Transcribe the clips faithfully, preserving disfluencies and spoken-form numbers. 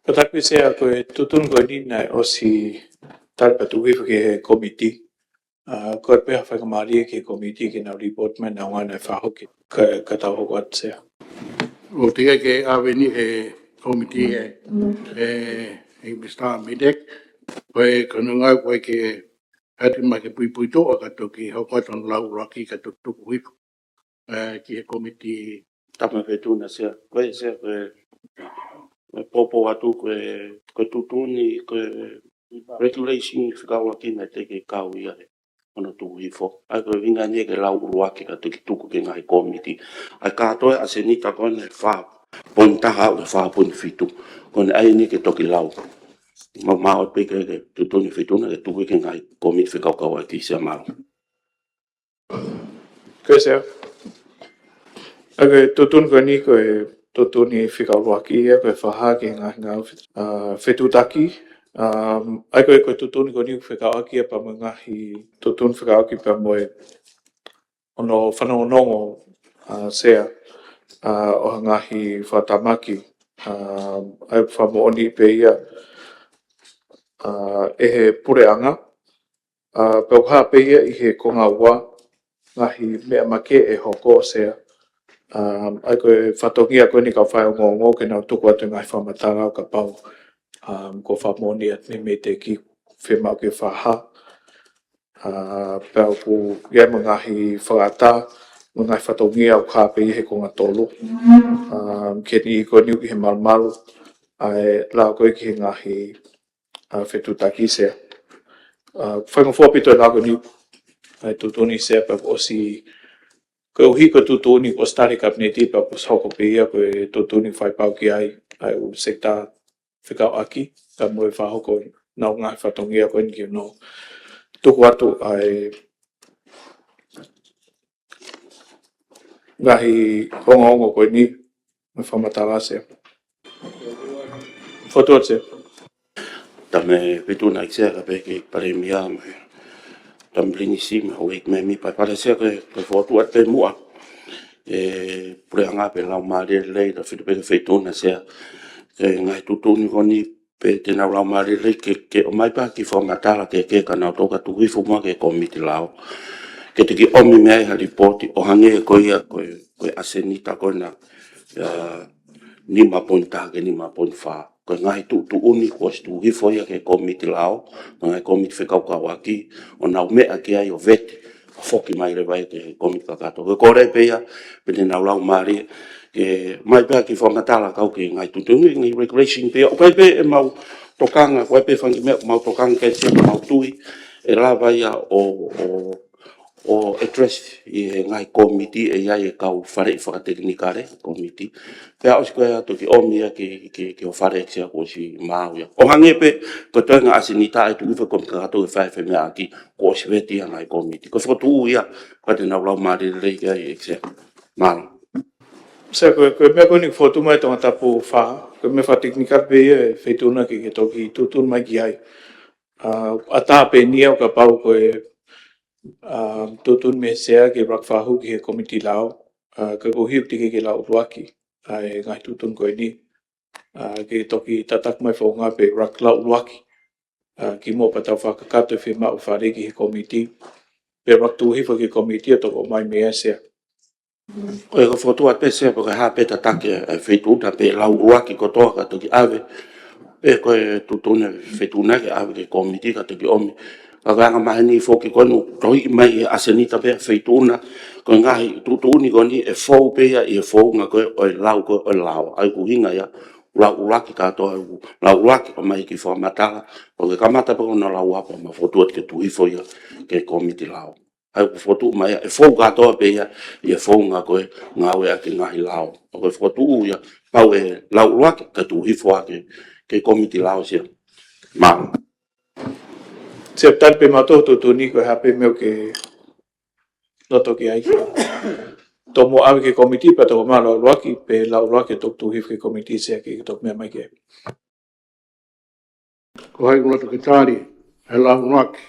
Fakatapu Sea, ko e tuʻutuʻuni ko eni naʻe ʻosi tali pea tuku hifo ki he komiti. ʻA, ko e pehē ha faingamālie ki he komiti ke nau lipooti mai ʻenau ngāue naʻe fakahoko ka, ka tau hoko atu Sea. ʻOku teʻeki ke ʻave eni he komiti ē, ē, ʻe Mister Mitek, ko e ko e ngāue ko ē ke ʻoatu mai ke puipuituʻa ka toki hoko atu hono lau ʻuluaki ka toki tuku hifo ē, ki he komiti. Tapu mo e Feituʻuna Sea. Ko e Sea, ko e, ko e poupou atu, ko e, ko e tuʻutuʻuni, ko e regulation fika ʻuluaki naʻe teʻeki ke kau ia he hono tuku hifo. ʻA ia ko e ʻuhinga eni ke lau ʻuluaki ka toki tuku ki he ngaahi komiti. ʻA ia kātoa e ʻasenita ko eni fā poini taha aʻu ki he fā poini fitu. Ko eni ʻa eni ke toki lau. Maumau atu pē ke, ke tuʻutuʻuni Feituʻuna ke tuku ki he ngaahi komiti fekauʻaki Sea, mālō. Ko e Sea. ʻA ia ko e tuʻutuʻuni ko eni ko e tuʻutuʻuni fika ʻuluaki ia ko e fakahā ki he ngaahi ngāue fe-, ʻa, fetuʻutaki. ʻA, ʻa ia ko e, ko e tuʻutuʻuni ko eni fekauʻaki ia pea mo e ngaahi tuʻutuʻuni fekauʻaki pea mo e hono fanongonongo, ʻa, Sea, ʻa, ʻo ha ngaahi fakatamaki, ʻa, ʻa ia fakamoʻoni pē ia, ʻa, ʻe he puleʻanga, ʻa, pea ʻoku hā pē ia ʻi he konga ua, ngaahi meʻa makehe ʻe hoko Sea. ʻA, ʻa ia ko e fatongia ko eni kau faiongoongo ke nau tuku atu e ngaahi fakamatala ʻo kapau, ʻa, kuo fakamoʻoni atu mei he Meteki fiemaʻu ke fakahā. ʻA, pea ʻoku ʻi ai mo e ngaahi fakaʻatā, mo e ngaahi fatongia ʻoku hā pē ʻi he konga tolu. ʻA, ke niʻihi ko eni ʻi he malumalu, ʻa e lau ko ē ki he ngaahi ʻa, fetuʻutaki Sea. ʻA, faingofua ʻaupito e lau ko eni, ʻa e tuʻutuʻuni Sea pea kuo ʻosi, koeʻuhi ko e tuʻutuʻuni kuo ʻosi tali ʻe he Kapineti pea kuo ʻosi hoko pē ia ko e tuʻutuʻuni fai pau ki ai, ʻa e ʻū sekitā fekauʻaki, ka mo e fakahoko ʻenau ngaahi fatongia ko eni ke nau tuku atu ʻa e ngaahi ongoongo ko eni, mo e fakamatala Sea. Fokotuʻu atu Sea. Tapu mo e Feituʻuna ʻEiki Sea, kae pehē ki he Palēmia mo e Tama Pilinisi mo e houʻeiki mēmipa Palemia Sea, ko e, ko e fokotuʻu atu pē muʻa e puleʻanga pea lau mālie lelei, tau fili pē ki he Feituʻuna Sea. Ko e ngaahi tuʻutuʻuni ko eni pea te nau lau mālie lelei ke, ke ʻomai pē ha kiʻi fakamatala ke, ke ka nau toka tuku hifo muʻa ki he komiti lao. Ke toki ʻomi mei ai ha lipooti ʻo hangē ko ia ko e, ko e ʻasenita ko ena, ʻa, nima poini taha ki he nima poini fā. Ko e ngaahi tuʻutuʻuni kuo ʻosi tuku hifo ia ki he komiti lao, mo e ngaahi komiti fekauʻaki, ʻo nau meʻa ki ai ʻo vete, ʻo foki mai leva ia ki he komiti kakato. Ko e kole pē ia, pea te nau lau mālie, ke ʻomai pē ha kiʻi fakamatala kau ki he ngaahi tuʻutuʻuni, ngaahi regulation pē ia, ʻoku ʻi ai pē ʻemau tokanga, ʻoku ʻi ai pē fanga kiʻi meʻa ʻoku mau tokanga ki ai Sea, ʻoku mau tui ʻe lava ia ʻo, ʻo, ʻo address ʻi he ngaahi komiti ʻe ʻi ai e kau faleʻi fakatekinikale, komiti. Pea ʻosi ko ia toki ʻomi ia ki, ki, ki ho fale ʻEiki Sea kuo ʻosi maau ia. ʻO hangē pē ko e toenga ʻasenita ʻe tuku hifo ki he komiti kakato ke fai e femeʻaʻaki kuo ʻosi vete ia ʻe he ngaahi komiti. Ko e fokotuʻu ia, pea te nau lau mālie lelei ki ai ʻEiki Sea. Mālō. Sea, ko e, ko e meʻa ko eni fokotuʻu mai Tongatapu fā, ko e meʻa fakatekinikale pē ia ʻe Feituʻuna ke, ke toki tuʻutuʻuni mai ki ai. ʻA, ʻatā pē eni ia ʻo kapau ko e, ʻa, tuʻutuʻuni mei he Sea ki he ʻuluaki fakahū ki he komiti lao, ʻa, ka koeʻuhi ʻoku teʻeki ke lau ʻuluaki, ʻa, e ngaahi tuʻutuʻuni ko eni, ʻa, ke toki tataki mai founga pē ʻuluaki lau ʻuluaki, ʻa, kimuʻa pea tau fakakakato e fiemaʻu fale ki he komiti, pea ʻuluaki tuku hifo ki he komiti ʻo toki ʻomai mei ai Sea. Ko e, ko e fokotuʻu atu pē Sea, pe ko e hā pē tataki ʻa e Feituʻuna pe lau ʻuluaki kotoa ka toki ʻave. Pe ko e tuʻutuʻuni ʻa e Feituʻuna ke ʻave ki he komiti ka toki ʻomi. Ka ko e anga maheni foki ko eni ʻoku tohiʻi mai ʻe he ʻasenita pē ʻa e Feituʻuna, ko e ngaahi tuʻutuʻuni ko eni ʻe fou pē ia ʻi he founga ko ē ʻo e lau ko ē ʻo e lao. ʻA ia ko e ʻuhinga ia, lau ʻuluaki kātoa, lau ʻuluaki ʻomai e kiʻi fakamatala, ʻo ke kamata pē ko hono lau ʻa e pea mo e fokotuʻu atu ke tuku hifo ia ki he komiti lao. ʻA ia ko e fokotuʻu mai ia, ʻe fou kātoa pē ia ʻi he founga ko ē ngāueʻaki e ngaahi lao. ʻA ia ko e fokotuʻu ia, pau ʻe lau ʻuluaki, kae tuku hifo ake ki he komiti lao Sea. Mālō. Sea, tali pē mautolu tuʻutuʻuni ko e hā pē meʻa ʻoku ke loto ki ai. Tomuʻa ʻave ki he komiti, pea toki ʻomai lau ʻuluaki, pe lau ʻuluaki toki tuku hifo ki he komiti Sea ke toki meʻa mai ki ai. Ko hai ʻoku loto ke tali e lau ʻuluaki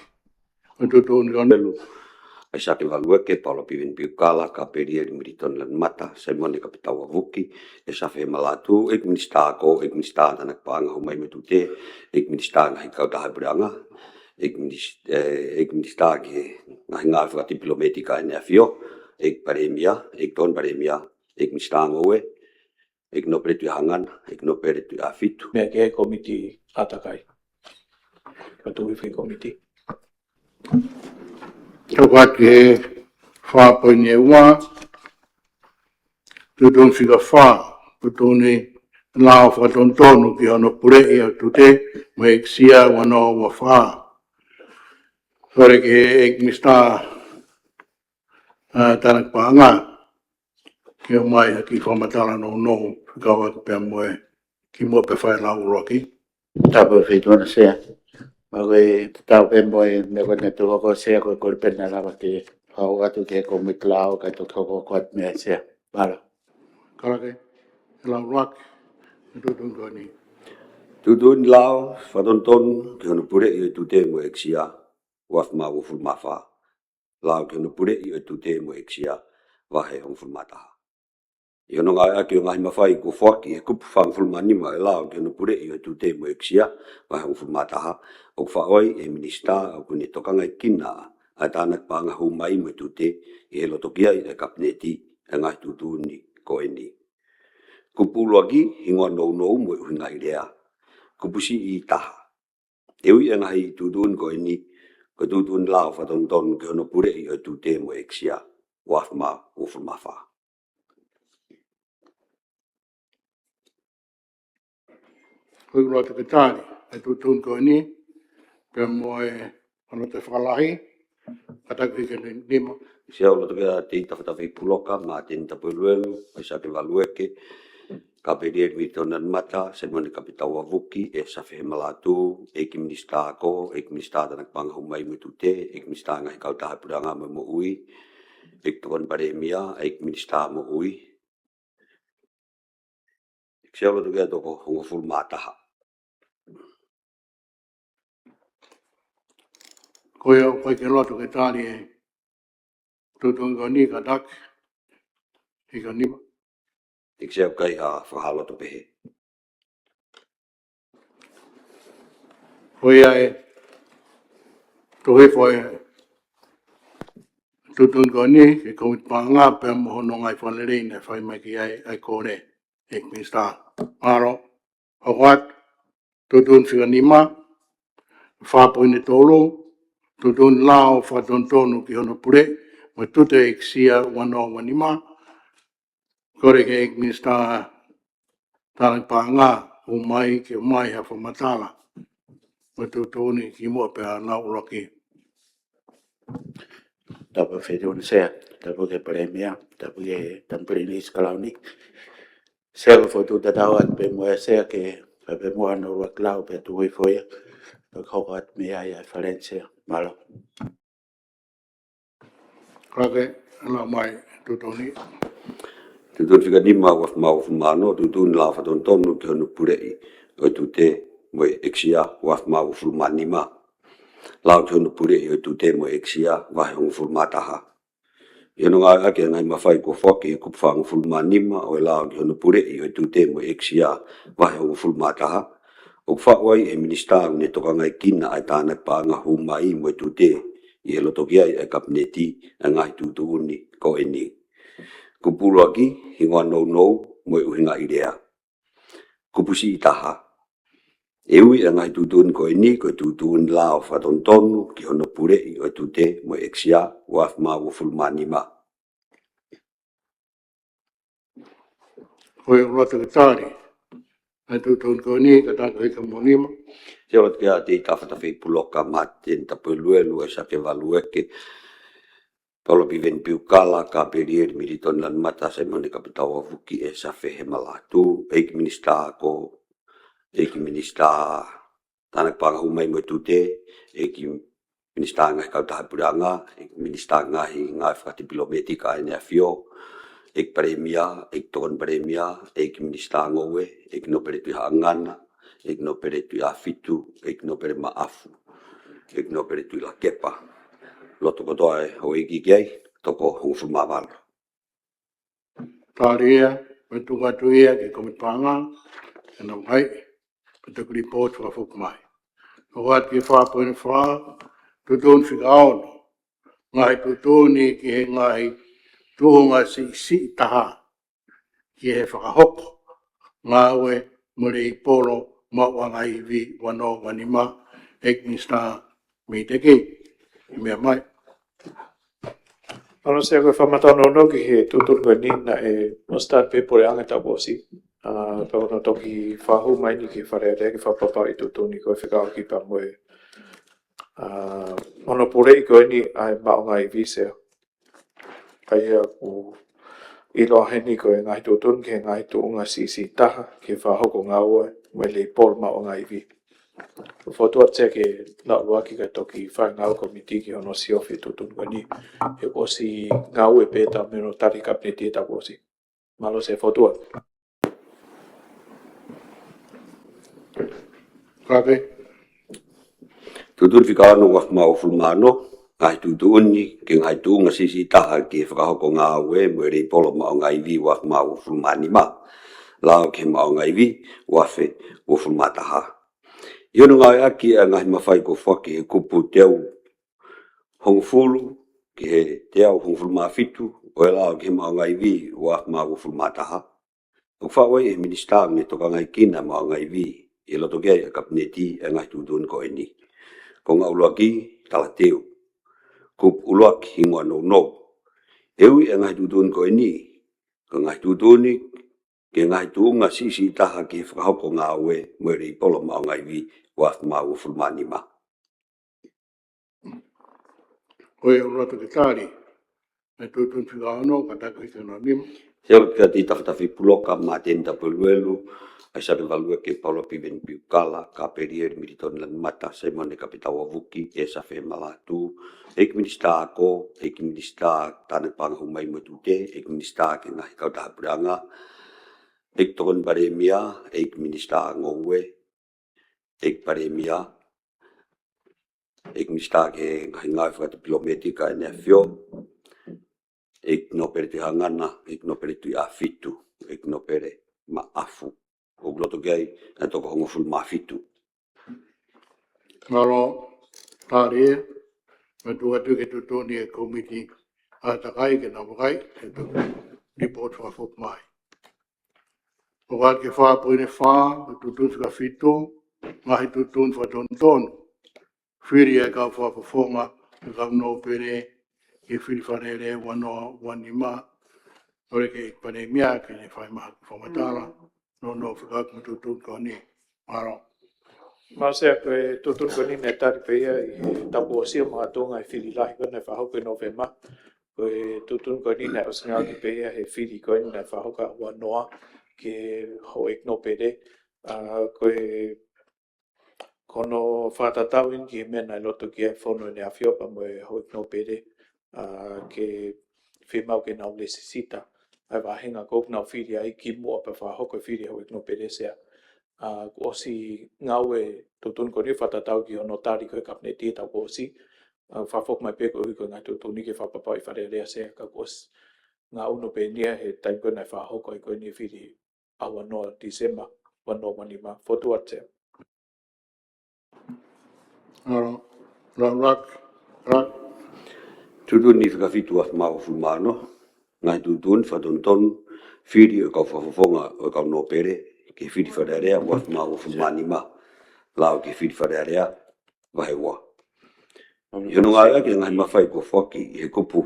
ʻo e tuʻutuʻuni ko eni? ʻAisake Valueke, Paula Piveni Piukala, Kapelieli Militoni Lanumata, Saimone Kapitau ʻAvuki, ʻEsafe Malatu, ʻEiki Minisitā Ako, ʻEiki Minisitā Tānaki Paʻanga Hū Mai mo e Tute, ʻEiki Minisitā Ngaahi Kautaha Puleʻanga, ʻEiki Minis-, eh, ʻEiki Minisitā ki he Ngaahi Ngāue Fakatipilometika ʻEne ʻAfio, ʻEiki Palēmia, ʻEiki Tokoni Palēmia, ʻEiki Minisitā Ngoue, ʻEiki Nōpele Tuʻihaʻangana, ʻEiki Nōpele Tuʻiʻāfitu. Meʻa ki he kōmiti ʻātakai. Ka tui fai kōmiti. Tau atu ki he fā poini ua, tuʻutuʻuni fika fā, tuʻutuʻuni lao fakatonutonu ki hono puleʻi ʻo e tute mo e ʻEiki Sia ua noa ua fā. Kole ki he ʻEiki Minisitā, ā, Tānaki Paʻanga ke ʻomai ha kiʻi fakamatala nounou, fekauʻaki pea mo e kimuʻa pea fai e lau ʻuluaki. Tapu Feituʻuna Sea. Pea ko e tatau pē mo e meʻa ko ē naʻe tokoni ko e Sea, ko e kole pē naʻa lava ke fakaʻoatu ki he kōmiti lao kae toki hoko atu mei ai Sea. Mālō. Kalake, e lau ʻuluaki, e tuʻutuʻuni ko eni. Tuʻutuʻuni lao fakatonutonu ki hono puleʻi ʻo e tute mo e ʻEiki Sia, ua afe mā uofulu mā fā. Lao ki hono puleʻi ʻo e tute mo e ʻEiki Sia, vahe hongofulu mā taha. ʻI hono ngāueʻaki ʻo e ngaahi mafai kuo foaki ʻi he kupu fāngofulu mā nima ʻo e lao ki hono puleʻi ʻo e tute mo e ʻEiki Sia, vahe hongofulu mā taha, ʻoku faʻu ai ʻe he Minisitā ʻoku ne tokangaekina ʻa e Tānaki Paʻanga Hū Mai mo e Tute ʻi he loto ki ai ʻa e Kapineti ʻa e ngaahi tuʻutuʻuni ko eni. Kupu ʻuluaki, hingoa nounou mo e ʻuhinga ʻi lea. Kupu siʻi taha. ʻE ui ʻa e ngaahi tuʻutuʻuni ko eni ko e tuʻutuʻuni lao fakatonutonu ki hono puleʻi ʻo e tute mo e ʻEiki Sia, ua afe mā uofulu mā fā. Ko e ʻuluaki ke tali e tuʻutuʻuni ko eni, pea mo e ʻoatu e fakalahi, ka tau hiki ki he nima. Sea, ʻoatu pē ʻa Teita Fatafei Puloka, Māteni Tapueluelu, ʻAisake Valueke, Kapelieli Militoni Lanumata, Saimone Kapitau ʻAvuki, ʻEsafe Malatu, ʻEiki Minisitā Ako, ʻEiki Minisitā Tānaki Paʻanga Hū Mai mo e Tute, ʻEiki Minisitā Ngaahi Kautaha Puleʻanga mo e Moʻui, ʻEiki Tokoni Palēmia, ʻEiki Minisitā Moʻui. ʻEiki Sea, ʻoatu ki he toko hongofulu mā taha. Ko ia ʻoku ʻikai ke loto ke tali e tuʻutuʻuni ko eni, ka tau hiki ki he nima. ʻEiki Sea, ʻoku ʻikai ha fakahā loto pehē. Ko ia ʻe tuku hifo e tuʻutuʻuni ko eni ki he kōmiti paʻanga pea mo hono ngaahi fakalelei naʻe fai mai ki ai ʻa e kole ʻa e Minisitā. Mālō. Hoko atu, tuʻutuʻuni fika nima, fā poini tolu, tuʻutuʻuni lao fakatonutonu ki hono puleʻi mo e tute ʻEiki Sia ua noa ua nima. Kole ki he ʻEiki Minisitā Tānaki Paʻanga Hū Mai ke ʻomai ha fakamatala mo e tuʻutuʻuni kimuʻa pea lau ʻuluaki. Tapu Feituʻuna Sea, tapu ki he Palēmia, tapu ki he Tama Pilinisi Kalauni. Sea, ko e fokotuʻu tatau atu pē mo e Sea ke fai pē muʻa hono ʻuluaki lau pea tuku hifo ia, pea hoko atu mei ai ʻa e fakalea ʻa e Sea. Mālō. Kalake, lau mai tuʻutuʻuni. Tuʻutuʻuni fika nima, ua afe mā uofulu mā ono, tuʻutuʻuni lao fakatonutonu ki hono puleʻi ʻo e tute mo e ʻEiki Sia, ua afe mā uofulu mā nima. Lao ki hono puleʻi ʻo e tute mo e ʻEiki Sia, vahe hongofulu mā taha. ʻI hono ngāueʻaki ʻa e ngaahi mafai kuo foaki ʻi he kupu fāngofulu mā nima ʻo e lao ki hono puleʻi ʻo e tute mo e ʻEiki Sia, vahe hongofulu mā taha, ʻoku faʻu ai ʻe he Minisitā ʻoku ne tokangaekina ʻa e Tānaki Paʻanga Hū Mai mo e Tute ʻi he loto ki ai ʻa e Kapineti ʻa e ngaahi tuʻutuʻuni ko eni. Kupu ʻuluaki, hingoa nounou mo e ʻuhinga ʻi lea. Kupu siʻi taha. ʻE ui ʻa e ngaahi tuʻutuʻuni ko eni ko e tuʻutuʻuni lao fakatonutonu ki hono puleʻi ʻo e tute mo e ʻEiki Sia, ua afe mā uofulu mā nima. Ko ia ʻoku ʻoatu ke tali e tuʻutuʻuni ko eni, ka tau hiki ki he nima. Sea, ʻoatu pē ʻa Teita Fatafei Puloka, Māteni Tapueluelu, ʻAisake Valueke, Paula Piveni Piukala, Kapelieli Militoni Lanumata, Saimone Kapitau ʻAvuki, ʻEsafe Malatu, ʻEiki Minisitā Ako, ʻEiki Minisitā Tānaki Paʻanga Hū Mai mo e Tute, ʻEiki Minisitā Ngaahi Kautaha Puleʻanga, ʻEiki Minisitā Ngaahi Ngāue Fakatipilometika ʻEne ʻAfio, ʻEiki Palēmia, ʻEiki Tokoni Palēmia, ʻEiki Minisitā Ngoue, ʻEiki Nōpele Tuʻihaʻangana, ʻEiki Nōpele Tuʻiʻāfitu, ʻEiki Nōpele Maʻafu, ʻEiki Nōpele Tuʻilakepa, Loto kotoa e houʻeiki ki ai, toko hongofulu mā valu. Tali ia, mo e tuku atu ia ki he Komiti Paʻanga, ke nau vakai, pea toki lipooti fakafoki mai. ʻOku ʻoatu ki he fā poini fā, tuʻutuʻuni fika ono. Ngaahi tuʻutuʻuni ki he ngaahi tuʻunga siʻisiʻi taha ki he fakahoko ngāue mo e leipolo maʻuʻanga ivi ua noa ua nima, ʻEiki Minisitā Mīteki, meʻa mai. Mālō Sea, ko e fakamatala nounou ki he tuʻutuʻuni ko eni naʻe ʻosi tali pē ʻe he Puleʻanga taʻu kuo ʻosi. ʻA, pea ko hono toki fakahū mai eni ki he Fale Alea ke fakapapauʻi e tuʻutuʻuni ko e fekauʻaki pea mo e, ʻa, hono puleʻi ko eni ʻa e maʻuʻanga ivi Sea. Ka ʻoku ʻiloa heni ko e ngaahi tuʻutuʻuni ki he ngaahi tuʻunga siʻisiʻi taha ki he fakahoko ngāue mo e leipolo maʻuʻanga ivi. Fokotuʻu atu Sea ke lau ʻuluaki kae toki fai ngāue komiti ki hono siofi e tuʻutuʻuni ko eni. He kuo ʻosi ngāue pē taʻu mei hono tali ʻe he Kapineti taʻu kuo ʻosi. Mālō Sea, fokotuʻu atu. Kāke. Tuʻutuʻuni fika ono, ua afe mā uofulu mā ono, ngaahi tuʻutuʻuni ki he ngaahi tuʻunga siʻisiʻi taha ki he fakahoko ngāue mo e leipolo maʻuʻanga ivi ua afe mā uofulu mā nima, lao ki he maʻuʻanga ivi ua afe uofulu mā taha. ʻI hono ngāueʻaki ʻa e ngaahi mafai kuo foaki ʻe he kupu teau hongofulu ki he teau hongofulu mā fitu ʻo e lao ki he maʻuʻanga ivi ua afe mā uofulu mā taha, ʻoku faʻu ai ʻe he Minisitā ʻoku ne tokangaʻi kinaua e maʻuʻanga ivi ʻi loto ki ai ʻa e Kapineti ʻa e ngaahi tuʻutuʻuni ko eni. Konga ʻuluaki, talateu. Kupu ʻuluaki, hingoa nounou. ʻE ui ʻa e ngaahi tuʻutuʻuni ko eni ko e ngaahi tuʻutuʻuni ki he ngaahi tuʻunga siʻisiʻi taha ki he fakahoko ngāue mo e leipolo maʻuʻanga ivi ua afe mā uofulu mā nima. Ko e ʻuluaki ke tali e tuʻutuʻuni fika ono, kātaki ki he nima. Sea, ʻoku ʻi ai ʻa Tafitafi Puloka, Māteni Tapueluelu, ʻAisake Valueke, Paula Piveni Piukala, Kapelieli Militoni Lamimata, Saimone Kapitau Avuki, ʻEsa Femalatu, ʻEiki Minisitā Ako, ʻEiki Minisitā Tānaki Paʻanga Hū Mai mo e Tute, ʻEiki Minisitā ki he ngaahi kautaha puleʻanga, ʻEiki Tokoni Palēmia, ʻEiki Minisitā Ngoue, ʻEiki Palēmia, ʻEiki Minisitā ki he ngaahi ngāue fakadipilōmētika ʻEne ʻAfio, ʻEiki Nōpele Tuʻihangana, ʻEiki Nōpele Tuʻiʻāfitu, ʻEiki Nōpele Maʻafu. ʻOku loto ki ai ʻa e toko hongofulu mā fitu. Mālō, tali ē, mo e tuku atu ki he tuʻutuʻuni ʻa e Komiti ʻAtakai ke nau vakai, ke toki lipooti fakafoki mai. ʻOku ʻoatu ki he fā poini fā, tuʻutuʻuni fika fitu, ngaahi tuʻutuʻuni fakatonutonu. Fili ʻa e kau fakafofonga ʻo e kau nōpele ki he fili Fale Alea ua noa ua nima. Kole ki he ʻEiki Palēmia ke ne fai mai ha kiʻi fakamatala nounou fekauʻaki mo e tuʻutuʻuni ko eni. Mālō. Mālō Sea, ko e tuʻutuʻuni ko eni naʻe tali pē ia ʻi he taʻu kuo ʻosi ʻo makatuʻunga he fili lahi ko ē naʻe fakahoko ʻi Nōvema. Ko e tuʻutuʻuni ko eni naʻe ʻosi ngāueʻaki pē ia he fili ko eni naʻe fakahoko ʻi he ua noa ki he houʻeiki nōpele. ʻA, ko e, ko hono fakatatau eni ki he meʻa naʻe loto ki ai e fono ʻEne ʻAfio pea mo e houʻeiki nōpele, ʻa, ke fiemaʻu ke nau lēsisita ʻa e vāhenga ko ē ʻoku nau fili ai kimuʻa pea fakahoko e fili houʻeiki nōpele Sea. ʻA, kuo ʻosi ngāue e tuʻutuʻuni ko eni fakatatau ki hono tali ko ē ʻe he Kapineti taʻu kuo ʻosi. ʻA, fakafoki mai pē koeʻuhi ko e ngaahi tuʻutuʻuni ke fakapapauʻi ʻe he Fale Alea Sea, ka kuo ʻosi ngāue ʻo pehē ni ia he taimi ko ē naʻe fakahoko ai ko eni e fili ʻa ua noa Tīsema ua noa ua nima. Fokotuʻu atu Sea. Alo, la, la, la. Tuʻutuʻuni fika fitu, ua afe mā uofulu mā ono, ngaahi tuʻutuʻuni fakatonutonu, fili ʻo e kau fakafofonga ʻo e kau nōpele ki he fili Fale Alea ua afe mā uofulu mā nima, lao ki he fili Fale Alea vahe ua. ʻI hono ngāueʻaki e ngaahi mafai kuo foaki ʻi he kupu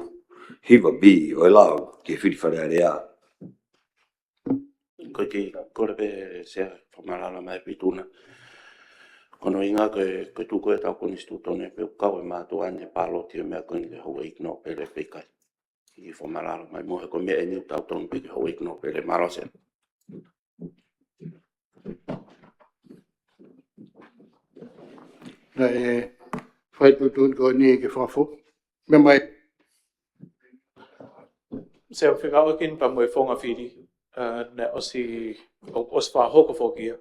hiva B ʻo e lao ki he fili Fale Alea. Ko e kiʻi kole pē Sea, fakamatala mai e Fituna. Ko hono ʻuhinga ko e, ko e tuʻu ko ē ʻetau konisitūtone pea ʻoku kau e mātuʻa ʻi he pāloti ʻo e meʻa ko eni ki he houʻeiki nōpele pe ʻikai. Kiʻi fakamatala mai muʻa he ko e meʻa eni ʻoku tautonu pē ki he houʻeiki nōpele. Mālō Sea. Naʻe fai e tuʻutuʻuni ko eni ke fakafoki. Meʻa mai. Sea, fekauʻaki pea mo e founga fili, ʻa, naʻe ʻosi, ʻo, ʻosi fakahoko foki ia.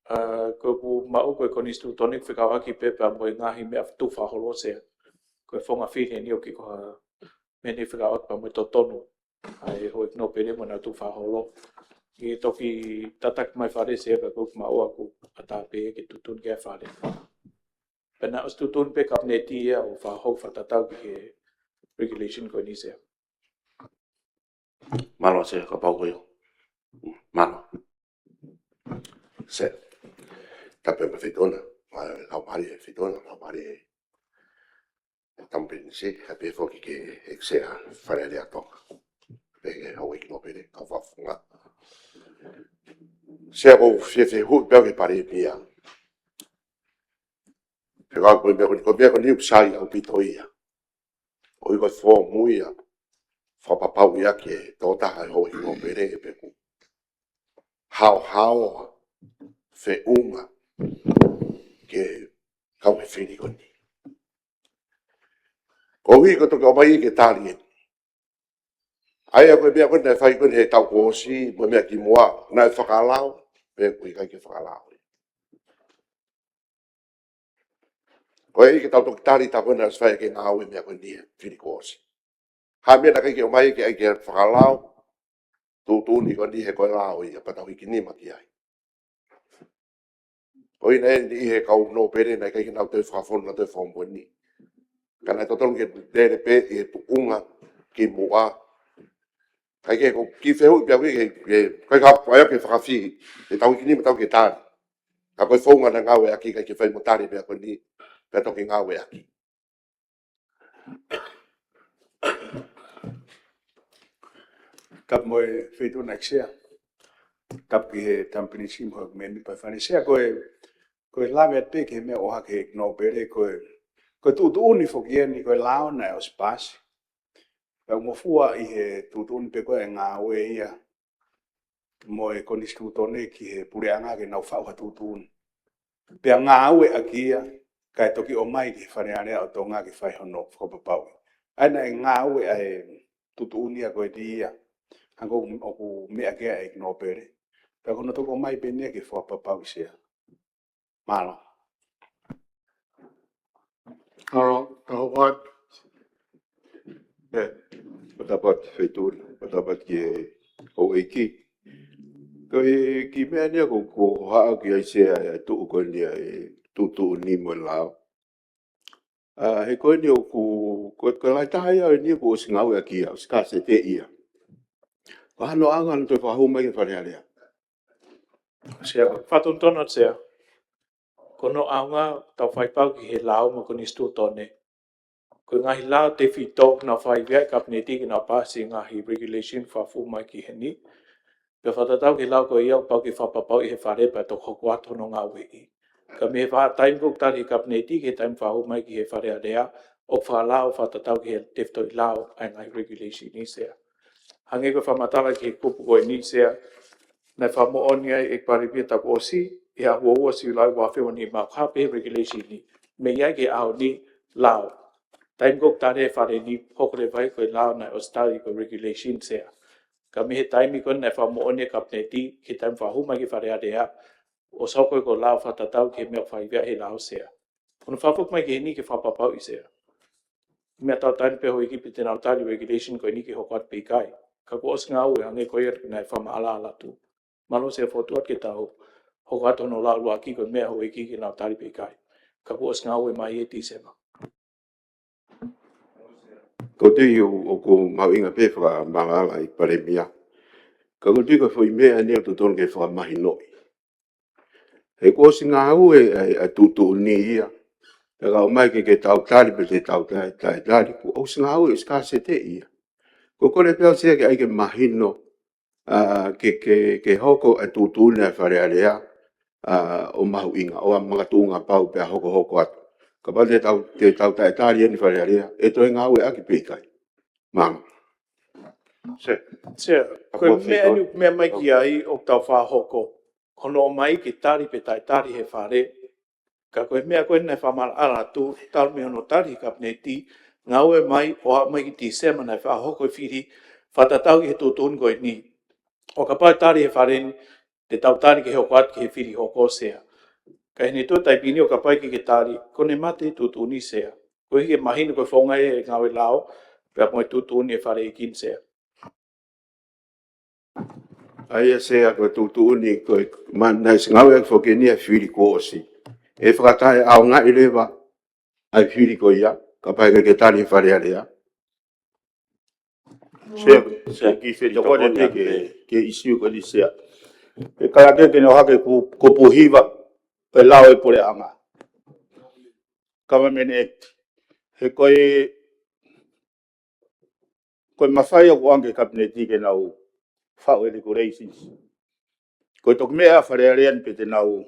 ʻA, ko ʻeku maʻu ko e konisitūtone fekauʻaki pē pea mo e ngaahi meʻa tukufakaholo Sea. ko e founga fili eni ʻoku ʻikai ko ha meʻa naʻe fekauʻaki pea mo e totonu ʻa e houʻeiki nōpele mo ʻenau tuʻu fakaholo. ʻI he toki tataki mai Fale Sea, pea ko e maʻu ʻoku ʻatā pē ke tuʻutuʻuni ki ai Fale. Pea naʻe ʻosi tuʻutuʻuni pē Kapineti ia ʻo fakahoko fakatatau ki he regulation ko eni Sea. Mālō Sea, kapau ko ia. Mālō. Sea, tapu mo e Feituʻuna, ma lau mali e Feituʻuna, lau mali e Tama Pilinisi, kae pehē foki ki he ʻEiki Sea Fale Alea ʻo Tonga. Pehē ki he houʻeiki nōpele, kau fakafofonga. Sea, ʻoku ou fie fehuʻi pē au ki he Palēmia. Pea ko e meʻa ko eni, ko e meʻa ko eni ʻoku sai ʻaupito ia. ʻOku ʻi ai e foomu ia, fakapapauʻi ʻaki e tokotaha e houʻeiki nōpele pe ʻoku haohaoa feʻunga ke kau he fili ko eni. Koeʻuhi ko e toki ʻomai ke tali eni. ʻA ia ko e meʻa ko eni naʻe fai ko eni he taʻu kuo ʻosi, mo e meʻa kimuʻa, naʻe fakalao, pe ʻoku ʻikai ke fakalao. Ko e ʻai ke tau toki tali taʻu ko eni naʻe ʻosi fai ke ngāue meʻa ko eni he fili kuo ʻosi. Ha meʻa naʻe ʻikai ke ʻomai ke ʻai ke fakalao, tuʻutuʻuni ko eni he ko e lao ia, pea tau hiki nima ki ai. Ko ia naʻe ʻi ai e kau nōpele naʻe ʻikai ke nau toe fakafonu ʻenau foomu ko eni. Ka naʻe totonu ke lele pē ʻi he tuʻunga kimuʻa. Kae kehe, ko e kiʻi fehuʻi pē au ki he, ki he, ʻikai ke u ʻai ke fakafihi, he tau hiki nima tau ke tali. Ka ko e founga naʻe ngāueʻaki, ʻikai ke fai mo tali meʻa ko eni, pea toki ngāueʻaki. Tapu mo e Feituʻuna ʻEiki Sea. Tapu ki he Tama Pilinisi mo e Mēmipa Fale Sea, ko e, ko e lave atu pē ki he meʻa ʻoku ʻohake he nōpele, ko e, ko e tuʻutuʻuni foki eni, ko e lao naʻe ʻosi paasi. Pea ʻoku ngofua ʻi he tuʻutuʻuni pē ko e ngāue ia mo e konisitūtone ki he puleʻanga ke nau faʻu ha tuʻutuʻuni. Pea ngāueʻaki ia, kae toki ʻomai ki he Fale Alea ʻo Tonga ke fai hono fakapapauʻi. ʻA ia naʻe ngāue ʻa e tuʻutuʻuni ia ko eni ia. Hangē ko ʻeku meʻa ki ai ʻa e nōpele. Pea ko hono toki ʻomai pē eni ia ke fakapapauʻi Sea. Mālō. Mālō, tau hoko atu. ʻE, ʻo tapu atu Feituʻuna, ʻo tapu atu ki he houʻeiki. Ko e kiʻi meʻa eni ʻoku, ʻoku ou haʻu ki ai Sea, ʻa e tuʻu ko eni ʻa e tuʻutuʻuni mo e lao. ʻA, he ko eni ʻoku, ko, ko e lahi taha ia eni ʻoku ʻosi ngāueʻaki ia, ʻosi kāsete ia. Ko hono ʻaonga hono toe fakahū mai ki he Fale Alea. Sea, fakatonutonu Sea. Ko hono ʻaonga tau fai pau ki he lao mo e konisitūtone. Ko e ngaahi lao tefito naʻe fai via ʻe he Kapineti ke nau paasi e ngaahi regulation fakahū mai ki heni. Pea fakatatau ki he lao ko ia ʻoku pau ke fakapapauʻi ʻe he Fale pea toki hoko atu hono ngāueʻi. Ka mei he vahaʻa taimi ko ē ʻoku tali ʻe he Kapineti ki he taimi fakahū mai ki he Fale Alea, ʻoku fakalao fakatatau ki he tefitoʻi lao ʻa e ngaahi regulation ni Sea. Hangē ko e fakamatala ki he kupu ko eni Sea, naʻe fakamoʻoni ai ʻe he Palēmia taʻu kuo ʻosi, ʻi he ʻaho ua ua Siulai ua afe ua nima, ʻoku hā pē he regulation ni, mei ai ki he ʻaho ni lao. Taimi ko ē ʻoku tali ʻe he Fale ni, hoko leva ia ko e lao naʻe ʻosi tali ko e regulation Sea. Ka mei he taimi ko ē naʻe fakamoʻoni ʻe he Kapineti, ki he taimi fakahū mai ki he Fale Alea, ʻosi hoko ia ko e lao fakatatau ki he meʻa ʻoku fai via he lao Sea. Ko hono fakafoki mai ki heni ke fakapapauʻi Sea. Meʻa tau tali pē houʻeiki pe te nau tali regulation ko eni ke hoko atu pe ʻikai. Ka kuo ʻosi ngāue hangē ko ia naʻe fakamaʻalaʻala atu. Mālō Sea, fokotuʻu atu ke tau hoko atu hono lau ʻuluaki ko e meʻa houʻeiki ke nau tali pe ʻikai. Ka kuo ʻosi ngāue mai ʻi Tīsema. Ko e tui ʻoku, ʻoku mahuʻinga pē fakamaʻalaʻala ʻi Palēmia. Ka ko e tui ko e foʻi meʻa eni ʻoku totonu ke fakamahinoʻi. He kuo ʻosi ngāue ʻa e, ʻa e tuʻutuʻuni ia. Pea ka ʻomai ke, ke tau tali pe te tau taʻe, taʻe tali, kuo ʻosi ngāue, ʻosi kāsete ia. Ko e kole pē au Sea ke ʻai ke mahino, ʻa, ke, ke, ke hoko e tuʻutuʻuni ʻa e Fale Alea, ʻa, ʻo mahuʻinga, ʻo ʻa makatuʻunga pau pea hokohoko atu. Kapau te tau, te tau taʻe tali eni Fale Alea, ʻe toe ngāueʻaki pe ʻikai. Mālō. Sea. Sea, ko e meʻa eni ʻoku meʻa mai ki ai ʻoku tau fakahoko. Ko hono ʻomai ke tali pe taʻe tali he Fale. Ka ko e meʻa ko eni naʻe fakamaʻalaʻala atu, talu mei hono tali he Kapineti, ngāue mai, ʻo aʻu mai ki Tīsema naʻe fakahoko e fili, fakatatau ki he tuʻutuʻuni ko eni. ʻO kapau ʻe tali he Fale ni, te tau tali ke hoko atu ki he fili hoko Sea. Ka ʻi heʻene tuʻu taimi ni ʻo kapau ʻe ʻikai ke tali, kuo ne mate e tuʻutuʻuni Sea. Koeʻuhi ke mahino ko e founga ia e ngāue lao, pea ko e tuʻutuʻuni e Fale ʻEiki ni, Sea. ʻA ia, Sea, ko e tuʻutuʻuni, ko e ma-, naʻe ʻosi ngāueʻaki foki eni ʻa e fili kuo ʻosi. ʻE fakataʻeʻaongaʻi leva ʻa e fili ko ia, kapau ʻe ʻikai ke tali ʻe he Fale Alea. Sea, Sea, kiʻi fetokoni pē ki he, ki he ʻīsiu ko eni, Sea. ʻE kalake ke ne ʻohake ku-, kupu hiva e lao e puleʻanga. Government Act. He ko e, ko e mafai ʻoku ʻoange ki he Kapineti ke nau faʻu e regulations. Ko e toki meʻa ʻa e Fale Alea ni pē te nau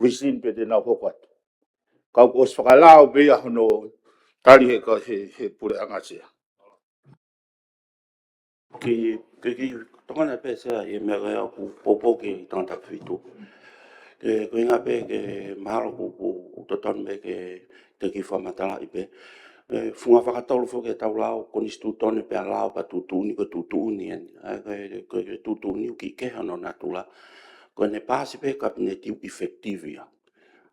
rescind pe te nau hoko atu. Ka ʻoku ʻosi fakalao pē ia hono tali he ka-, he, he puleʻanga, Sea. Ke, ke, ke tokanga pē, Sea, ʻi he meʻa ko ia ʻoku poupou ki he tangata fitu. Ke, ko e ʻuhinga pē ke mahalo ʻoku, ʻoku, ʻoku totonu pē ke te kiʻi fakamatalaʻi pē. ʻE, funga fakatolu foki ʻetau lao, konisitūtone pea lao pea tuʻutuʻuni, ko e tuʻutuʻuni eni. ʻA ia ko e, ko e, ko e tuʻutuʻuni ʻoku kiʻi kehe hono natula. Ko ʻene paasi pē he Kapineti ʻoku effective ia.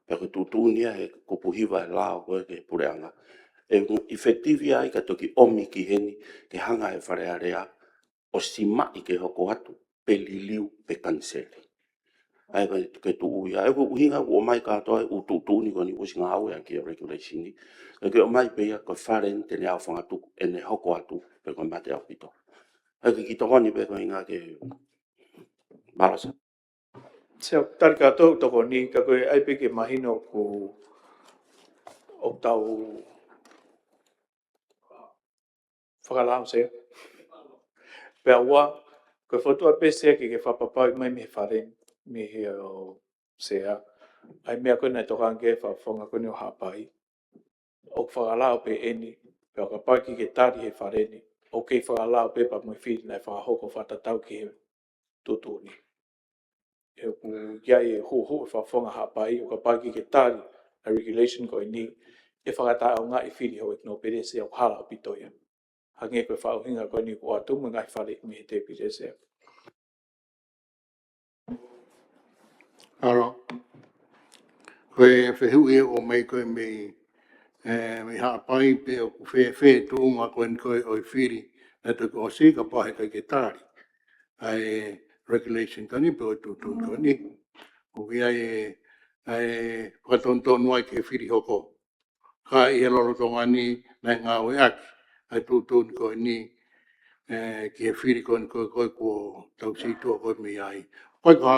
Pea ko e tuʻutuʻuni ia he kupu hiva e lao ko ē ki he puleʻanga. ʻE effective ia ai ka toki ʻomi ki heni ke hanga ʻe he Fale Alea ʻo simaʻi ke hoko atu, pe liliu, pe kaniseli. ʻA ia ko e, ko e tuʻu ia, ʻa ia ko e ʻuhinga ʻoku ʻomai kātoa e ʻū tuʻutuʻuni ko eni ʻosi ngāueʻaki e regulation ni. Ka ke ʻomai pē ia ko e Fale ni te ne ʻaofangatuku ʻene hoko atu, pe ko e mate ʻaupito. ʻA ia ko e kiʻi tokoni pē ko e ʻuhinga ke Malasa. Sea, tali kātoa e tokoni, ka ko e ʻai pē ke mahino ʻoku, ʻoku tau fakalao, Sea. Pea ua, ko e fokotuʻu pē, Sea, ke ke fakapapauʻi mai mei he Fale, mei he ʻo Sea. ʻA e meʻa ko ē naʻe tokanga ki ai e fakafofonga ko eni ʻo Haʻapai. ʻOku fakalao pē eni, pea kapau ʻe ʻikai ke tali ʻe he Fale ni, ʻoku kei fakalao pē pea mo e fili naʻe fakahoko fakatatau ki he tuʻutuʻuni. He ʻoku ʻi ai e huʻuhuʻu e fakafofonga Haʻapai, ʻo kapau ʻe ʻikai ke tali ʻa e regulation ko eni, ʻe fakataʻeʻaongaʻi e fili houʻeiki nōpele, Sea, ʻoku hala ʻaupito ia. Hangē ko e fakaʻuhinga ko eni ʻoku ʻoatu mo e ngaahi fale mei he tēpile, Sea. ʻAlo. Ko e fehuʻi ʻoku ʻomai ko ē mei, ʻe, mei Haʻapai pe ʻoku fēfē e tuʻunga ko eni ko ē ʻo e fili naʻe toki ʻosi, kapau he ʻikai ke tali ʻa e regulation ko eni pe ko e tuʻutuʻuni ko eni. ʻOku ʻi ai e, ʻa e fakatonutonu ai ki he fili hoko. Ka ʻi he lolotonga ni naʻe ngāueʻaki ʻa e tuʻutuʻuni ko eni, ʻe, ki he fili ko eni ko ē, ko ē kuo tau sītuʻa ko ē mei ai. Ko e ka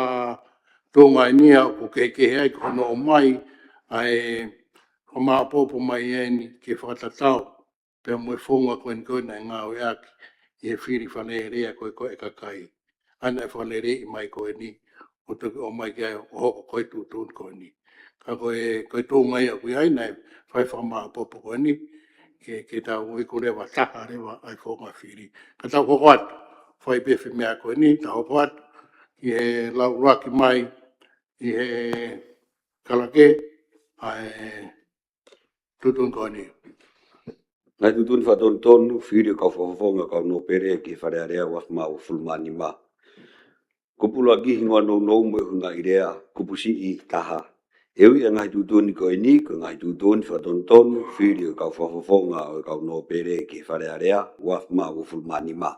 tuʻunga eni ia ʻoku kehekehe ai ko hono ʻomai ʻa e fakamāʻopoʻopo mai eni ke fakatatau pea mo e founga ko eni ko ē naʻe ngāueʻaki ʻi he fili Fale Alea ko ē ko ē ʻa e kakai. ʻA ia naʻe fakaleleiʻi mai ko eni, ʻo toki ʻomai ki ai ʻo hoko ko ē tuʻutuʻuni ko eni. Ka ko e, ko e tuʻunga ia ʻoku ʻi ai naʻe fai fakamāʻopoʻopo ko eni, ke, ke tau iku leva taha leva ʻa e founga fili. Ka tau hoko atu, fai pē e meʻa ko eni, tau hoko atu, ʻi he lau ʻuluaki mai, ʻi he kalake, ʻa e tuʻutuʻuni ko eni. Ngaahi tuʻutuʻuni fakatonutonu, fili ʻo e kau fakafofonga ʻo e kau nōpele ki he Fale Alea ua afe mā uofulu mā nima. Kupu ʻuluaki, hingoa nounou mo e ʻuhinga ʻi lea, kupu siʻi, taha. He ui ʻa e ngaahi tuʻutuʻuni ko eni, ko e ngaahi tuʻutuʻuni fakatonutonu, fili ʻo e kau fakafofonga ʻo e kau nōpele ki he Fale Alea ua afe mā uofulu mā nima.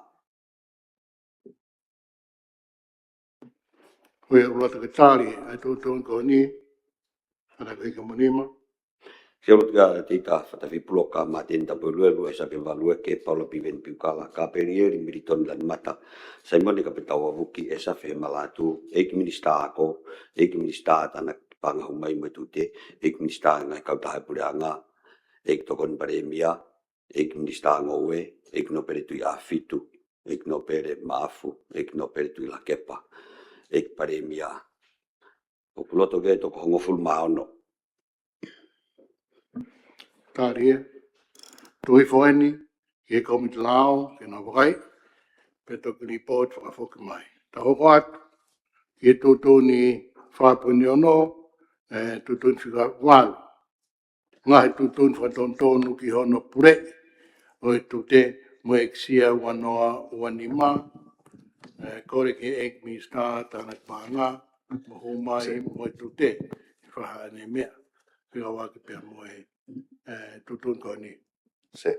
Ko ia ʻoku ʻalu atu ke tali ʻa e tuʻutuʻuni ko eni, ʻa e toko hongofulu mā nima. Ke ʻalu atu kia Teita Fatafipuloka, Māteni Tapueluelu, ʻEsafe Valueke, Paula Piveni Piukala, Kapelieli Militoni Lanimata, Saimone Kapetau Avuki, ʻEsafe Malatu, ʻEiki Minisitā Ako, ʻEiki Minisitā Tānaki Paʻanga Hū Mai mo e Tute, ʻEiki Minisitā Ngaahi Kautaha ʻo e Puleʻanga, ʻEiki Tokoni Palēmia, ʻEiki Minisitā Ngoue, ʻEiki Nōpele Tuʻiʻāfitu, ʻEiki Nōpele Maʻafu, ʻEiki Nōpele Tuʻilakepa, ʻEiki Palēmia. ʻOku loto ke toko hongofulu mā ono. Tali ē. Tuʻu hifo eni ki he Kōmiti Lao ke nau vakai, pea toki lipooti fakafoki mai. Tau hoko atu ki he tuʻutuʻuni fā poini ono, ʻe, tuʻutuʻuni fika valu. Ngaahi tuʻutuʻuni fakatonutonu ki hono puleʻi ʻo e tute mo e ʻEiki Sea ua noa ua nima, ʻe, kole ki he ʻEiki Minisitā Tānaki Paʻanga mo Hū Mai mo e Tute ʻe fakahā ʻene meʻa, fekauʻaki pea mo e ʻe, tuʻutuʻuni ko eni. Sea,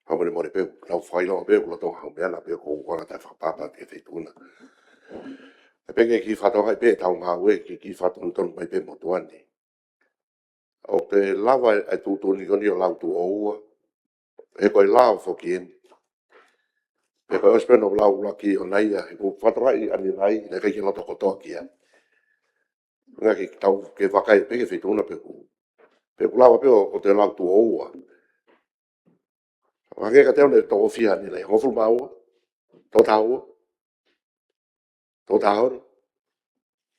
fakamolemole pē, tau fai loa pē, kuo lolotonga haʻu mei ai pē ko e anga ʻetau fakapapau ki he Feituʻuna. ʻE pehē ki he fakatokangaʻi pē ʻetau ngāue, ki he kiʻi fakatonutonu mai pē motuʻa ni. ʻOku toe lava e tuʻutuʻuni ko eni ʻo lau tuʻo ua. He ko e lao foki eni. He ko e ʻosi pē hono lau ʻuluaki ʻo nai ia, he ʻoku fakatokangaʻi ʻanenai, naʻe ʻikai ke loto kotoa ki ai. Ngaahi tau ke vakai pē ki he Feituʻuna pe ʻoku, pe ʻoku lava pē ʻo, ʻo toe lau tuʻo ua. Hangē kiate au naʻe toko fiha ʻanenai, hongofulu mā ua, toko taha ua, toko taha ono.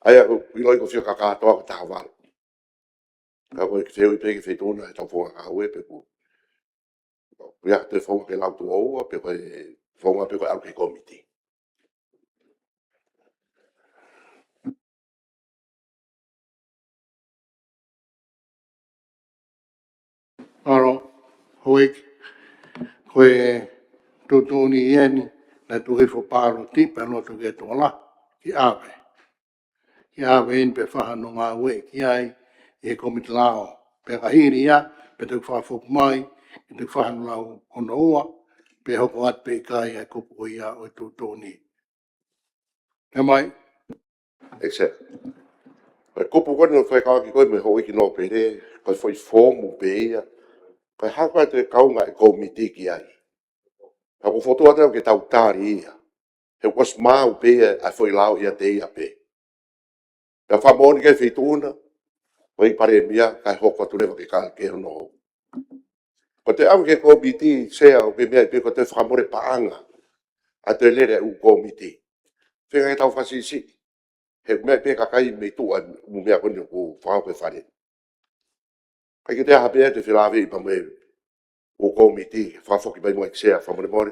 ʻA ia ʻoku ʻiloʻi ko e fiha kātoa ko e taha valu. Ka ko e fehuʻi pē ki he Feituʻuna, ʻetau founga ngāue pe ʻoku, ʻoku ʻi ai ha toe founga ke lau tuʻo ua, pe ko e founga pē ko e ʻalu ki he kōmiti. Mālō, Houʻeiki, ko e tuʻutuʻuni eni, naʻe tuʻu hifo pāloti pea loto ke tola, ke ʻave. Ke ʻave eni pea fai hono ngāue ki ai ʻe he kōmiti lao. Pea ka hili ia, pea toki fakafoki mai, ke toki fai hono lau hono ua, pea hoko atu pē ʻikai ʻa e kupu ko ia ʻo e tuʻutuʻuni. Ke mai. ʻEiki Sea. Ko e kupu ko eni naʻe fai kātoa ki ai mo e Houʻeiki Nōpele, ko e foʻi foomu pē ia. Ko e hā ko ā ʻe toe kaunga e kōmiti ki ai. Ka ʻoku ou fokotuʻu atu ke tau tali ia. He ʻoku ʻosi maau pē ia ʻa e foʻi lao ʻiate ia pē. Pea fakamoʻoni ki he Feituʻuna, ʻEiki Palēmia, kae hoko atu leva ke ka ke hono. Ko e toe ʻave ki he kōmiti, Sea, ʻoku meʻa pē ko e toe fakamole paʻanga ʻa e toe lele ʻa e ʻū kōmiti. Feinga ke tau fakasiʻisiʻi. He ʻoku meʻa pē kakai mei tuʻa ʻū meʻa ko eni ʻoku fakahoko he Fale. ʻIkai ke toe ʻi ai ha meʻa te felāveʻi pea mo e ʻū kōmiti, fakafoki mai mo e ʻEiki Sea, fakamolemole,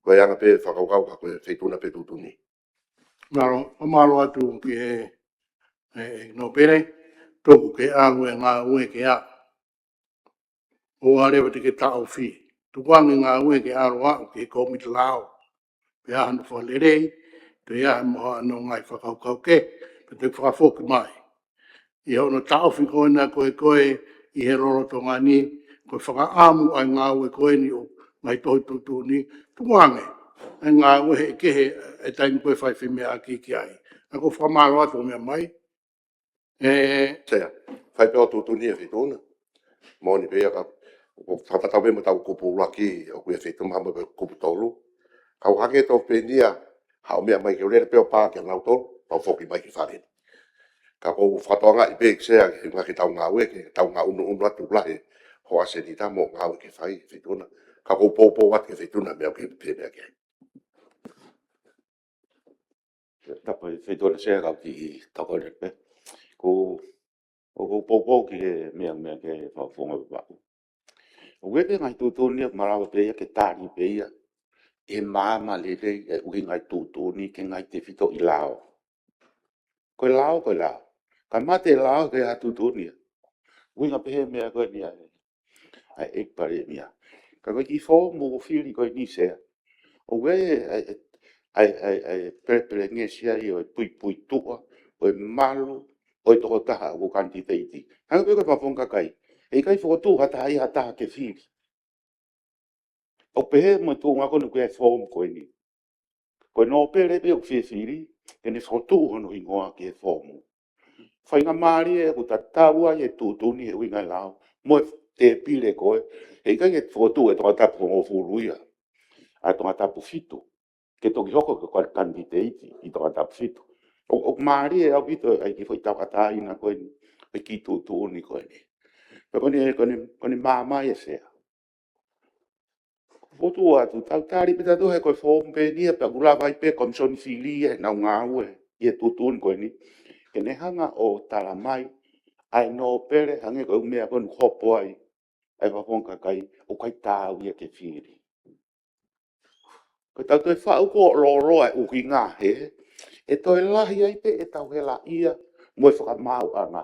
ko e anga pē fakakaukau ka ko e Feituʻuna pē tuʻutuʻuni. Mālō, mālō atu ki he, ʻe, ʻe Nōpele, tuku ke ʻalu e ngāue ke aʻu. ʻOua leva te ke taʻofi. Tukuange ngāue ke ʻalu aʻu ki he kōmiti lao. Pea hano fakalelei, pea mo hano ngaahi fakakaukau kehe, pea te fakafoki mai. ʻI hono taʻofi ko ena ko e ko e ʻi he lolotonga ni, ko e fakaʻamu ʻa e ngāue ko eni ʻo ngaahi tohi tuʻutuʻuni, tukuange, ʻa e ngāue he kehe e taimi ko e fai femeʻaʻaki ki ai. ʻA ko e fakamālō atu ʻo meʻa mai, ʻe Sea, fai pē ʻo tuʻutuʻuni e Feituʻuna. Moʻoni pē ia ka, ʻoku fakatatau pē mo ʻetau kupu ʻuluaki, ʻoku ʻi ai e Feituʻuna mo e kupu tolu. Ka ʻoku hangē tofu pē eni ia, haʻu meʻa mai ke u lele pē ʻo pā kia nautolu, pea u foki mai ki Fale. Ka ʻoku ou fakatokangaʻi pē ʻEiki Sea, ke ngaahi ke tau ngāue, ke tau ngāunuunu atu lahi, hoʻo ʻasenita mo e ngāue ke fai, Feituʻuna. Ka ʻoku ou poupou atu ki he Feituʻuna meʻa ke pē meʻa ke. Tapu Feituʻuna Sea ka u kiʻi tokoni pē. Ko, ʻoku ou poupou ki he meʻa, meʻa ki he fakafofonga Vaʻu. ʻOku ʻi ai pē ngaahi tuʻutuʻuni ia, malava pē ia ke tali pē ia. ʻE maama lelei e ʻuhinga e tuʻutuʻuni ki he ngaahi tefitoʻi lao. Ko e lao, ko e lao. Ka mate e lao, ʻikai ha tuʻutuʻuni ia. ʻUhinga pehē meʻa ko eni ia. ʻA e ʻEiki Palēmia. Ka ko e kiʻi foomu ʻoku fili ko eni Sea. ʻOku ʻi ai e, ʻa e, ʻa e, ʻa e, ʻa e pelepelengesi ai ʻo e puipuituʻa, ʻo e malu, ʻo e tokotaha ʻoku kanititeiti. Hangē pē ko e fakafofonga kakai. ʻE ʻikai fokotuʻu ha taha ia ha taha ke fili. ʻOku pehē mo e tuʻunga ko eni ʻoku ʻi ai e foomu ko eni. Ko e nōpele pē ʻoku fefili, ke ne fokotuʻu hono hingoa ki he foomu. Faingamālie ʻoku tatau ai e tuʻutuʻuni he ʻuhinga e lao, mo e tēpile ko ē, he ʻikai ke fokotuʻu e Tongatapu hongofulu ia, ʻa e Tongatapu fitu, ke toki hoko ko e kanititeiti ʻi Tongatapu fitu. ʻO, ʻoku mālie ʻaupito ai ki he foʻi tauʻatāina ko eni, e kiʻi tuʻutuʻuni ko eni. Pea ko eni, ko eni, ko eni maama ia Sea. Fotu atu, tau tali pē tautolu he ko e foomu pē eni ia pea ʻoku lava ai pē Komisoni Fili ia ʻenau ngāue ʻi he tuʻutuʻuni ko eni. Ke ne hanga ʻo tala mai, ʻa e nōpele hangē ko e ʻū meʻa ko eni ʻoku hopo ai, ʻa e fakafofonga kakai, ʻoku ʻikai taau ia ke fili. Ko e tau toe faʻu ko e lōloa e ʻuhinga he, ʻe toe lahi ai pē ʻetau helaʻia, mo e fakamaauʻanga.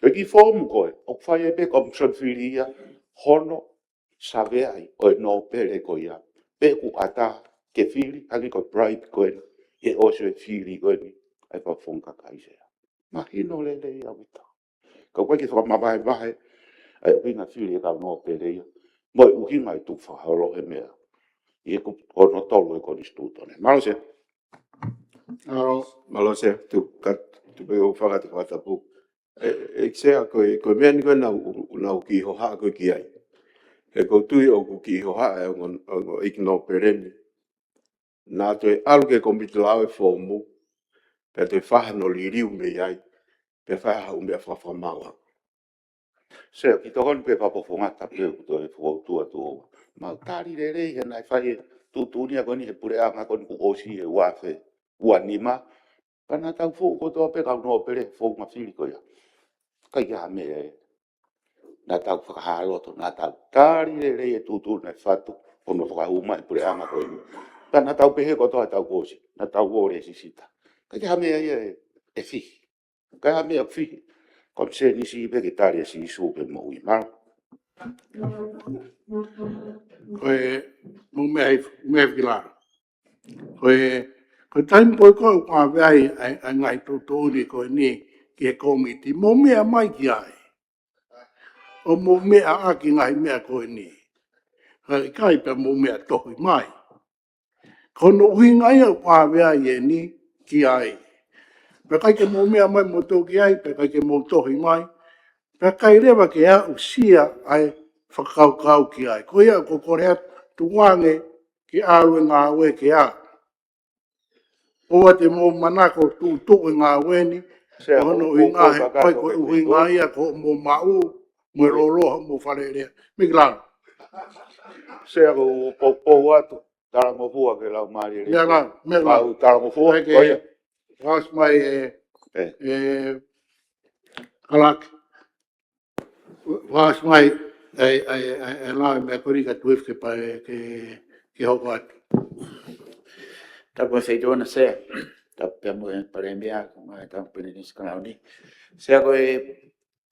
Ko e kiʻi foomu ko ē, ʻoku fai ai pē Komisoni Fili ia, hono, saveaʻi ʻo e nōpele ko ia. Pe ʻoku ʻatā ke fili, hangē ko e bribe ko eni, ʻe ʻosi e fili ko eni, ʻa e fakafofonga kakai Sea. Mahino lelei ʻaupito. Ka ʻoku ʻikai ke fakamavahevahe, ʻa e ʻuhinga fili e kau nōpele ia, mo e ʻuhinga e tukufakaholo he meʻa ʻi he kupu hono tolu e konisitūtone. Mālō Sea. Mālō. Mālō Sea, tu ka, tu pē ʻoku ou fakatapu. ʻE, ʻEiki Sea, ko e, ko e meʻa ni ko ē naʻa ku, naʻa ku kiʻi hohaʻa ko ē ki ai. He ʻoku ou tui ʻoku kiʻi hohaʻa e ongo, ongo ʻeiki nōpele ni. Naʻa toe ʻalu ki he kōmiti lao e foomu, pea toe fai hano liliu mei ai, pea fai haʻu meʻa fakafakamaau. Sea, kiʻi tokoni pē pea pofongata pē ʻoku toe fokoutua tuʻo ua. Mau tali lelei he naʻe fai e tuʻutuʻuni ia ko eni he puleʻanga ko eni kuo ʻosi he ua afe ua nima. Ka naʻa tau foʻu kotoa pē kau nōpele he founga fili ko ia. ʻIkai ke ʻi ai ha meʻa ē. Naʻa tau fakahā loto, naʻa tau tali lelei e tuʻutuʻuni naʻe fatu, hono fakahū mai e puleʻanga ko eni. Ka naʻa tau pehē kotoa ʻetau kuo ʻosi, naʻa tau ō lēsisita. ʻIkai ke ʻi ai ha meʻa ia ē, ʻe fihi. ʻIkai ha meʻa fihi. Ko e senisi pē ke tali e Sīsū ke moʻui. Mālō. Ko e, mou meʻa hifo, meʻa hifo ki lalo. Ko e, ko e taimi ko ē ʻoku ʻave ai, ʻa e, ʻa e ngaahi tuʻutuʻuni ko eni ki he kōmiti, mou meʻa mai ki ai. ʻO mou meʻa ʻaki e ngaahi meʻa ko eni. Ka ʻikai pea mou meʻa tohi mai. Ko hono ʻuhinga ia ʻoku ʻave ai eni ki ai. Pea ʻikai ke mou meʻa mai moutolu ki ai, pea ʻikai ke mou tohi mai. Pea ʻikai leva ke aʻusia ʻa e fakakaukau ki ai. Ko ia ʻoku ou kole atu, tukuange ke ʻalu e ngāue ke ʻalu. ʻOua te mou manako tuʻutuʻu e ngāue ni, Sea, ko hono ʻuhinga he ʻikai ko e ʻuhinga ia ko hoʻomou maʻu, mo e lōloa hoʻomou fale lea. Meʻa ki lalo. Sea, ʻoku ou poupou atu, talangofua ke lau mālie. Meʻa ki lalo, meʻa ki lalo. Mau talangofua, ʻIkai ke ko ia. Fakaʻosi mai e, ʻE. ʻE, Kalake. Fakaʻosi mai, ʻe, ʻe, ʻe, ʻe, lau e meʻa ko eni ka tuʻu hifo ke pale, ke, ke hoko atu. Tapu mo e Feituʻuna Sea, tapu pea mo e Palēmia, kae ʻumaʻā e Taʻahine Pilinisi Kalauni. Sea ko e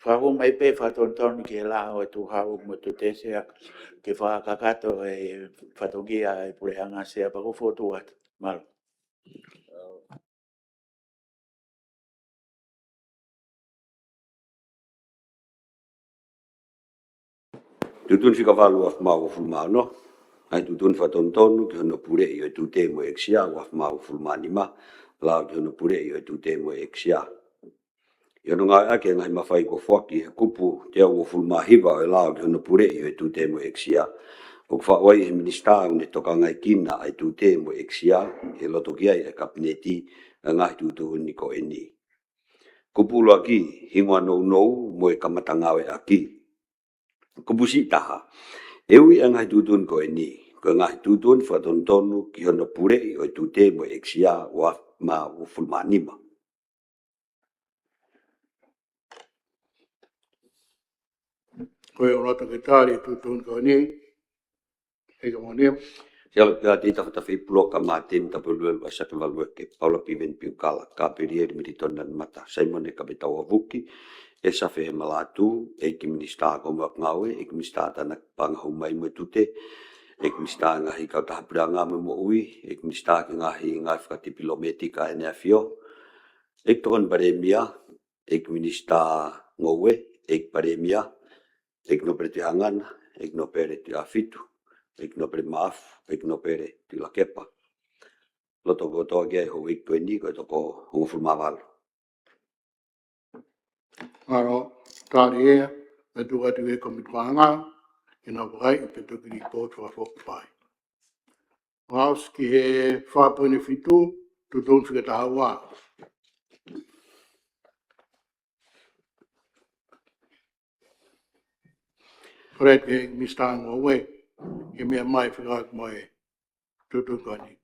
fakahū mai pē fakatonutonu ki he lao ʻo e Tuʻuhau mo e Tute Sea, ke fakakakato e fatongia e puleʻanga Sea pea ʻoku ou fokotuʻu atu. Mālō. Tuʻutuʻuni fika valu ua afe mā uofulu mā ono, ʻa e tuʻutuʻuni fakatonutonu ki hono puleʻi ʻo e Tute mo e ʻEiki Sea ua afe mā uofulu mā nima, lao ki hono puleʻi ʻo e Tute mo e ʻEiki Sea. ʻI hono ngāueʻaki e ngaahi mafai kuo foaki he kupu teau uofulu mā hiva ʻo e lao ki hono puleʻi ʻo e Tute mo e ʻEiki Sea, ʻoku faʻu ai ʻe he Minisitā ʻoku ne tokangaekina ʻa e Tute mo e ʻEiki Sea, ʻe loto ki ai ʻe he Kapineti ʻa e ngaahi tuʻutuʻuni ko eni. Kupu ʻuluaki, hingoa nounou mo e kamata ngāueʻaki. Kupu siʻi taha, ʻe ui ʻa e ngaahi tuʻutuʻuni ko eni ko e ngaahi tuʻutuʻuni fakatonutonu ki hono puleʻi ʻo e Tute mo e ʻEiki Sea ua afe mā uofulu mā nima. Ko e ʻoatu ke tali e tuʻutuʻuni ko eni, ʻEiki Moʻoni. Sea, ʻoku ʻi ai e tafatafa ʻi he puloka, Māteni Tapueluelu ʻAisake Valueke, Paula Piveni Piukala, Kapelieli Militoni Lanumata, Saimone Kapetau ʻAvuki, ʻEsa Fehe Malatu, ʻEiki Minisitā Kau Maʻu Ngāue, ʻEiki Minisitā Tānaki Paʻanga Hū Mai mo e Tute, ʻEiki Minisitā Ngaahi Kautaha Puleʻanga mo e Moʻui, ʻEiki Minisitā ki he Ngaahi, Ngaahi Fakatipilometika ʻEne ʻAfio, ʻEiki Tokoni Palēmia, ʻEiki Minisitā Ngoue, ʻEiki Palēmia, ʻEiki Nōpele Tuʻihangana, ʻEiki Nōpele Tuʻiʻāfitu, ʻEiki Nōpele Maʻafu, ʻEiki Nōpele Tuʻilakepa. Loto kotoa ki ai e houʻeiki ko eni, ko e toko hongofulu mā valu. Mālō, tali ia, ʻe tuku atu ki he Kōmiti Paʻanga, ke nau vakai, pea toki lipooti fakafoki mai. Fakaʻosi ki he fā poini fitu, tuʻutuʻuni fika taha ua. Kole ki he Minisitā Ngoue, ke meʻa mai fekauʻaki mo e tuʻutuʻuni ko eni.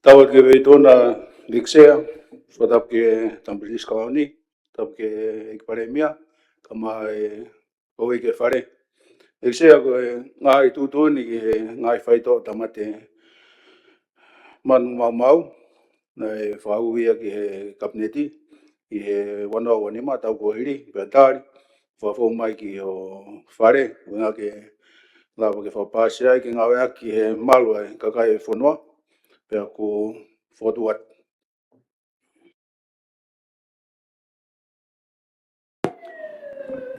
Tapu ki he Feituʻuna ʻEiki Sea, fakatapu ki he Taʻahine Pilinisi Kalauni, tapu ki he ʻEiki Palēmia, kae ʻumaʻā e houʻeiki ʻo e Fale. ʻEiki Sea, ko e ngaahi tuʻutuʻuni ki he ngaahi faitoʻo tāmate manu maumau, naʻe fakahū ia ki he Kapineti ʻi he ua noa ua nima taʻu kuo hili, pea tali, fakafou mai ki ho Fale, ʻuhinga ke lava ke fakapaasi ai ke ngāueʻaki ki he malu ʻa e kakai ʻo e fonua, pea ʻoku ou fokotuʻu atu.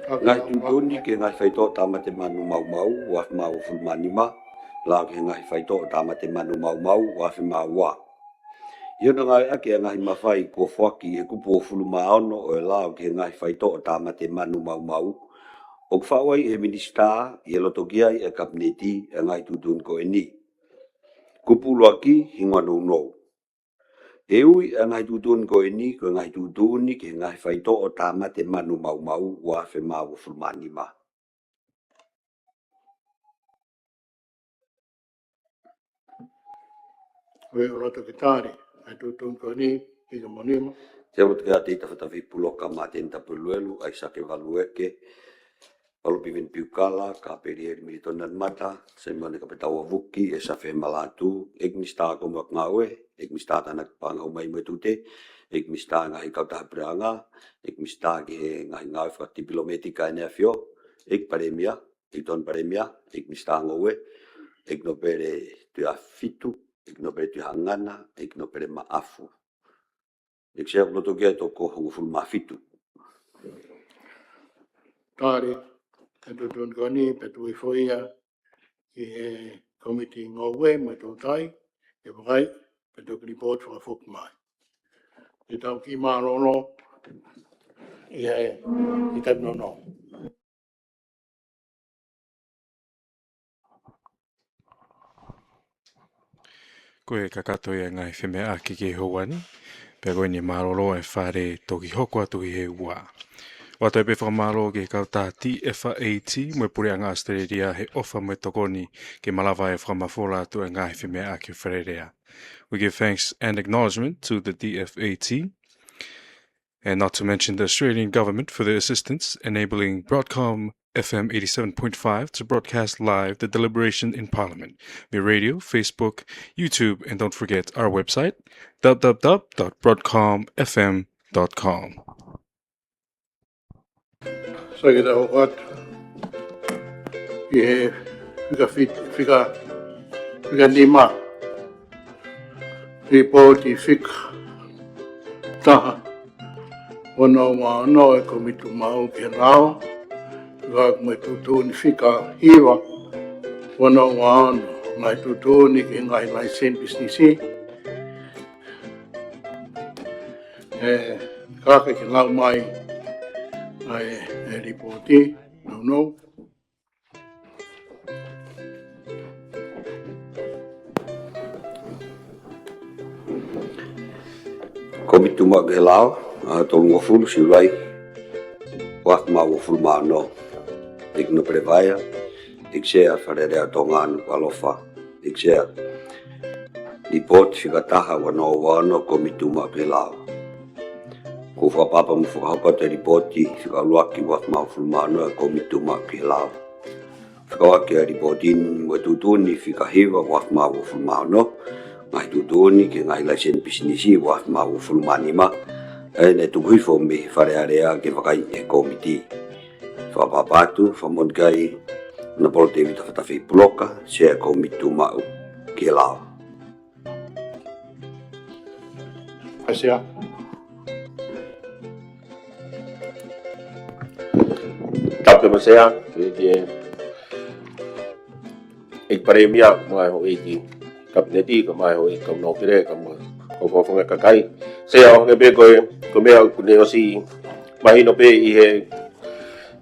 Ngaahi tuʻutuʻuni ki he ngaahi faitoʻo tāmate manu maumau, ua afe mā uofulu mā nima, lao ki he ngaahi faitoʻo tāmate manu maumau, ua afe mā ua. ʻI hono ngāueʻaki ʻa e ngaahi mafai kuo foaki ʻe he kupu uofulu mā ono ʻo e lao ki he ngaahi faitoʻo tāmate manu maumau, ʻoku faʻu ai ʻe he Minisitā ʻi he loto ki ai ʻa e Kapineti ʻa e ngaahi tuʻutuʻuni ko eni. Kupu ʻuluaki, hingoa nounou. ʻE ui ʻa e ngaahi tuʻutuʻuni ko eni ko e ngaahi tuʻutuʻuni ki he ngaahi faitoʻo tāmate manu maumau, ua afe mā uofulu mā nima. Ko e ʻoku loto ke tali ʻa e tuʻutuʻuni ko eni, ʻi ka mo nima. Te u loto ke ʻatā ʻi he tafaʻaki puloka, Māteni Tapueluelu, ʻAisake Valueke, Paula Piveni Piukala, Kapelieli Militoni Nalimata, Saimone Kapetaua Vuki, ʻEsafehe Malatu, ʻEiki Minisitā Kau Ngāue, ʻEiki Minisitā Tānaki Paʻanga ʻUmaʻā mo e Tute, ʻEiki Minisitā Ngaahi Kautaha Puleʻanga, ʻEiki Minisitā ki he Ngaahi Ngāue Fakatipilometika ʻa ʻEne ʻAfio, ʻEiki Palēmia, ʻEiki Tokoni Palēmia, ʻEiki Minisitā Ngoue, ʻEiki Nōpele Tuʻihaʻafitu, ʻEiki Nōpele Tuʻihaʻangana, ʻEiki Nōpele Maʻafu. ʻEiki Sea, ʻoku loto ke ʻi ai e toko hongofulu mā fitu. Tali ʻa e tuʻutuʻuni ko eni, pea tuku hifo ia ki he Kōmiti Ngoue mo e Toutai, ke vakai, pea toki lipooti fakafoki mai. Te tau kiʻi mālōlō ʻi he, ʻi he taimi nounou. Ko e kakato ia e ngaahi femeʻaʻaki ki he houa ni, pea ko eni mālōlō e fale toki hoko atu ki he ua. ʻOatu ai pē fakamālō ki he kautaha T F A T mo e Puleʻanga ʻAositelēlia he ʻofa mo e tokoni ke malava e fakamafola atu e ngaahi femeʻaʻaki ʻo e Fale Alea. We give thanks and acknowledgement to the T F A T, and not to mention the Australian government for their assistance enabling Broadcom F M eighty-seven point five to broadcast live the deliberation in Parliament via radio, Facebook, YouTube, and don't forget our website, w w w dot broadcom f m dot com. So ke tau hoko atu ki he fika fit-, fika, fika nima. Lipooti fika taha ua noa ua ono ʻa e Kōmiti Tuʻu Maʻu ki he Lao, fekauʻaki mo e tuʻutuʻuni fika hiva ua noa ua ono, ngaahi tuʻutuʻuni ki he ngaahi laiseni pisinisi. ʻE, ka ke lau mai ʻa e, ʻa e lipooti nounou. Kōmiti Tuʻu Maʻu ki he Lao, ʻa e tolungofulu Siulai, ua afe mā uofulu mā ono. ʻEiki Nōpele Vaea, ʻEiki Sea Fale Alea Tonga, Nukuʻalofa, ʻEiki Sea. Lipooti fika taha ua noa ua ono, Kōmiti Tuʻu Maʻu ki he Lao. ʻOku ou fakaʻapaʻapa mo fakahoko atu e lipooti fika ʻuluaki ua afe mā uofulu mā ono ʻa e Kōmiti Tuʻu Maʻu ki he Lao. Fekauʻaki ʻa e lipooti ni mo e tuʻutuʻuni fika hiva ua afe mā uofulu mā ono, ngaahi tuʻutuʻuni ki he ngaahi laiseni pisinisi ua afe mā uofulu mā nima, ʻa ia naʻe tuku hifo mei he Fale Alea ke vakai ʻe he kōmiti. Fakaʻapaʻapa atu, fakamoʻoni ki ai, Honourable Tevita Fatafehi Puloka, Sea Kōmiti Tuʻu Maʻu ki he Lao. ʻAi Sea. Tapu mo Sea, ki he, ki he ʻEiki Palēmia, mo e houʻeiki Kapineti, kae ʻumaʻā e houʻeiki kau nōpele, kae ʻumaʻā e kau fakafofonga kakai. Sea, ʻo hangē pē ko e, ko e meʻa ʻoku ne ʻosi mahino pē ʻi he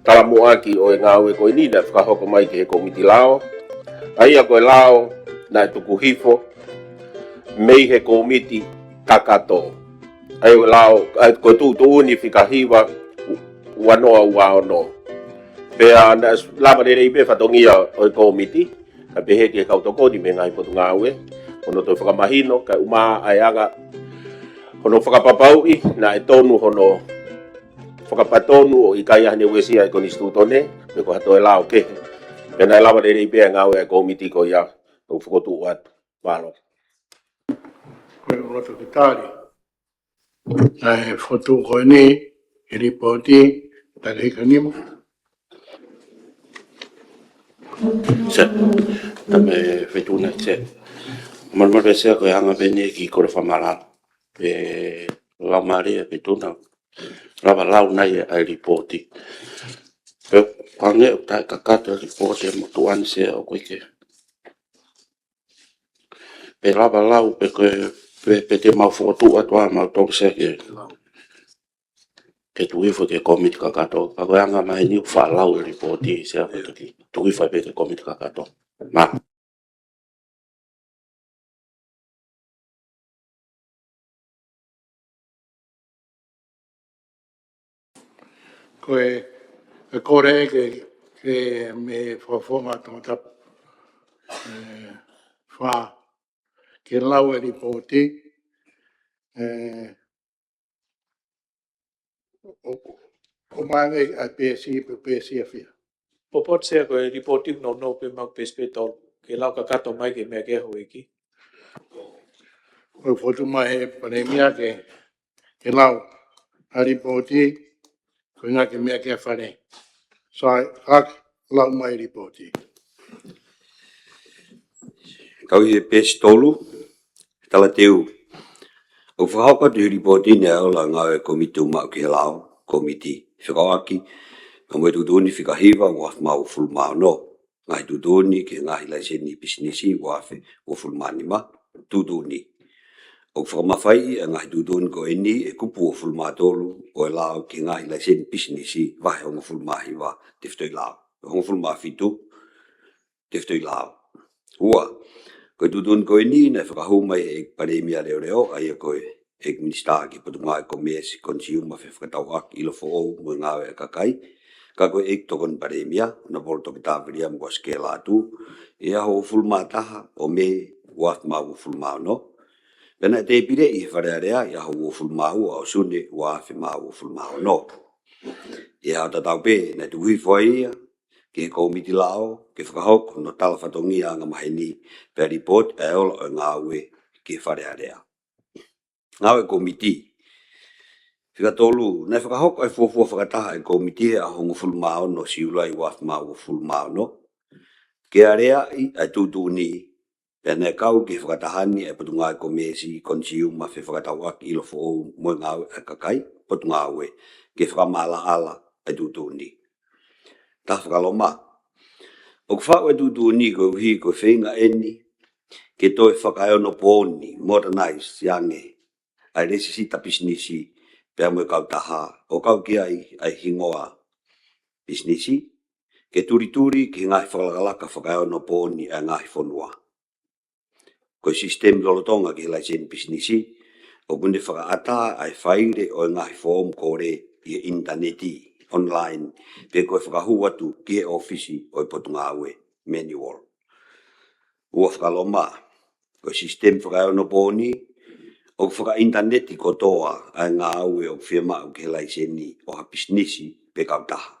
talamuʻaki ʻo e ngāue ko eni naʻe fakahoko mai ki he Kōmiti Lao. ʻA ia ko e lao naʻe tuku hifo mei he kōmiti kakato. ʻA ia ko e lao, ʻa ia ko e tuʻutuʻuni fika hiva ua noa ua ono. Pea naʻe lava lelei pē fatongia ʻo e kōmiti, kae pehē ki he kau tokoni mei he ngaahi potungāue, hono toe fakamahino, kae ʻumaʻā e anga hono fakapapauʻi naʻe tonu hono fakapatonu ʻo ʻikai ʻi ai hano uesia ʻe he konisitūtone, pe ko ha toe lao kehe. Pea naʻe lava lelei pē ʻa e ngāue ʻa e kōmiti ko ia, ʻoku fokotuʻu atu. Mālō. Ko e loto ke tali ʻa e fokotuʻu ko eni, e lipooti, takahika nima. Sea, tapu mo e Feituʻu na Sea. Malumalu pē Sea ko e anga pē eni e kiʻi kole fakamālō. Pea lau mālie Feituʻu na. Lava lau nai ʻa e lipooti. Pea hangē ʻoku taʻekakato e lipooti ʻa e motuʻa ni, Sea, ʻoku ʻikai ke, pe lava lau pe ko e, pe, pe te mau fokotuʻu atu ʻa mautolu, Sea, ke, ke tuku hifo ki he kōmiti kakato. Ka ko e anga maheni ʻoku faʻa lau e lipooti, Sea, ko e tuku hifo pē ki he kōmiti kakato. Mālō. Ko e, e kole ke, ke mei he Fakafofonga Tongatapu, ē, fā, ke lau e lipooti, ē, ʻo, ʻo, ʻomai ange ʻa e peesi, pe peesi ʻe fiha. Poupou, Sea, ko e lipooti ʻoku nounou pē maʻaku, peesi pē ʻe tolu. Ke lau kakato mai ke meʻa ki ai e Houʻeiki. Ko e fokotuʻu mai ʻe he Palēmia ke, ke lau ʻa e lipooti, ko e ʻuhinga ke meʻa ki ai e Fale. Sai, ʻaki, lau mai e lipooti. Kau ʻi he peesi tolu, talateu. ʻOku fakahoko atu ʻi he lipooti ni ʻa e ola e ngāue e Kōmiti Tuʻumaʻu ki he Lao, kōmiti fekauʻaki pea mo e tuʻutuʻuni fika hiva ua afe mā uofulu mā ono. Ngaahi tuʻutuʻuni ki he ngaahi laiseni pisinisi ua afe uofulu mā nima. Tuʻutuʻuni. ʻOku fakamafaiʻi ʻa e ngaahi tuʻutuʻuni ko eni ʻe he kupu uofulu mā tolu ʻo e lao ki he ngaahi laiseni pisinisi vahe hongofulu mā hiva tefitoʻi lao. Hongofulu mā fitu tefitoʻi lao. Ua, ko e tuʻutuʻuni ko eni naʻe fakahū mai ʻe he ʻEiki Palēmia Leʻoleʻo, ʻa ia ko e ʻEiki Minisitā ki he Potungāue Komēsi, Konisiuma, Fefakatauʻaki, ʻIlo Foʻou mo e Ngāue ʻa e Kakai, ka ko e ʻEiki Tokoni Palēmia, Honourable Toketā Viliami Kuasikē Lātū, ʻi he ʻaho hongofulu mā taha ʻo Mē ua afe mā uofulu mā ono. Pea naʻe tēpileʻi ʻi he Fale Alea ʻi he ʻaho hongofulu mā ua ʻo Sune ua afe mā uofulu mā ono. ʻI he ʻaho tatau pē naʻe tuku hifo ai ia ki he Kōmiti Lao ke fakahoko hono tala fatongia anga maheni pea lipooti ʻa e ola ʻo e ngāue ki he Fale Alea. Ngāue kōmiti. Fika tolu, naʻe fakahoko ʻa e fuofua fakataha ʻa e kōmiti he ʻaho hongofulu mā ono Siulai ua afe mā uofulu mā ono ke aleaʻi ʻa e tuʻutuʻuni, pea naʻe kau ki he fakataha ni ʻa e Potungāue Komēsi, Konisiuma, Fefakatauʻaki, ʻIlo Foʻou mo e Ngāue ʻa e Kakai, Potungāue, ke fakamaʻalaʻala ʻa e tuʻutuʻuni. Taha, fakaloma. ʻOku faʻu e tuʻutuʻuni koeʻuhi ko e feinga eni ke toe fakaeonopooni, modernize ange, ʻa e lēsisita pisinisi pea mo e kautaha, ʻo kau ki ai ʻa e hingoa pisinisi, ke tulituli ki he ngaahi fakalakalaka fakaeonopooni ʻa e ngaahi fonua. Ko e sisitemi lolotonga ki he laiseni pisinisi, ʻoku ne fakaʻatā ʻa e faile ʻo e ngaahi foomu kole ʻi he ʻinitaneti, online, pe ko e fakahū atu ki he ʻōfisi ʻo e Potungāue, manual. Ua, fakaloma. Ko e sisitemi fakaeonopooni, ʻoku fakaʻinitaneti kotoa ʻa e ngāue ʻoku fiemaʻu ki he laiseni ʻo ha pisinisi pe kautaha.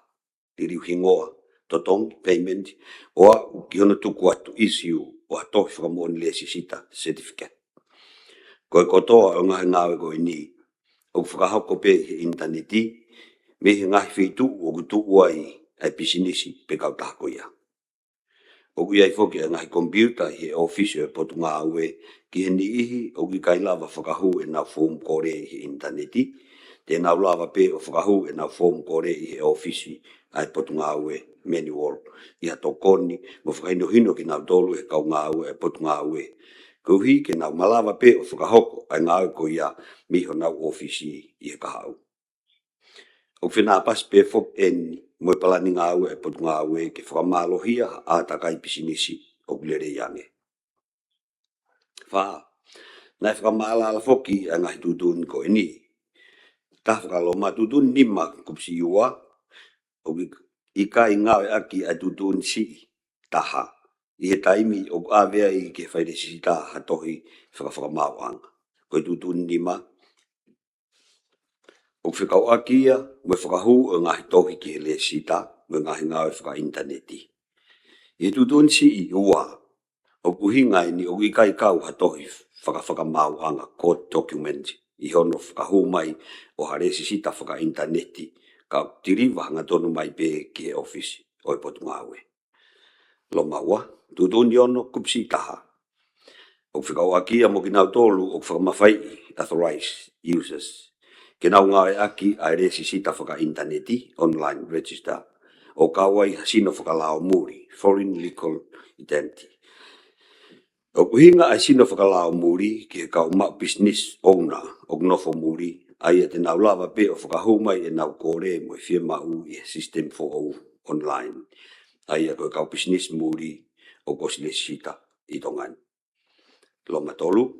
Liliu hingoa, totongi, payment, ʻo aʻu ki hono tuku atu, issue, ʻo ha tohi fakamoʻoni lēsisita, certificate. Ko e kotoa ʻo e ngaahi ngāue ko eni ʻoku fakahoko pē ʻi he ʻinitaneti mei he ngaahi feituʻu ʻoku tuʻu ai ʻa e pisinisi pe kautaha ko ia. ʻOku ʻi ai foki ʻa e ngaahi komipiuta ʻi he ʻōfisi ʻo e Potungāue ki he niʻihi ʻoku ʻikai lava fakahū ʻenau foomu kole ʻi he ʻinitaneti. Te nau lava pē ʻo fakahū ʻenau foomu kole ʻi he ʻōfisi ʻa e Potungāue, manual, ʻi ha tokoni mo fakahinohino kinautolu ʻe he kau ngāue ʻa e Potungāue, koeʻuhi ke nau malava pē ʻo fakahoko ʻa e ngāue ko ia mei honau ʻōfisi ʻi he kahaʻu. ʻOku fenāpasi pē foki eni mo e palani ngāue ʻa e Potungāue ke fakamālohia ha ʻātakai pisinisi ʻoku lelei ange. Fā, naʻe fakamaʻalaʻala foki ʻa e ngaahi tuʻutuʻuni ko eni. Taha, fakaloma. Tuʻutuʻuni nima, kupu C ua, ʻoku ʻikai ngāueʻaki ʻa e tuʻutuʻuni C taha ʻi he taimi ʻoku ʻave ai ki he failēsisita ha tohi fakafakamaauʻanga. Ko e tuʻutuʻuni nima, ʻoku fekauʻaki ia mo e fakahū ʻo e ngaahi tohi ki he lēsisita mo e ngaahi ngāue fakaʻinitaneti. ʻI he tuʻutuʻuni C ua, ʻoku ʻuhinga eni ʻoku ʻikai kau ha tohi fakafakamaauʻanga, court document, ʻi hono fakahū mai ʻo ha lēsisita fakaʻinitaneti, ka ʻoku tiliva hangatonu mai pē ki he ʻōfisi ʻo e Potungāue. Loma ua, tuʻutuʻuni ono, kupu C taha, ʻoku fekauʻaki ia mo kinautolu ʻoku fakamafaiʻi, authorized users, ke nau ngāueʻaki ʻa e lēsisita fakaʻinitaneti, online register, ʻo kau ai ha sino fakalao muli, foreign legal identity. ʻOku ʻuhinga ʻa e sino fakalao muli ki he kau maʻu business owner ʻoku nofo muli, ʻa ia te nau lava pē ʻo fakahū mai ʻenau kole mo e fiemaʻu ʻi he system foʻou online, ʻa ia ko e kau business muli ʻoku ʻosi lēsisita ʻi Tonga ni. Loma tolu,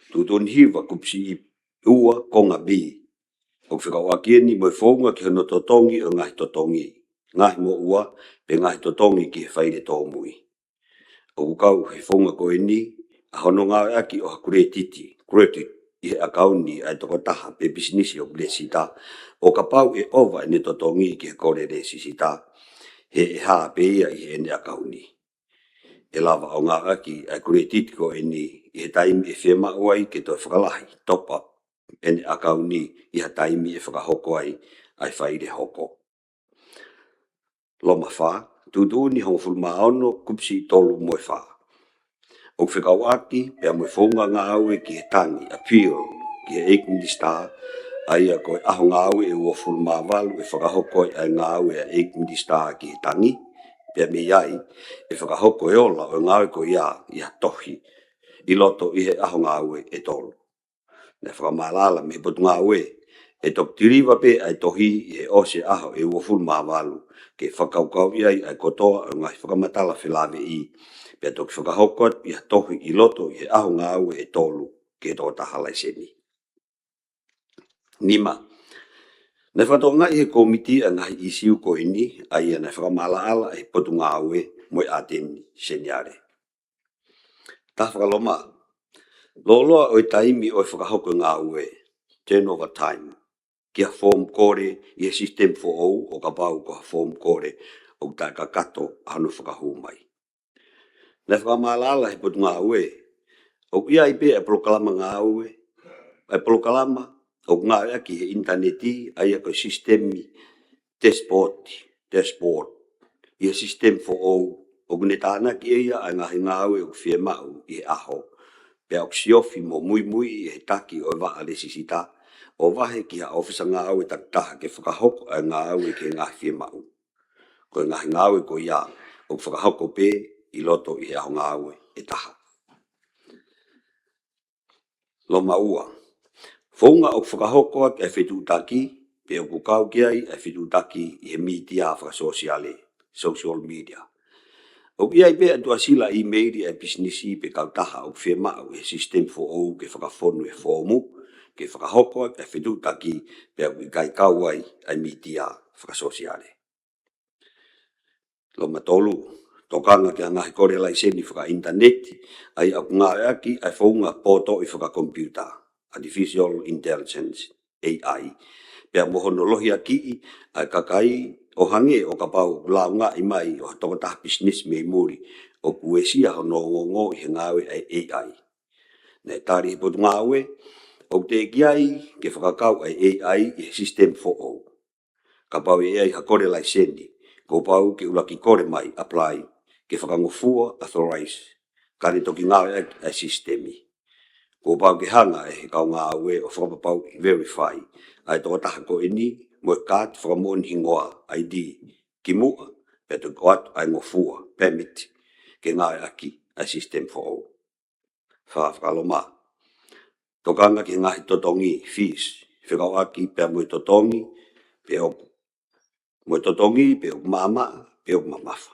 tuʻutuʻuni hiva kupu siʻi ua konga B, ʻoku fekauʻaki eni mo e founga ki hono totongi ʻo e ngaahi totongi, ngaahi moʻua, pe ngaahi totongi ki he faile tōmui. ʻOku kau he founga ko eni ʻa hono ngāueʻaki ʻo ha kuletiti, credit, ʻi he ʻakauni ʻa e tokotaha pe pisinisi ʻoku lēsisita, ʻo kapau ʻe ʻova ʻene totongi ki he kole lēsisita, he ʻe hā pē ia ʻi heʻene ʻakauni. ʻE lava ʻo ngāueʻaki ʻa e kuletiti ko eni ʻi he taimi ʻe fiemaʻu ai ke toe fakalahi, top up, ʻene ʻakauni ʻi ha taimi ʻe fakahoko ai ʻa e faile hoko. Loma fā, tuʻutuʻuni hongofulu mā ono kupu siʻi tolu mo e fā, ʻoku fekauʻaki pea mo e founga ngāue ki he tangi, appeal, ki he ʻEiki Minisitā, ʻa ia ko e ʻaho ngāue ʻe uofulu mā valu ʻe fakahoko ai ʻa e ngāue ʻa e ʻEiki Minisitā ki he tangi, pea mei ai ʻe fakahoko e ola ʻo e ngāue ko ia ʻi ha tohi ʻi loto ʻi he ʻaho ngāue ʻe tolu. Naʻe fakamaʻalaʻala mei he Potungāue ʻe toki tiliva pē ʻa e tohi ʻi he ʻosi e ʻaho ʻe uofulu mā valu ke fakakaukauʻi ai ʻa e kotoa ʻo e ngaahi fakamatala felāveʻi, pea toki fakahoko atu ʻi ha tohi ʻi loto ʻi he ʻaho ngāue ʻe tolu ki he tokotaha laiseni. Nima, naʻe fakatokangaʻi ʻe he kōmiti ʻa e ngaahi ʻīsiu ko eni, ʻa ia naʻe fakamaʻalaʻala ʻe he Potungāue mo e ʻAteni Seniale. Taha fakaloma, lōloa ʻo e taimi ʻo e fakahoko e ngāue, turnover time, ki ha foomu kole ʻi he system foʻou ʻo kapau ko ha foomu kole ʻoku taʻekakato ʻa hono fakahū mai. Naʻe fakamaʻalaʻala ʻe he Potungāue ʻoku ʻi ai pē ʻa e polokalama ngāue, ʻa e polokalama ʻoku ngāueʻaki he ʻinitaneti, ʻa ia ko e sisitemi dashboard, dashboard, ʻi he system foʻou, ʻoku ne tānaki ʻe ia ʻa e ngaahi ngāue ʻoku fiemaʻu ʻi he ʻaho, pea ʻoku siofi mo muimui ʻe he taki ʻo e vaʻa lēsisita ʻo vahe ki ha ʻōfisa ngāue takitaha ke fakahoko ʻa e ngāue ki he ngaahi fiemaʻu. Ko e ngaahi ngāue ko ia ʻoku fakahoko pē ʻi loto ʻi he ʻaho ngāue ʻe taha. Loma ua, founga ʻoku fakahoko ʻaki ʻa e fetuʻutaki, pe ʻoku kau ki ai ʻa e fetuʻutaki ʻi he mītia fakasōsiale, social media. ʻOku ʻi ai pē ʻa e tuʻasila ʻīmeili ʻa e pisinisi pe kautaha ʻoku fiemaʻu ʻe he system foʻou ke fakafonu e foomu ke fakahoko ʻaki ʻa e fetuʻutaki, pea ʻoku ʻikai kau ai ʻa e mītia fakasōsiale. Loma tolu, tokanga ki he ngaahi kole laiseni fakaʻinitaneti, ʻa ia ʻoku ngāueʻaki ʻa e founga pōtoʻi fakakomipiuta, artificial intelligence, A I, pea mo hono lohiakiʻi ʻa e kakai ʻo hangē ʻo kapau ʻoku lāungaʻi mai ʻo ha tokotaha pisinisi mei muli ʻoku uesia hono ongoongo ʻi he ngāue ʻa e A I. Naʻe tali ʻe he Potungāue ʻoku teʻeki ai ke fakakau ʻa e A I ʻi he system foʻou. Kapau ʻe ʻi ai ha kole laiseni, kuo pau ke ʻuluaki kole mai, apply, ke fakangofua, authorize, ka ne toki ngāueʻaki ʻa e sisitemi. Kuo pau ke hanga ʻe he kau ngāue ʻo fakapapauʻi, verify, ʻa e tokotaha ko eni mo e kaati fakamoʻoni hingoa, I D, kimuʻa pea toki ʻoatu ʻa e ngofua, permit, ke ngāueʻaki ʻa e sisitemi foʻou. Fā fakaloma, tokanga ki he ngaahi totongi, fees, fekauʻaki pea mo e totongi pe ʻoku, mo e totongi pe ʻoku maʻamaʻa pe ʻoku mamafa.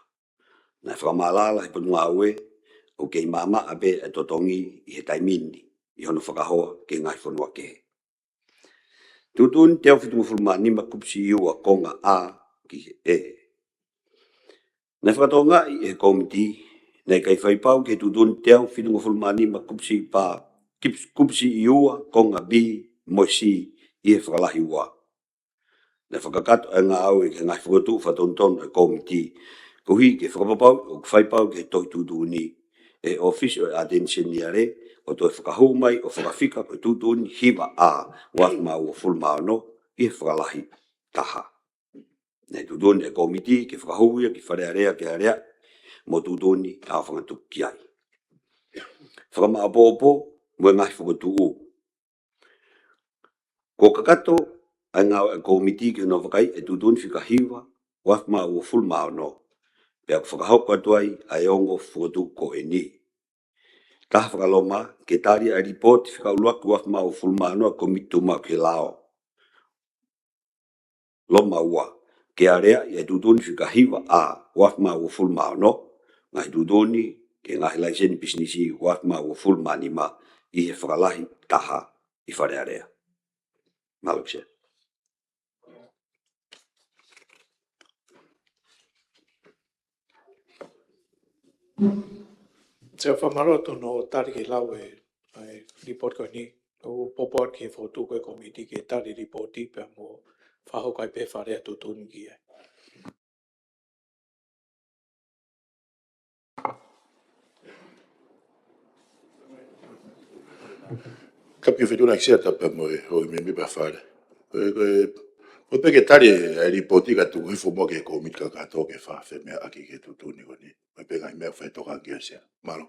Naʻe fakamaʻalaʻala ʻe he Potungāue ʻoku kei maʻamaʻa pē ʻa e totongi ʻi he taimi ni ʻi hono fakahoa ki he ngaahi fonua kehe. Tuʻutuʻuni teau fitungofulu mā nima kupu siʻi ua konga A ki he E. Naʻe fakatokangaʻi ʻe he kōmiti naʻe ʻikai faipau ki he tuʻutuʻuni teau fitungofulu mā nima kupu siʻi pā, kupu siʻi ua konga B mo e C ʻi he fakalahi ua. Naʻe fakakakato ʻa e ngāue ki he ngaahi fokotuʻu fakatonutonu ʻa e kōmiti, koeʻuhi ke fakapapauʻi ʻoku faipau ki he tohi tuʻutuʻuni ʻe he ʻŌfisi ʻo e ʻAteni Seniale ʻo toe fakahū mai ʻo fakafika ko e tuʻutuʻuni hiva A ua afe mā uofulu mā ono ʻi he fakalahi taha. Naʻe tuʻutuʻuni ʻa e kōmiti ke fakahū ia ki Fale Alea ke aleaʻi mo tuʻutuʻuni ʻa e fanga tuku ki ai. Fakamāʻopoʻopo mo e ngaahi fokotuʻu. Kuo kakato ʻa e ngāue ʻa e kōmiti ki hono vakaiʻi ʻa e tuʻutuʻuni fika hiva ua afe mā uofulu mā ono. Pea ʻoku fakahoko atu ai ʻa e ongo fokotuʻu ko eni. Taha, fakaloma, ke tali ʻa e lipooti fika ʻuluaki ua afe mā uofulu mā ono ʻa e Kōmiti Tuʻumaʻu ki he Lao. Loma ua, ke aleaʻi ʻa e tuʻutuʻuni fika hiva A ua afe mā uofulu mā ono, ngaahi tuʻutuʻuni ki he ngaahi laiseni pisinisi ua afe mā uofulu mā nima ʻi he fakalahi taha ʻi Fale Alea. Mālō, Sea. Sea, fakamālō atu hono tali ke lau e, e lipooti ko eni. ʻOku ou poupou atu ki he fokotuʻu ko e kōmiti ke tali e lipooti pea mo fakahoko ai pē ʻe Fale Alea ʻa e tuʻutuʻuni ki ai. Ka pehē ʻe Fetuʻu, Sea, tapu mo e houʻeiki mēmipa Fale. Ko e, ko e, ko e pehē ke tali ʻa e lipooti ka tuku hifo muʻa ki he kōmiti kakato ke fakafemeʻaʻaki ki he tuʻutuʻuni ko eni. Ko e pehē ngaahi meʻa ʻoku faʻa toka ki ai, Sea. Mālō.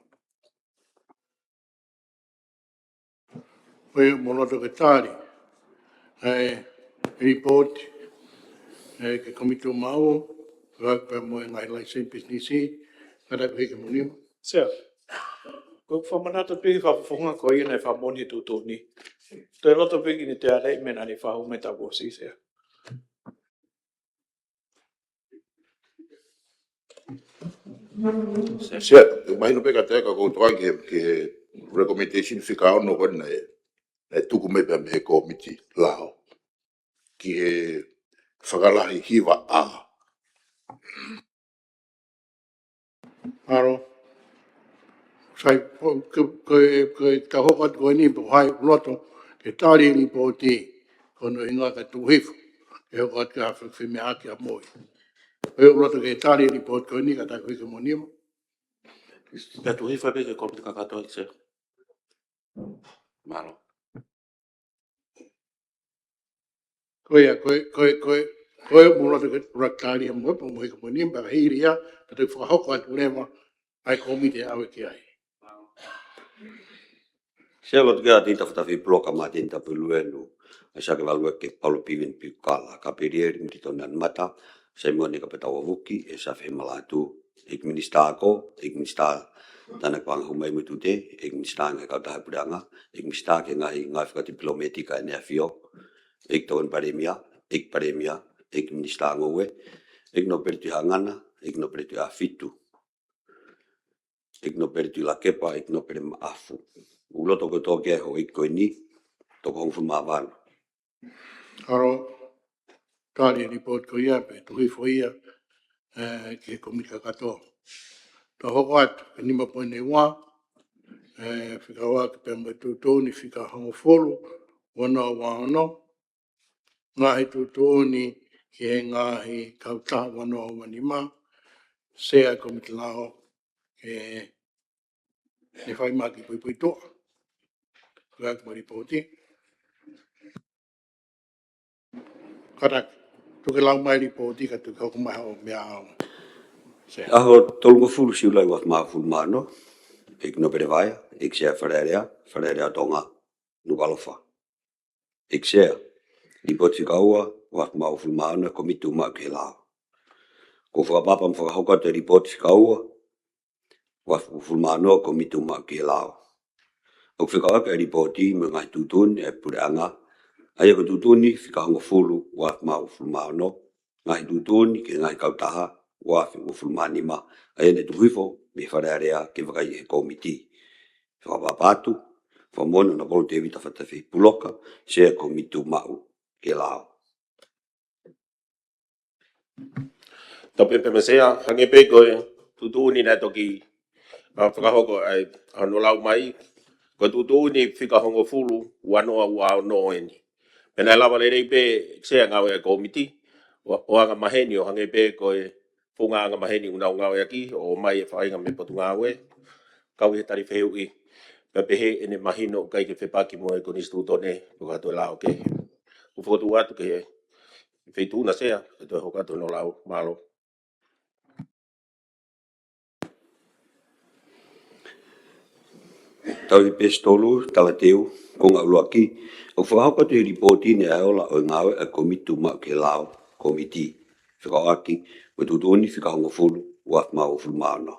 Ko ia, mou loto ke tali ʻa e lipooti ʻa e Kōmiti Tuʻumaʻu, ʻa ia pea mo e ngaahi laiseni pisinisi, kātaki hiki mo nima. Sea, ʻoku ou fakamanatu pē ki he fakafofonga ko ia naʻe fakamoʻoni he tuʻutuʻuni. Toe loto pē ke ne toe aleaʻi e meʻa naʻa ne fakahū mai he taʻu kuo ʻosi, Sea. Sea, ʻoku mahino pē kiate au, ka ʻoku ou tokanga ki he, ki he recommendation fika ono ko ē naʻe, naʻe tuku mai pē mei he kōmiti lao ki he fakalahi hiva A. Mālō. Sai, ko, ko, ko, ko e tau hoko atu ko eni, pe ko hai ʻoku loto ke tali e lipooti, ko hono ʻuhinga ka tuku hifo ke hoko atu ke fakafemeʻaʻaki ʻa moʻui. Ko ia, ʻoku loto ke tali e lipooti ko eni, kātaki hiki mo nima. Pea tuku hifo pē ki he kōmiti kakato, ʻEiki Sea. Mālō. Ko ia, ko e, ko e, ko e, ko e mou loto ke ʻuluaki tali ʻa moʻui pea mo hiki mo nima, pea hili ia, pea toe fakahoko atu leva ʻa e kōmiti ʻe ʻave ki ai. Sea, lotu ke ʻa Tinita Fatafehi Puloka, Māteni Tapueluelu, ʻAisake Valueke, Paula Piveni Piukala, Kapelieli Miti Tonanumata, Saimone Kapatauavuki, ʻEsafehi Malatu, ʻEiki Minisitā Ako, ʻEiki Minisitā Tānaki Paʻanga Hū Mai mo e Tute, ʻEiki Minisitā Ngaahi Kautaha Puleʻanga, ʻEiki Minisitā ki he Ngaahi Ngāue Fakatipilometika ʻEne ʻAfio, ʻEiki Tokoni Palēmia, ʻEiki Palēmia, ʻEiki Minisitā Ngoue, ʻEiki Nōpele Tuʻihaʻangana, ʻEiki Nōpele Tuʻiʻāfitu, ʻEiki Nōpele Tuʻilakepa, ʻEiki Nōpele Maʻafu. ʻOku loto ke toki ʻai houʻeiki ko eni, toko hongofulu mā valu. Mālō, tali e lipooti ko ia, pea tuku hifo ia, ē, ki he kōmiti kakato. Tau hoko atu ki he nima poini ua, ē, fika ua ki pea mo e tuʻutuʻuni fika hongofulu, ua noa ua ono, ngaahi tuʻutuʻuni ki he ngaahi kautaha ua noa ua nima, Sea Kōmiti Lao, ke ne fai mai ki he puipuituʻa. Ko ia ʻa e lipooti. Kātaki, tuku ke lau mai e lipooti ka tuku ke hoko mai hoʻo meʻa ʻaho. Sea. ʻAho tolungofulu Siulai ua afe mā uofulu mā ono, ʻEiki Nōpele Vaea, ʻEiki Sea Fale Alea, Fale Alea Tonga, Nukuʻalofa. ʻEiki Sea, lipooti fika ua ua afe mā uofulu mā ono, Kōmiti Tuʻumaʻu ki he Lao. ʻOku ou fakaʻapaʻapa mo fakahoko atu e lipooti fika ua ua afe mā uofulu mā ono, Kōmiti Tuʻumaʻu ki he Lao. ʻOku fekauʻaki ʻa e lipooti mo e ngaahi tuʻutuʻuni ʻa e Puleʻanga, ʻa ia ko e tuʻutuʻuni fika hongofulu ua afe mā uofulu mā ono, ngaahi tuʻutuʻuni ki he ngaahi kautaha ua afe uofulu mā nima, ʻa ia naʻe tuku hifo mei Fale Alea ke vakaiʻi ʻe he kōmiti. Fakaʻapaʻapa atu, fakamoʻoni ʻOnapolo Tēvita Fatafehi Puloka, Sea Kōmiti Tuʻumaʻu ki he Lao. Tapu pē mo e Sea, hangē pē ko e tuʻutuʻuni naʻe toki, ā, fakahoko ai hono lau mai, ko e tuʻutuʻuni fika hongofulu ua noa ua ono eni. Pea naʻe lava lelei pē, Sea, ngāue ʻa e kōmiti ʻo, ʻo angamaheni ʻo hangē pē ko e founga angamaheni ʻoku nau ngāueʻaki, ʻo ʻomai e faʻahinga mei he Potungāue, kau ki he tali fehuʻi, pea pehē ʻene mahino ʻoku ʻikai ke fepaki mo e Konisitūtone, ʻo ka toe lao kehe. ʻOku fokotuʻu atu ki he Feituʻu na, Sea, ke toe hoko atu hono lau. Mālō. Tau ki he peesi tolu, talateu, konga ʻuluaki, ʻoku fakahoko atu ʻi he lipooti ni ʻa e ola ʻo e ngāue ʻa e Kōmiti Tuʻumaʻu ki he Lao, kōmiti. fekauʻaki mo e tuʻutuʻuni fika hongofulu ua afe mā uofulu mā ono.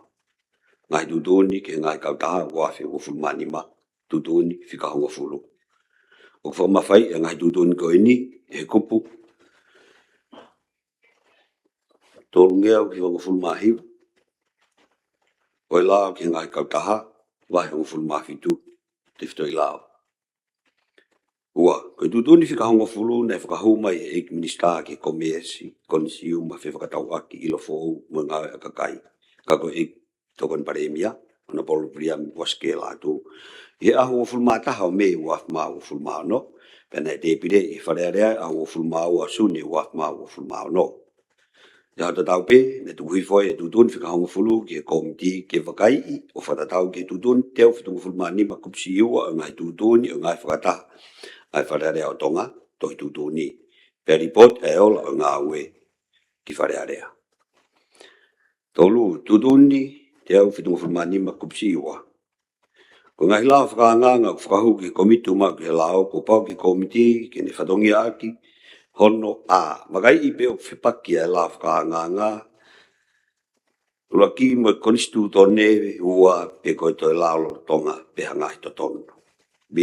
Ngaahi tuʻutuʻuni ki he ngaahi kautaha ua afe uofulu mā nima, tuʻutuʻuni fika hongofulu. ʻOku fakamafaiʻi ʻa e ngaahi tuʻutuʻuni ko eni ʻe he kupu tolungeau ki he hongofulu mā hiva ʻo e lao ki he ngaahi kautaha, vahe hongofulu mā fitu, tefitoʻi lao. Ua, ko e tuʻutuʻuni fika hongofulu naʻe fakahū mai ʻe he ʻEiki Minisitā ki he Komeesi, Konisiuma, Fefakatauʻaki, ʻIlo Foʻou mo e Ngāue ʻa e Kakai, ka ko e ʻEiki Tokoni Palēmia, Honourable Viliami Uasikehe Lātū, ʻi he ʻaho uofulu mā taha ʻo Mē ua afe mā uofulu mā ono, pea naʻe tēpile ʻi he Fale Alea ʻi he ʻaho uofulu mā ua ʻo Sune ua afe mā uofulu mā ono. ʻI he ʻaho tatau pē, naʻe tuku hifo ai e tuʻutuʻuni fika hongofulu ki he kōmiti ke vakaiʻi ʻo fakatatau ki he tuʻutuʻuni teau fitungofulu mā nima kupu siʻi ua ʻo e ngaahi tuʻutuʻuni ʻo e ngaahi fakataha ʻa e Fale Alea ʻo Tonga, tohi tuʻutuʻuni, pea lipooti ʻa e ola ʻo e ngāue ki Fale Alea. Tolu, tuʻutuʻuni teau fitungofulu mā nima kupu siʻi ua. Ko e ngaahi lao fakaangaanga ʻoku fakahū ki he kōmiti tuʻumaʻu ki he lao, kuo pau ki he kōmiti ke ne fatongiaʻaki hono: A, vakaiʻi pe ʻoku fepaki ʻa e lao fakaangaanga ʻuluaki mo e Konisitūtone, ua, pe ko e toe lao lolotonga pe ha ngaahi totonu. B,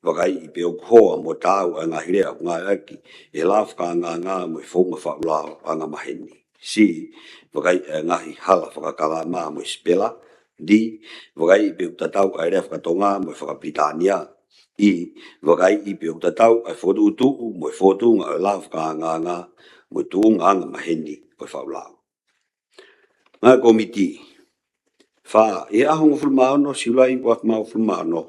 vakaiʻi pe ʻoku hoa mo taau ʻa e ngaahi lea ʻoku ngāueʻaki ʻi he lao fakaangaanga mo e founga faʻu lao angamaheni. C, vakaiʻi ʻa e ngaahi hala fakakalama mo e sipela. D, vakaiʻi pe ʻoku tatau ʻa e lea fakatonga mo e fakapilitānia. E, vakaiʻi pe ʻoku tatau ʻa e fokotuʻutuʻu mo e fōtunga ʻo e lao fakaangaanga mo e tuʻunga angamaheni ʻo e faʻu lao. Ngaahi kōmiti. Fā, ʻi he ʻaho hongofulu mā ono Siulai ua afe mā uofulu mā ono,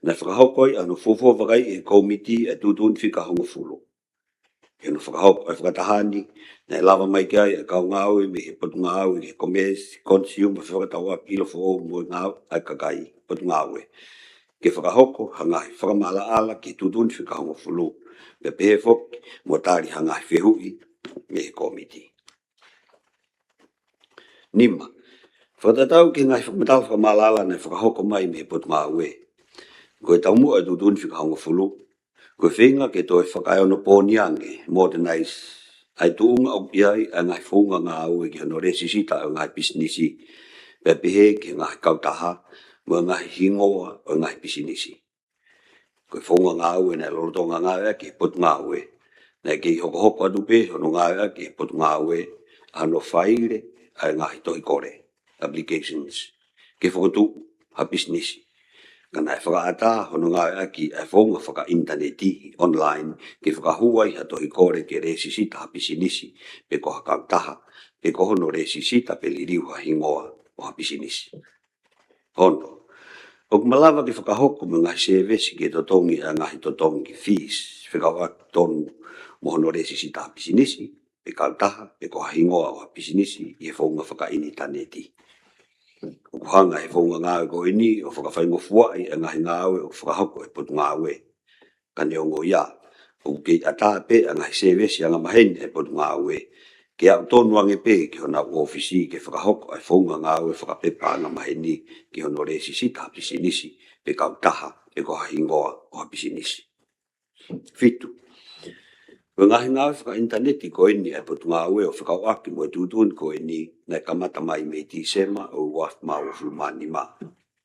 naʻe fakahoko ai ʻa hono fuofua vakaiʻi ʻe he kōmiti ʻa e tuʻutuʻuni fika hongofulu. ʻI hono fakahoko ʻa e fakataha ni, naʻe lava mai ki ai ʻa e kau ngāue mei he Potungāue ki he Komeesi, Konisiuma, Fefakatauʻaki, ʻIlo Foʻou mo e Ngāue ʻa e Kakai, Potungāue, ke fakahoko ha ngaahi fakamaʻalaʻala ki he tuʻutuʻuni fika hongofulu, pea pehē foki mo tali ha ngaahi fehuʻi mei he kōmiti. Nima, fakatatau ki he ngaahi fakamatala fakamaʻalaʻala naʻe fakahoko mai mei he Potungāue. Ko e taumuʻa ʻo e tuʻutuʻuni fika hongofulu, ko e feinga ke toe fakaeonopooni ange, modernize, ʻa e tuʻunga ʻoku ʻi ai ʻa e ngaahi founga ngāue ki hono lēsisita ʻo e ngaahi pisinisi, pea pehē ki he ngaahi kautaha mo e ngaahi hingoa ʻo e ngaahi pisinisi. Ko e founga ngāue naʻe lolotonga ngāueʻaki ʻe he Potungāue, naʻe kei hokohoko atu pē hono ngāueʻaki ʻe he Potungāue ʻa hono faile ʻa e ngaahi tohi kole, applications, ke fokotuʻu ha pisinisi. Ka naʻe fakaʻatā hono ngāueʻaki ʻa e founga fakaʻinitaneti, online, ke fakahū ai ha tohi kole ke lēsisita ha pisinisi, pe ko ha kautaha, pe ko hono lēsisita pe liliu ha hingoa ʻo ha pisinisi. Ono, ʻoku malava ke fakahoko mo e ngaahi sēvesi ke totongi ʻa e ngaahi totongi, fees, fekauʻaki tonu mo hono lēsisita ha pisinisi, pe kautaha, pe ko ha hingoa ʻo ha pisinisi ʻi he founga fakaʻinitaneti. ʻOku hanga ʻe he founga ngāue ko eni ʻo fakafaingofuaʻi ʻa e ngaahi ngāue ʻoku fakahoko ʻe he Potungāue. Ka neongo ia, ʻoku kei ʻatā pē ʻa e ngaahi sēvesi angamaheni ʻa e Potungāue ke aʻu tonu ange pē ki honau ʻōfisi ke fakahoko ʻa e founga ngāue fakapepa angamaheni ki hono lēsisita ha pisinisi, pe kautaha, pe ko ha hingoa ʻo ha pisinisi. Fitu, ko e ngaahi ngāue fakaʻinitaneti ko eni ʻa e Potungāue ʻo fekauʻaki mo e tuʻutuʻuni ko eni naʻe kamata mai mei Tīsema ʻo e ua afe mā uofulu mā nima,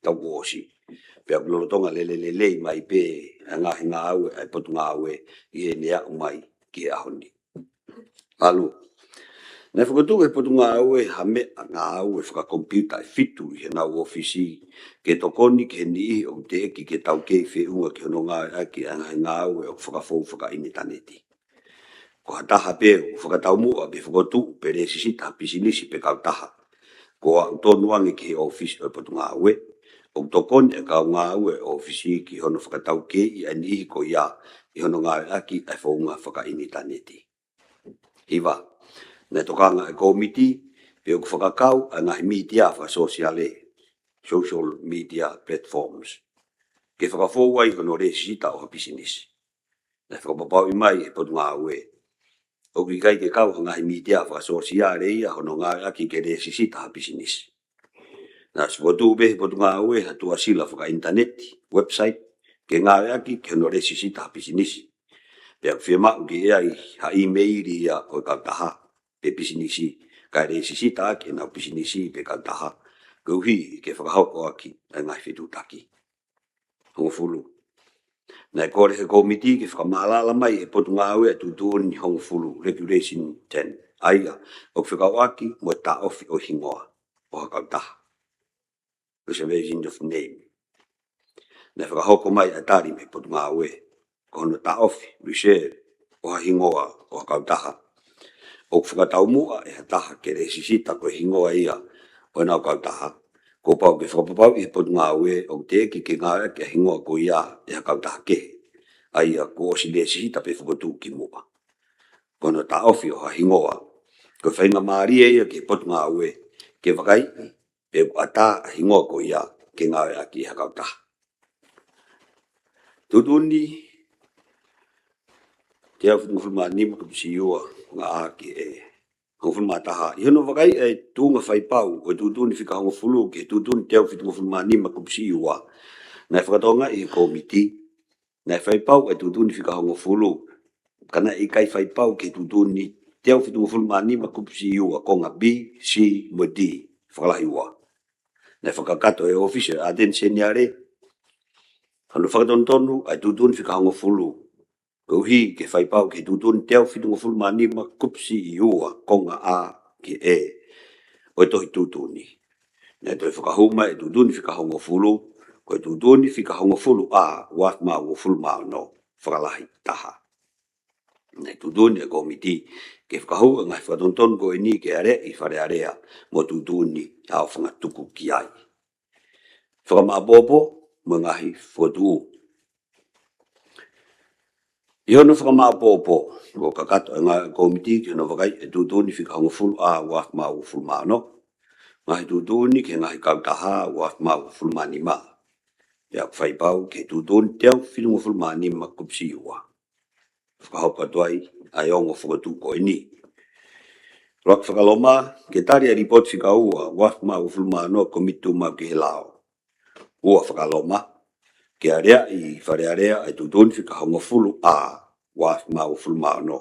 taʻu kuo ʻosi. Pea ʻoku lolotonga lele lelei mai pē ʻa e ngaahi ngāue ʻa e Potungāue ʻi heʻene aʻu mai ki he ʻaho ni. Valu, naʻe fokotuʻu ʻe he Potungāue ha meʻangāue fakakomipiuta ʻe fitu ʻi honau ʻōfisi ke tokoni ki he niʻihi ʻoku teʻeki ke taukei feʻunga ki hono ngāueʻaki ʻa e ngaahi ngāue ʻoku fakafou fakaʻinitaneti. Ko ha taha pē ʻoku fakataumuʻa ke fokotuʻu pe lēsisita ha pisinisi pe kautaha, kuo aʻu tonu ange ki he ʻōfisi ʻo e Potungāue, ʻoku tokoni ʻa e kau ngāue ʻo e ʻōfisi ki hono fakataukeiʻi ʻa e niʻihi ko ia ʻi hono ngāueʻaki ʻa e founga fakaʻinitaneti. Hiva, naʻe tokanga ʻa e kōmiti pe ʻoku fakakau ʻa e ngaahi mītia fakasōsiale, social media platforms, ke fakafou ai hono lēsisita ʻo ha pisinisi. Naʻe fakapapauʻi mai ʻe he Potungāue ʻoku ʻikai ke kau ha ngaahi mītia fakasōsiale ia hono ngāueʻaki ke lēsisita ha pisinisi. Naʻe ʻosi fokotuʻu pē ʻe he Potungāue ha tuʻasila fakaʻinitaneti, website, ke ngāueʻaki ki hono lēsisita ha pisinisi. Pea ʻoku fiemaʻu ke ʻi ai ha ʻīmeili ia ʻo e kautaha. pe pisinisi, kae lēsisita ʻaki ʻenau pisinisi pe kautaha, koeʻuhi ke fakahoko ʻaki ʻa e ngaahi fetuʻutaki. Hongofulu. Naʻe kole ʻe he kōmiti ke fakamaʻalaʻala mai ʻe he Potungāue ʻa e tuʻutuʻuni hongofulu, Regulation ten, ʻa ia ʻoku fekauʻaki mo e taʻofi ʻo e hingoa ʻo ha kautaha, reservation of name. Naʻe fakahoko mai ʻa e tali mei he Potungāue, ko hono taʻofi, reserve, ʻo ha hingoa ʻo ha kautaha, ʻoku fakataumuʻa ʻe ha taha ke lēsisita ko e hingoa ia ʻo ʻenau kautaha, kuo pau ke fakapapauʻi ʻe he Potungāue ʻoku teʻeki ke ngāueʻaki ʻa e hingoa ko ia ʻe ha kautaha kehe, ʻa ia kuo ʻosi lēsisita pe fokotuʻu ki muʻa. Ko hono taʻofi ʻo ha hingoa, ko e faingamālie ia ki he Potungāue ke vakaiʻi pe ʻoku ʻatā ʻa e hingoa ko ia ke ngāueʻaki ʻe ha kautaha. Tuʻutuʻuni teau fitungofulu mā nima kupu C ua, konga A ki he E. Hongofulu mā taha. ʻI hono vakaiʻi ʻa e tuʻunga faipau ʻo e tuʻutuʻuni fika hongofulu ki he tuʻutuʻuni teau fitungofulu mā nima kupu C ua, naʻe fakatokangaʻi ʻe he kōmiti naʻe faipau ʻa e tuʻutuʻuni fika hongofulu, ka naʻe ʻikai faipau ki he tuʻutuʻuni teau fitungofulu mā nima kupu C ua, konga B, C mo D, fakalahi ua. Naʻe fakakakato ʻe he ʻŌfisi ʻo e ʻAteni Seniale hono fakatonutonu ʻa e tuʻutuʻuni fika hongofulu, koeʻuhi ke faipau ki he tuʻutuʻuni teau fitungofulu mā nima kupu C ua, konga A ki he E ʻo e tohi tuʻutuʻuni. Naʻe toe fakahū mai ʻa e tuʻutuʻuni fika hongofulu ko e tuʻutuʻuni fika hongofulu A, ua afe mā uofulu mā ono, fakalahi taha. Naʻe tuʻutuʻuni ʻa e kōmiti ke fakahū ʻa e ngaahi fakatonutonu ko eni ke aleaʻi Fale Alea mo e tuʻutuʻuni ʻa e ʻAofangatuku ki ai. Fakamāʻopoʻopo mo e ngaahi fokotuʻu. ʻI hono fakamāʻopoʻopo, kuo kakato ʻa e ngāue ʻa e kōmiti ki hono vakaiʻi ʻa e tuʻutuʻuni fika hongofulu A, ua afe mā uofulu mā ono, ngaahi tuʻutuʻuni ki he ngaahi kautaha, ua afe mā uofulu mā nima. Pea ʻoku faipau ki he tuʻutuʻuni teau fitungofulu mā nima kupu C ua. Fakahoko atu ai ʻa e ongo fokotuʻu ko eni. ʻUluaki, fakaloma ke tali ʻa e lipooti fika ua, ua afe mā uofulu mā ono, Kōmiti Tuʻumaʻu ki he Lao. Ua, fakaloma ke aleaʻi ʻi Fale Alea ʻa e tuʻutuʻuni fika hongofulu A, ua afe mā uofulu mā ono,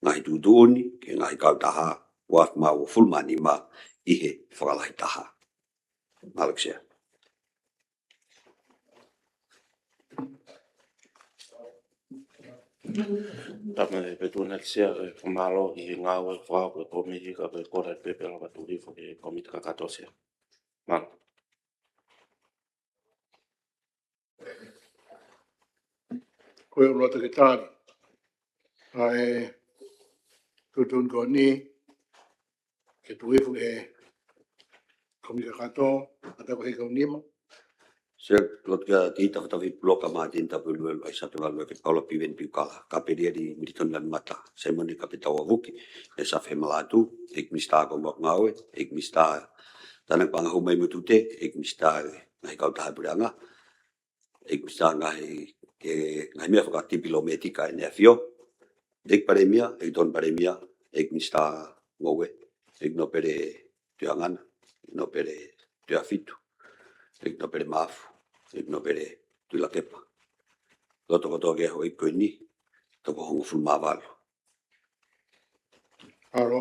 ngaahi tuʻutuʻuni ki he ngaahi kautaha, ua afe mā uofulu mā nima, ʻi he fakalahi taha. Mālō Sea. Tama e petu na Sea, e fakamālō ʻi he ngāue fakahoko ʻa e kōmiti, ka ko e kole pē pea lava tuʻu hifo ki he kōmiti kakato Sea. Mālō. Ko e ʻuluaki ke tali ʻa e tuʻutuʻuni ko eni, ke tuʻu hifo ki he kōmiti kakato, ʻa e taʻu ʻe hongofulu mā nima. Sea, ʻuluaki kia Tita Fatafehi Puloka, Mātini Tapueluelu, ʻAisake Valu, ʻEiki Paula Piveni Piukala, Kapelieli Militoni Lanumata, Saimone Kapetau Avuki, ʻEsafehe Malatu, ʻEiki Minisitā Kau Ngāue, ʻEiki Minisitā Tānaki Paʻanga Hū Mai mo Tute, ʻEiki Minisitā Ngaahi Kautaha Puleʻanga, ʻEiki Minisitā Ngaahi, ke, Ngaahi Meʻa Fakatipilōmētika ʻEne ʻAfio, ʻEiki Palēmia, ʻEiki Tokoni Palēmia, ʻEiki Minisitā Ngoue, ʻEiki Nōpele Tuʻiʻangana, ʻEiki Nōpele Tuʻiʻāfitu, ʻEiki Nōpele Maʻafu, ʻEiki Nōpele Tuʻilakepa. Loto kotoa ki he houʻeiki ko eni, toko hongofulu mā valu. Mālō,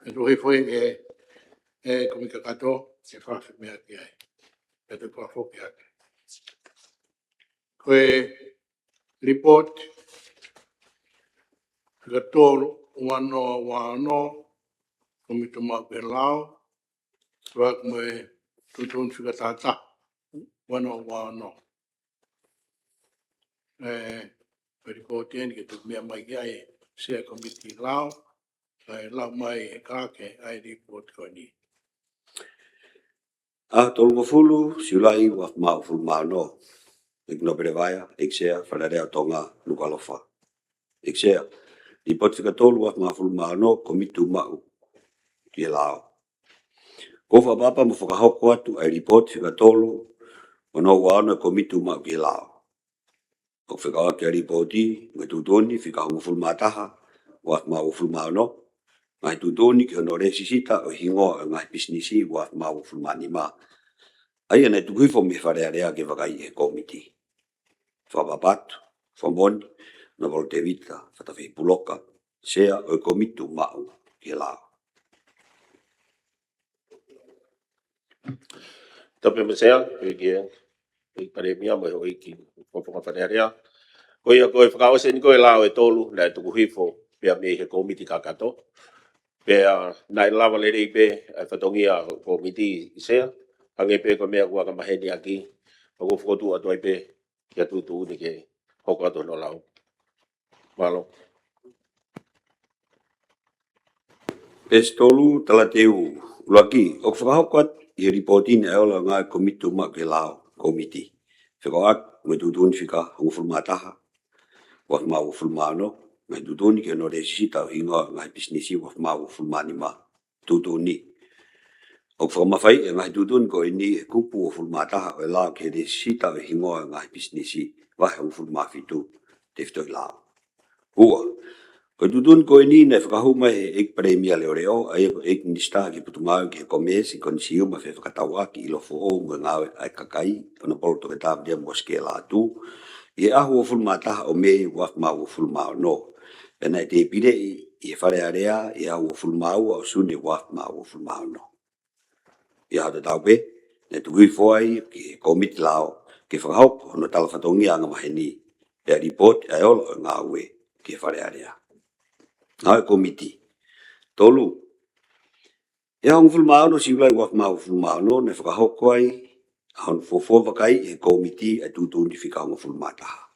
ʻe tuʻu hifo ʻi he, ʻe kōmiti kakato, ke fakafiemālie ai. Pea te u fakafoki atu. Ko e lipooti fika tolu, ua noa ua ono, Kōmiti Tuʻumaʻu ki he Lao, ʻo aʻu mo e tuʻutuʻuni fika taha taha, ua noa ua ono. ʻE, ko e lipooti eni ke tuku meʻa mai ki ai Sea Kōmiti Lao, kae lau mai ʻe Kalake ʻa e lipooti ko eni. ʻAho tolungofulu Siulai ua afe mā uofulu mā ono. ʻEiki Nōpele Vaea, ʻEiki Sea Fale Alea ʻo Tonga, Nukuʻalofa. ʻEiki Sea, lipooti fika tolu ua afe mā uofulu mā ono, Kōmiti Tuʻumaʻu ki he Lao. Ko e fakaʻapaʻapa mo fakahoko atu ʻa e lipooti fika tolu ua noa ua ono ʻa e Kōmiti Tuʻumaʻu ki he Lao. ʻOku fekauʻaki ʻa e lipooti mo e tuʻutuʻuni fika hongofulu mā taha, ua afe mā uofulu mā ono, ngaahi tuʻutuʻuni ki hono lēsisita ʻo e hingoa ʻo e ngaahi pisinisi, ua afe mā uofulu mā nima, ʻa ia naʻe tuku hifo mei Fale Alea ke vakaiʻi ʻe he kōmiti. Fakaʻapaʻapa atu, fakamoʻoni, Navalu Tēvita Fatafehi Puloka, Sea ʻo e Kōmiti Tuʻumaʻu ki he lao. Tapu mo e Sea, ʻEiki, ʻEiki Palēmia mo e Houʻeiki Fofonga Fale Alea. Ko ia ko e fakaʻosi eni ko e lao ʻe tolu naʻe tuku hifo pea mei he kōmiti kakato. Pea naʻe lava lelei pē ʻa e fatongia ʻo e kōmiti, Sea, hangē pē ko e meʻa kuo angamaheni ʻaki, ʻoku ou fokotuʻu atu ai pē kia Tuʻutuʻuni ke hoko atu hono lau. Mālō. Pēsi tolu, talateu ʻuluaki, ʻoku fakahoko atu ʻi he lipooti ni ʻa e ola ʻo e ngāue ʻa e Kōmiti Tuʻumaʻu ki he Lao, kōmiti. Fekauʻaki mo e tuʻutuʻuni fika hongofulu mā taha, ua afe mā uofulu mā ono, ngaahi tuʻutuʻuni ki hono lēsisita ʻo e hingoa ʻo e ngaahi pisinisi, ua afe mā uofulu mā nima, tuʻutuʻuni. ʻOku fakamafaiʻi ʻa e ngaahi tuʻutuʻuni ko eni ʻi he kupu uofulu mā taha ʻo e lao ki he lēsisita ʻo e hingoa ʻo e ngaahi pisinisi, vahe hongofulu mā fitu, tefitoʻi lao. Ua, ko e tuʻutuʻuni ko eni naʻe fakahū mai ʻe he ʻEiki Palēmia Leʻoleʻo, ʻa ia ko e ʻEiki Minisitā ki he Potungāue ki he Komēsi, Konisiuma, Fefakatauʻaki, ʻIlo Foʻou mo e Ngāue ʻa e Kakai, Honourable Toketā Viliami Uosi Kēlatu, ʻi he ʻaho uofulu mā taha ʻo Mē ua afe mā uofulu mā ono. Pea naʻe tēpileʻi ʻi he Fale Alea ʻi he ʻaho uofulu mā ua ʻo Sune ua afe mā uofulu mā ono. ʻI he ʻaho tatau pē, naʻe tuku hifo ai ki he kōmiti lao ke fakahoko hono tala fatongia angamaheni, pea lipooti ʻa e ola ʻo e ngāue ki he Fale Alea. Ngāue kōmiti. Tolu, ʻi he ʻaho hongofulu mā ono Siulai ua afe mā uofulu mā ono, naʻe fakahoko ai ʻa hono fuofua vakaiʻi ʻe he kōmiti ʻa e tuʻutuʻuni fika hongofulu mā taha.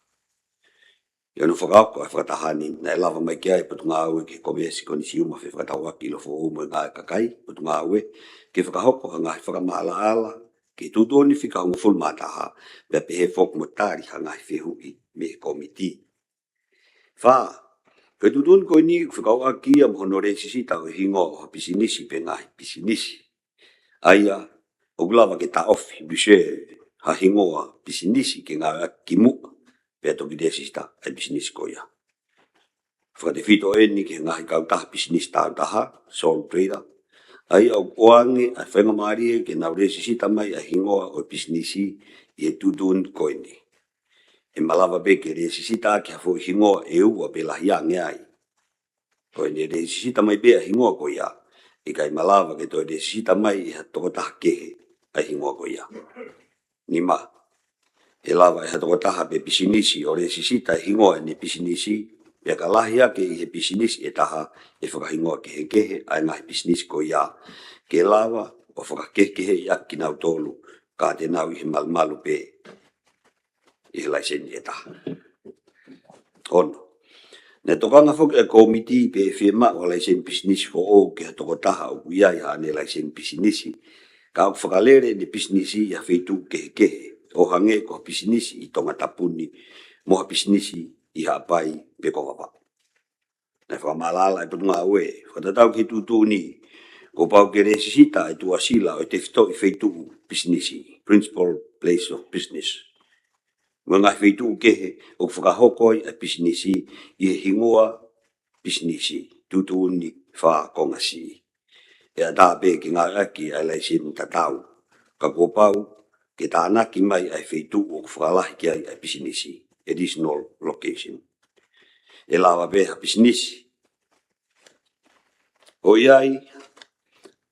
ʻI hono fakahoko ʻa e fakataha ni, naʻe lava mai ki ai ʻa e Potungāue ki he Komēsi, Konisiuma, Fefakatauʻaki, ʻIlo Foʻou mo e Ngāue ʻa e Kakai, Potungāue, ke fakahoko ʻa e ngaahi fakamaʻalaʻala ki he tuʻutuʻuni fika hongofulu mā taha, pea pehē foki mo tali ha ngaahi fehuʻi mei he kōmiti. Fā, ko e tuʻutuʻuni ko eni ʻoku fekauʻaki ia mo hono lēsisita ʻo e hingoa ʻo ha pisinisi pe ngaahi pisinisi. ʻA ia, ʻoku lava ke taʻofi, reserve, ha hingoa pisinisi ke ngāueʻaki kimuʻa, pea toki lēsisita ʻa e pisinisi ko ia. Fakatefito eni ki he ngaahi kautaha pisinisi tāutaha, sole trader, ʻa ia ʻoku ʻoange ʻa e faingamālie ke nau lēsisita mai ʻa e hingoa ʻo e pisinisi ʻi he tuʻutuʻuni ko eni. ʻE malava pē ke lēsisita ʻaki ha foʻi hingoa ʻe ua pe lahi ange ai. Ko ʻene lēsisita mai pē ʻa e hingoa ko ia, ʻe ʻikai malava ke toe lēsisita mai ʻe ha tokotaha kehe ʻa e hingoa ko ia. Nima, ʻe lava ʻe ha tokotaha pe pisinisi ʻo lēsisita ʻa e hingoa ʻene pisinisi, pea ka lahi ange ʻi he pisinisi ʻe taha ʻe fakahingoa kehekehe ʻa e ngaahi pisinisi ko ia, ke lava ʻo fakakehekeheʻi ʻaki kinautolu ka te nau ʻi he malumalu pē ʻi he laiseni ʻe taha. Ono, naʻe tokanga foki ʻa e kōmiti pe ʻe fiemaʻu ha laiseni pisinisi foʻou ki ha tokotaha ʻoku ʻi ai haʻane laiseni pisinisi, ka ʻoku fakalele ʻene pisinisi ʻi ha feituʻu kehekehe, ʻo hangē ko ha pisinisi ʻi Tongatapu ni mo ha pisinisi ʻi Haʻapai pe ko Vavaʻu. Naʻe fakamaʻalaʻala ʻa e Potungāue, fakatatau ki he tuʻutuʻuni, kuo pau ke lēsisita ʻa e tuʻasila ʻo e tefitoʻi feituʻu pisinisi, principal place of business, mo e ngaahi feituʻu kehe ʻoku fakahoko ai ʻa e pisinisi ʻi he hingoa pisinisi, tuʻutuʻuni fā konga C. ʻE ʻatā pē ke ngāueʻaki ʻa e laiseni tatau, ka kuo pau ke tānaki mai ʻa e feituʻu ʻoku fakalahi ki ai ʻa e pisinisi, additional location. ʻE lava pē ha pisinisi ʻo ʻi ai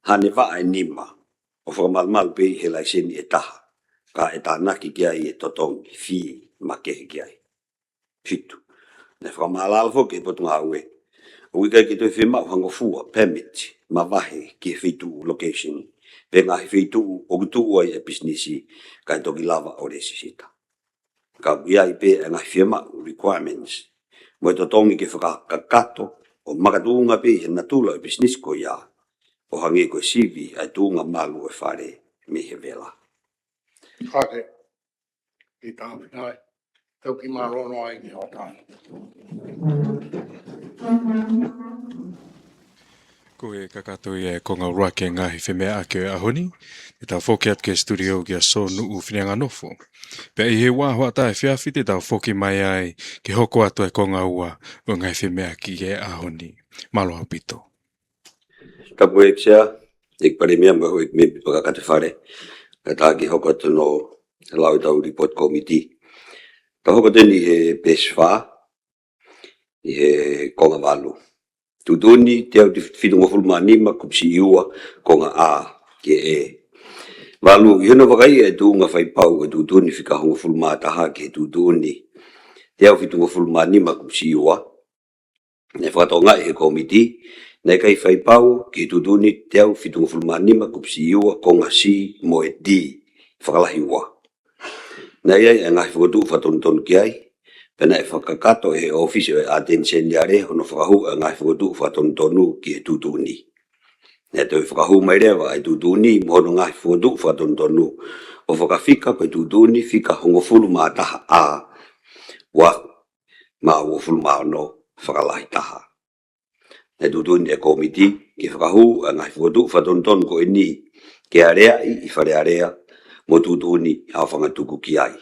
haʻane vaʻa ʻe nima ʻo fakamalumalu pē ʻi he laiseni ʻe taha, ka ʻe tānaki ki ai ʻe totongi fee makehe ki ai. Fitu, naʻe fakamaʻalaʻala foki ʻe he Potungāue, ʻoku ʻikai ke toe fiemaʻu ha ngofua, permit, mavahe ki he feituʻu, location, pe ngaahi feituʻu ʻoku tuʻu ai ʻa e pisinisi, kae toki lava ʻo lēsisita. Ka ʻoku ʻi ai pē ʻa e ngaahi fiemaʻu, requirements, mo e totongi ke fakakakato ʻo makatuʻunga pē ʻi he natula ʻo e pisinisi ko ia, ʻo hangē ko e sivi ʻa e tuʻunga malu ʻo e fale mei he vela. Hake. Ki tāpinai. Tau ki mālō noa ai ki hotau. Ko e kakato ia e konga ʻuluaki e ngaahi femeʻaʻaki ʻo e ʻaho ni, te tau foki atu ki he studio kia Sōnuʻu Fineanganofo. Pea ʻi he ua hoʻatā efiafi te tau foki mai ai ke hoko atu e konga ua ʻo e ngaahi femeʻaʻaki ʻo e ʻaho ni. Mālō ʻaupito. Tapu ʻEiki Sea, ʻEiki Palēmia mo e houʻeiki mēmipa kakato e Fale, kae ʻatā ke hoko atu hono lau ʻetau lipooti kōmiti. Tau hoko atu eni he peesi fā, ʻi he konga valu. Tuʻutuʻuni teau fitungofulu mā nima kupu siʻi ua konga A ki he ʻe. Valu, ʻi hono vakaiʻi e tuʻunga faipau e tuʻutuʻuni fika hongofulu mā taha ki he tuʻutuʻuni teau fitungofulu mā nima kupu siʻi ua, naʻe fakatokangaʻi he kōmiti naʻe ʻikai faipau ki he tuʻutuʻuni teau fitungofulu mā nima kupu siʻi ua konga C mo e D fakalahi ua. Naʻe ʻi ai e ngaahi fokotuʻu fakatonutonu ki ai, pea naʻe fakakakato ʻe he ʻōfisi ʻo e ʻAteni Seniale hono fakahū e ngaahi fokotuʻu fakatonutonu ki he tuʻutuʻuni. Naʻe toe fakahū mai leva e tuʻutuʻuni mo hono ngaahi fokotuʻu fakatonutonu ʻo fakafika ko e tuʻutuʻuni fika hongofulu mā taha A, ua afe mā uofulu mā ono fakalahi taha. Naʻe tuʻutuʻuni e kōmiti ke fakahū e ngaahi fokotuʻu fakatonutonu ko eni ke aleaʻi ʻi Fale Alea mo tuʻutuʻuni ʻa e fanga tuku ki ai.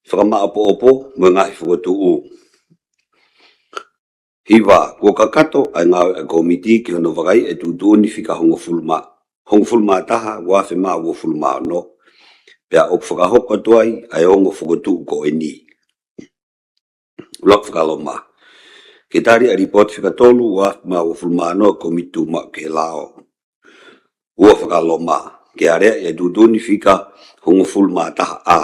Fakamaʻopoʻopo mo e ngaahi fokotuʻu. Hiva, kuo kakato ʻa e ngāue ʻa e kōmiti ki hono vakaiʻi e tuʻutuʻuni fika hongofulu mā, hongofulu mā taha, ua afe mā uofulu mā ono, pea ʻoku fakahoko atu ai ʻa e ongo fokotuʻu ko eni. ʻUluaki fakaloma, ke tali ʻa e lipooti fika tolu, ua afe mā uofulu mā ono, kōmiti tuʻumaʻu ki he lao. Ua fakaloma, ke aleaʻi e tuʻutuʻuni fika hongofulu mā taha A,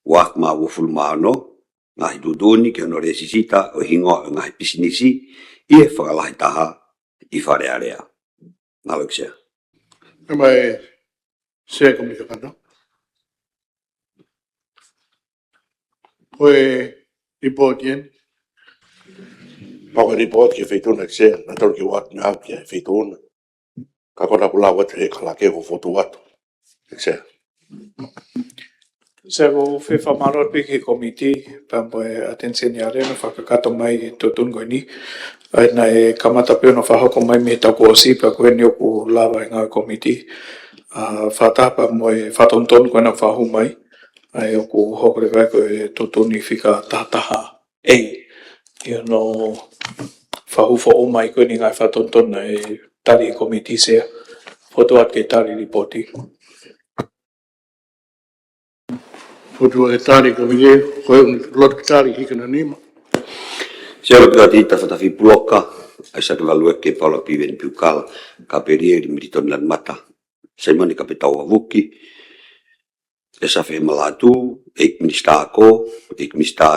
ua afe mā uofulu mā ono, ngaahi tuʻutuʻuni ki hono lēsisita ʻo e hingoa ʻo e ngaahi pisinisi ʻi he fakalahi taha ʻi Fale Alea. Mālō ʻEiki Sea. Kae mai Sea Kōmiti Kakato. Ko e lipooti eni. Pea ko e lipooti ki he Feituʻuna ʻEiki Sea, naʻe tolu ke ua atu mea ki he Feituʻuna. Ka ko ʻeku lau atu he kalake ko e fotu atu. ʻEiki Sea. Sea, ʻoku ou fie fakamālō atu pē ki he kōmiti, pea mo e ʻAteni Seniale hono fakakakato mai e tuʻutuʻuni ko eni. ʻA ia naʻe kamata pē hono fakahoko mai mei he taʻu kuo ʻosi, pea ko eni ʻoku lava e ngāue kōmiti. ʻA, fakataha pea mo e fakatonutonu ko ena ʻoku fakahū mai. ʻA ia ʻoku hoko leva ai ko e tuʻutuʻuni fika taha taha A. ʻI hono fakahū foʻou mai ko eni ngaahi fakatonutonu ʻe tali ʻe he kōmiti Sea. Fotu atu ke tali lipooti. Fotu atu ke tali kōmiti, ko e loto ke tali hikana nima. Sea, lotu atu ʻi he tafaʻaki puloka, ʻAisake Valueke, Paula Piveni Piukala, Kapelieli Militoni Lanumata, Saimone Kapetau Avuki, ʻEsafe Malatu, ʻEiki Minisitā Ako, ʻEiki Minisitā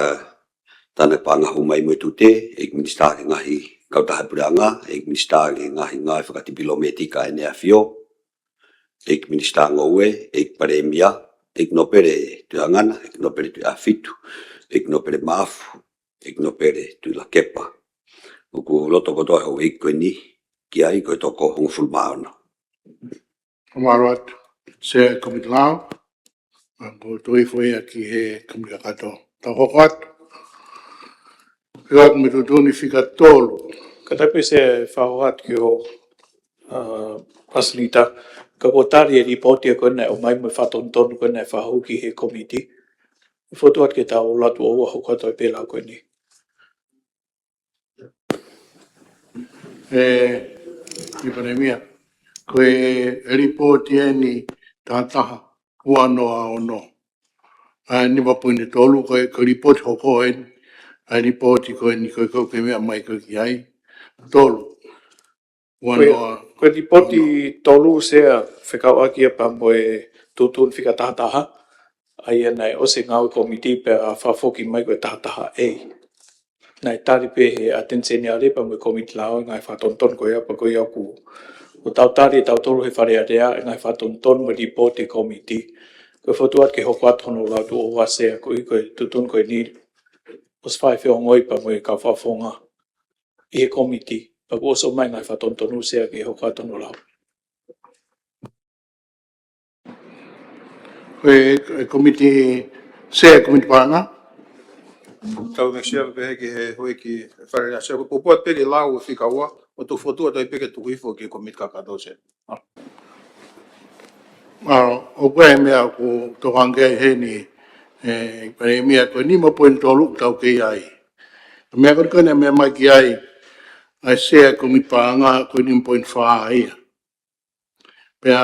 Tānaki Paʻanga Hū Mai mo e Tute, ʻEiki Minisitā ki he Ngaahi Kautaha Puleʻanga, ʻEiki Minisitā ki he Ngaahi Ngāue Fakatipilometika ʻa ʻEne ʻAfio, ʻEiki Minisitā Ngoue, ʻEiki Palēmia, ʻEiki Nōpele Tuʻihaʻangana, ʻEiki Nōpele Tuʻiʻāfitu, ʻEiki Nōpele Maʻafu, ʻEiki Nōpele Tuʻilakepa. ʻOku loto kotoa e houʻeiki ko eni ki ai, ko e toko hongofulu mā ono. Mālō atu Sea Kōmiti Lao, ʻa ko e tuʻu hifo ia ki he Kōmiti Kakato. Tau hoko atu. Fika atu mei he tuʻutuʻuni fika tolu. Kātaki pē Sea, fakahoko atu ki ho, ʻa, Pasinita. Ka kuo tali e lipooti ko ena ʻomai mo e fakatonutonu ko ena ʻe fakahū ki he kōmiti. Fotu atu ke tau lotu ʻo ua hoko atu ai pē lau ko eni. ʻE, ʻEiki Palēmia, ko e lipooti eni taha taha ua noa ono. ʻA e nima poini tolu, ko e, ko e lipooti hoko eni, ʻa e lipooti ko eni, ko e, ko e meʻa mai ko ē ki ai. Tolu. Ua noa. Ko e lipooti tolu Sea fekauʻaki ia pea mo e tuʻutuʻuni fika taha taha. ʻA ia naʻe ʻosi e ngāue kōmiti pea fakafoki mai ko e taha taha A. Naʻe tali pē he ʻAteni Seniale pea mo e Kōmiti Lao e ngaahi fakatonutonu ko ia pea ko ia ʻoku, ʻoku tau tali ʻe tautolu he Fale Alea e ngaahi fakatonutonu mo e lipooti kōmiti. Ko e fotu atu ke hoko atu hono lotu ʻo ua Sea, ko e, ko e tuʻutuʻuni ko eni ʻosi fai feongoʻi pea mo e kau fakafofonga ʻi he kōmiti. Pea kuo ʻosi ʻomai e ngaahi fakatonutonu Sea ke hoko atu hono lau. Ko e, e kōmiti Sea, Kōmiti Paʻanga. Tau mea Sea pehē ki he houʻeiki Fale Alea Sea, ko e pōpoaki pē ke lau e fika ua, ʻo tuku fotu atu ai pē ke tuku hifo ki he Kōmiti Kakato Sea. ʻA, ʻoku ʻi ai e meʻa ʻoku tokanga ki ai heni, ʻe, Palēmia, ko e nima poini tolu ʻoku tau kei ai. Meʻa ko eni ko ena meʻa mai ki ai, ʻa e Sea Kōmiti Paʻanga ko e nima poini fā ia. Pea,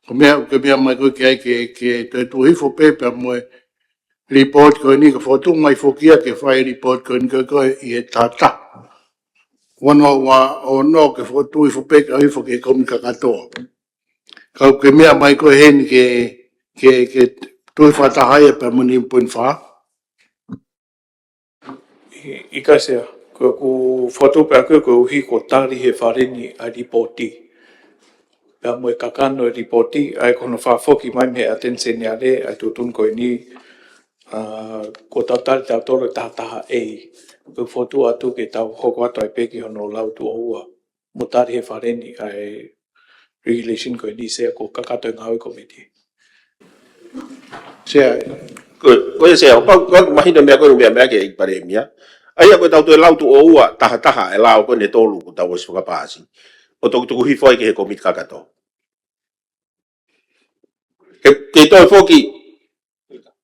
ko e meʻa, ko e meʻa mai ko ē ki ai ke, ke toe tuʻu hifo pē pea mo e lipooti ko eni ka fotu mai foki ia ke fai lipooti ko eni ko ē ʻi he taha taha. ua noa ua ono ke fokotuʻu hifo pē ke ʻalu hifo ki he komiti kakato. Ka ʻoku ke meʻa mai koe heni ke, ke, ke tuʻu fakataha ia pea mo e nima poini fā. ʻIkai Sea, ko ʻeku fokotuʻu pē ʻaʻaku ia koeʻuhi kuo tali ʻe he Fale ni ʻa e lipooti. Pea mo e kakano e lipooti, ʻa ia ko hono fakafoki mai mei he ʻAteni Seniale ʻa e tuʻutuʻuni ko eni, ʻa, kuo tau tali tautolu ʻe taha taha A. Ko ʻeku fokotuʻu atu ke tau hoko atu ai pē ki hono lau tuʻo ua. Mo tali ʻe he Fale ni ʻa e regulation ko eni Sea, ko e kakato e ngāue komiti. Sea. Ko, ko ia Sea, ʻoku ou, ʻoku ou mahino e meʻa ko ē, meʻa, meʻa ki he Palēmia. ʻA ia ko e tau toe lau tuʻo ua, taha taha e lao ko eni ʻe tolu kuo tau ʻosi fakapaasi. ʻO toki tuku hifo ai ki he komiti kakato. Ke, ke toe foki,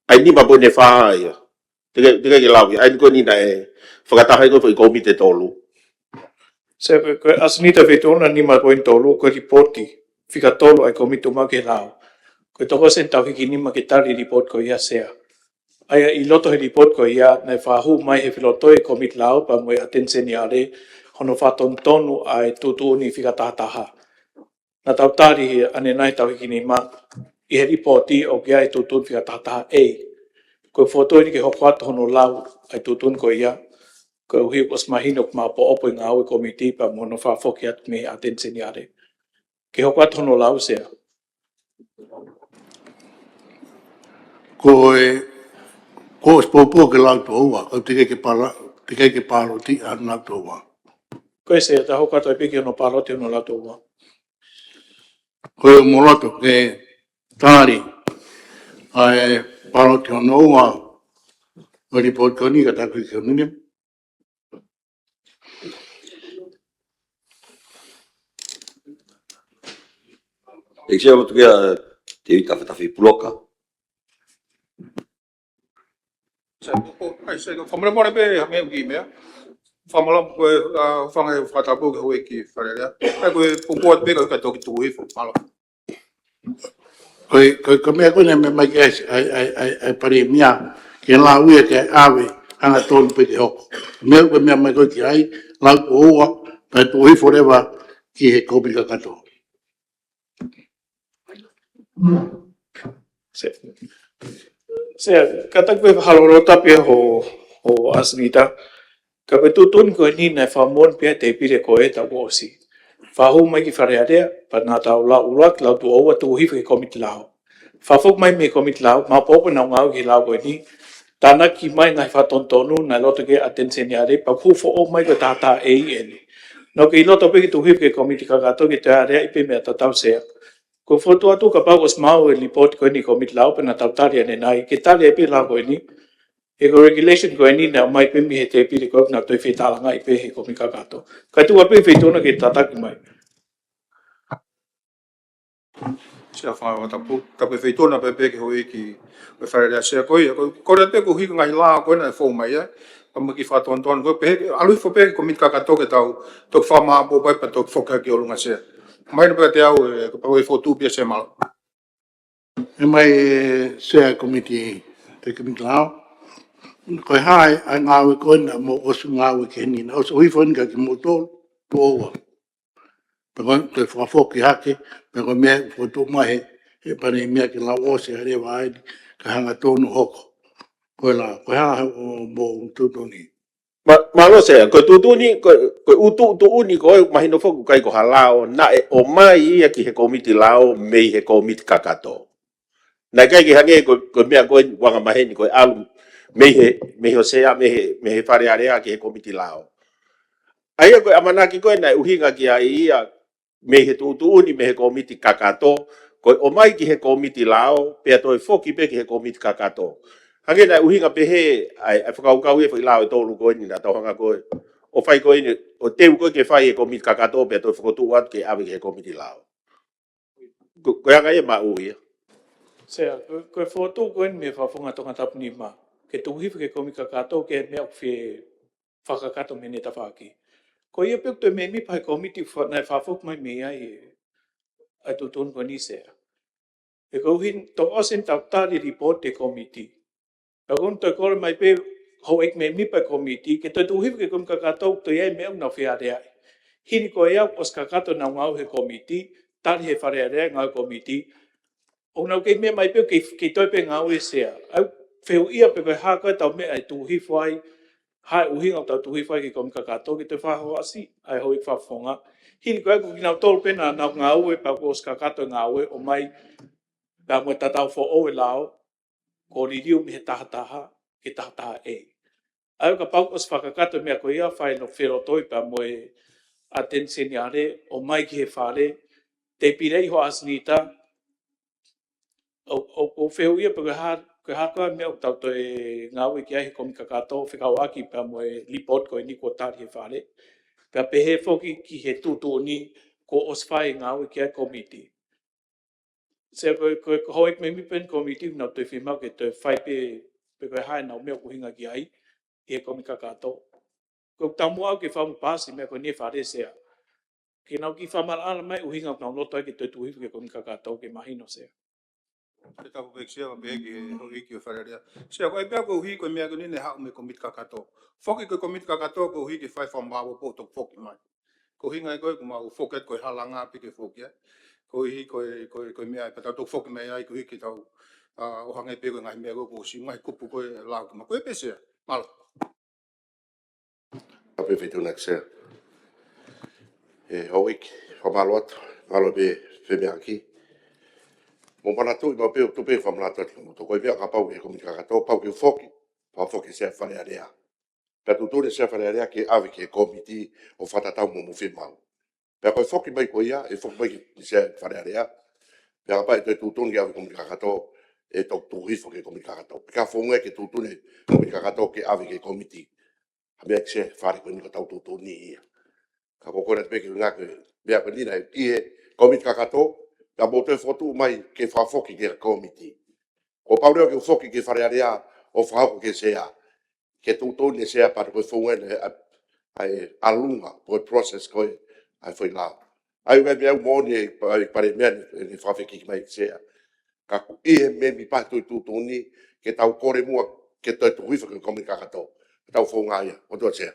ʻa e nima poini fā ia. Teʻeki, teʻeki ke lau ia. ʻA ia ko eni naʻe fakataha ai ko e foʻi komiti ʻe tolu. Sea, ko e, ko e ʻasenita feituʻu nima poini tolu, ko e lipooti fika tolu ʻa e komiti tuʻu mai ki he lao. Ko e toko ʻosi eni tau hiki nima ke tali lipooti ko ia Sea. ʻA ia ʻi loto he lipooti ko ia, naʻe fakahū mai he felotoi komiti lao pea mo e ʻAteni Seniale, hono fakatonutonu ʻa e tuʻutuʻuni fika taha taha. Naʻa tau tali ʻanenai tau hiki nima ʻi he lipooti ʻoku ʻi ai e tuʻutuʻuni fika taha taha A. Ko e fokotuʻu eni ke hoko atu hono lau ʻa e tuʻutuʻuni ko ia, koeʻuhi kuo ʻosi mahino ʻoku maʻopoʻopo e ngāue komiti pea mo hono fakafoki atu mei he ʻAteni Seniale. Ke hoko atu hono lau Sea. Ko e, kuo ʻosi poupou ke lau tuʻo ua, ka teʻeki ke pala-, teʻeki ke pāloti ʻa e lau tuʻo ua. Ko e Sea, tau hoko atu ai pē ki hono pāloti hono lau tuʻo ua. Ko e mou loto ke tali ʻa e pāloti hono ua ʻo e lipooti ko eni ka tau hiki hono nima. ʻEiki Sea, lotu kia Tēvita Fatafi Puloka. Sai, ko, ko, ai, sai, ko, fakamolemole pē, ha meʻa ki meʻa. Fakamālō ko e, ʻa, fanga e fakatapu ki he houʻeiki Fale Alea. Ai, ko e poupou atu pē ka, ka toki tuku hifo, mālō. Ko e, ko e, ko e meʻa ko ē naʻe meʻa mai ki ai, ai, ai, ai, ai Palēmia, ke lau ia ke ʻave, hangatonu pē ke hoko. Meʻa ko e meʻa mai ko ē ki ai, lau tuʻo ua, pea tuku hifo leva ki he komiti kakato. Sea, Sea, kātaki pē fakaloloto pē ho, ho ʻasenita. Ka ko e tuʻutuʻuni ko eni naʻe fakamoʻoni pē ʻi he tēpile ko ē taʻu kuo ʻosi. Fakahū mai ki Fale Alea, pea naʻa tau lau ʻuluaki, lau tuʻo ua, tuku hifo ki he komiti lao. Fakafoki mai mei he komiti lao, maʻopoʻopo ʻenau ngāue ki he lao ko eni. Tānaki mai ngaahi fakatonutonu, naʻe loto ki ai ʻAteni Seniale, pea hū foʻou mai ko e taha taha A eni. Naʻa ke ʻi loto pē ke tuku hifo ki he komiti kakato ke toe aleaʻi pē meʻa tatau Sea. Ko e fokotuʻu atu kapau kuo ʻosi maʻu e lipooti ko eni komiti lao pea naʻa tau tali ʻanenai, ke tali ai pē lao ko eni. He ko e regulation ko eni naʻe ʻomai pē mei he tēpile ko ē naʻa toe fetalangaʻi pē he komiti kakato. Ka tuku pē feituʻu na ke tataki mai. Sea, fanga tapu, tapu feituʻu na pē pē ki he houʻeiki ʻo e Fale Alea Sea ko ia. Ko, ko e pē ko e hiki ngaahi lao ko ē naʻe fou mai ia. Pea mo e kiʻi fakatonutonu ko ē pē, ʻalu hifo pē ki he komiti kakato ke tau toki fakamāʻopoʻopo ai pea toki foki ki ʻolunga Sea. Mahino pē kiate au, ē, kapau ʻe fokotuʻu pē ia Sea, mālō. ʻE mai ē Sea komiti, te komiti lao. Ko e hā ʻa e ngāue ko ē naʻa mou ʻosi ngāue ki heni, naʻe ʻosi ʻalu hifo eni kia kimoutolu, tuʻo ua. Pea ko e toe fakafoki hake, pea ko e meʻa fokotuʻu mai he, he Palēmia ke lau ʻosi ʻa e leva ai, ka hangatonu hoko. Ko e la, ko e hā hoʻomou tuʻutuʻuni. Mā-, mālō Sea, ko e tuʻutuʻuni, ko, ko e ʻū tuʻutuʻuni ko ē mahino foki ʻoku ʻikai ko ha lao, naʻe ʻomai ia ki he komiti lao mei he komiti kakato. Naʻe ʻikai ke hangē ko, ko e meʻa ko ē ʻoku angamaheni ko e ʻalu mei he, mei he Sea, mei he, mei he Fale Alea ki he komiti lao. ʻA ia ko e ʻamanaki ko ē naʻe ʻuhinga ki ai ia, mei he tuʻutuʻuni, mei he komiti kakato, ko e ʻomai ki he komiti lao, pea toe foki pē ki he komiti kakato. Hangē naʻe ʻuhinga pehē, ʻa e, ʻa e fakakaukau ia foʻi lao ʻe tolu ko eni naʻa tau hanga ko ē ʻo fai ko eni, ʻo teu ko ē ke fai ʻe he komiti kakato, pea toe fokotuʻu atu ke ʻave ki he komiti lao. Ko, ko e anga ia maʻu ia. Sea, ko, ko e fokotuʻu ko eni mei he Fakafofonga Tongatapu nima. Ke tuku hifo ki he komiti kakato, ko e meʻa ʻoku fie fakakakato mei heʻene tafaʻaki. Ko ia pē ʻoku toe mēmipa he komiti fa-, naʻe fakafoki mai mei ai ʻa e tuʻutuʻuni ko eni Sea. He koeʻuhi, toko ʻosi eni tau tali lipooti e komiti. Pea ko eni toe kole mai pē, houʻeiki mēmipa e kōmiti, ke toe tuʻu hifo ki he kōmiti kakato, toe ʻi ai e meʻa ʻoku nau fealeaʻi. Hili ko ia ʻosi kakato ʻenau ngāue he kōmiti, tali he Fale Alea e ngāue kōmiti, ʻoku nau kei meʻa mai pē ʻoku kei, kei toe pē ngāue Sea. ʻOku ou fehuʻia pe ko e hā ko ē ʻetau meʻa ʻe tuʻu hifo ai, hā e ʻuhinga ʻoku tau tuʻu hifo ai ki he kōmiti kakato, ke toe fakahohaʻasi ʻa e houʻeiki fakafofonga. Hili ko ia ʻoku kinautolu pē naʻa nau ngāue pea kuo ʻosi kakato e ngāue ʻo ʻomai pea mo e tatau foʻou e lao, kuo liliu mei he taha taha ki he taha taha A. ʻA ia kapau ʻosi fakakakato e meʻa ko ia, fai ʻenau felotoi pea mo e ʻAteni Seniale ʻo ʻomai ki he Fale, te pile ʻi ho ʻasinita, ʻo, ʻo, ʻoku ou fehuʻia pe ko e hā, ko e hā ko ā e meʻa ʻoku tau toe ngāue ki ai he kōmiti kakato fekauʻaki pea mo e lipooti ko eni kuo tali he Fale. Pea pehē foki ki he tuʻutuʻuni kuo ʻosi fai e ngāue ki ai e kōmiti. Sea, ko e, ko e, ko e houʻeiki mēmipa e kōmiti ʻoku nau toe fiemaʻu ke toe fai pē, pe ko e hā ʻenau meʻa ʻoku ʻuhinga ki ai ʻi he kōmiti kakato. Ko e taumuʻa ʻoku ou fakapaasi e meʻa ko eni ʻe Fale Sea, ke nau kiʻi fakamaʻalaʻala mai e ʻuhinga ʻoku nau loto ai ke toe tuʻu hifo ki he kōmiti kakato ke mahino Sea. Ke tapu pē ki Sea, pea pehē ki he houʻeiki ʻo e Fale Alea. Sea, ko e meʻa koeʻuhi ko e meʻa ko eni naʻe haʻu mei he kōmiti kakato. Foki ki he kōmiti kakato koeʻuhi ke fai fakamaʻopoʻopo ʻo toe foki mai. Ko e ʻuhinga ia ko ē ʻoku mau foki atu ko e halanga pē ke foki ai. Koeʻuhi ko e, ko e, ko e meʻa pea tau toe foki mai ai koeʻuhi ke tau, ʻa, ʻo hangē pē ko e ngaahi meʻa ko ē kuo ʻosi ngaahi kupu ko ē lau ki mā ko ē pē Sea. Mālō. Tapu pē Feituʻu na ki Sea. ʻE houʻeiki, fakamālō atu, mālō pē femeʻaʻaki. Mo manatuʻi maʻu pē ʻoku tuʻu pē fakamanatu atu kiate kimoutolu ko e meʻa kapau ki he kōmiti kakato, pau ke foki, pea foki Sea Fale Alea. Pea tuʻutuʻuni Sea Fale Alea ke ʻave ki he kōmiti ʻo fakatatau mo hoʻomou fiemaʻu. Pea ko e foki mai ko ia, ʻe foki mai ki Sea Fale Alea. Pea kapau ʻe toe tuʻutuʻuni ke ʻave ki he kōmiti kakato, ʻe toe tuʻu hifo ki he kōmiti kakato. Pea ka founga ke tuʻutuʻuni kōmiti kakato ke ʻave ki he kōmiti. Ha meʻa ki Sea Fale ko eni ka tau tuʻutuʻuni ia. Ka ko e kole atu pē ki he ngaahi meʻa ko eni naʻe ʻi he kōmiti kakato, ka mou toe fokotuʻu mai ke fakafoki ki he kōmiti. Kuo pau leva ke foki ki Fale Alea ʻo fakahoko ki he Sea. Ke tuʻutuʻuni e Sea pea ko e founga ʻe, ʻa, ʻa e ʻalunga, ko e process ko ē, ʻa e foʻi lao. ʻA ia ʻoku ʻi ai e meʻa ʻoku moʻoni ʻe, ʻa e Palēmia ʻene, ʻene fakafekiki mai ki Sea. Ka ʻoku ʻi he mēmipa e tuʻutuʻuni, ke tau kole muʻa, ke toe tuʻu hifo ki he kōmiti kakato. Ke tau founga ia, ʻotua Sea.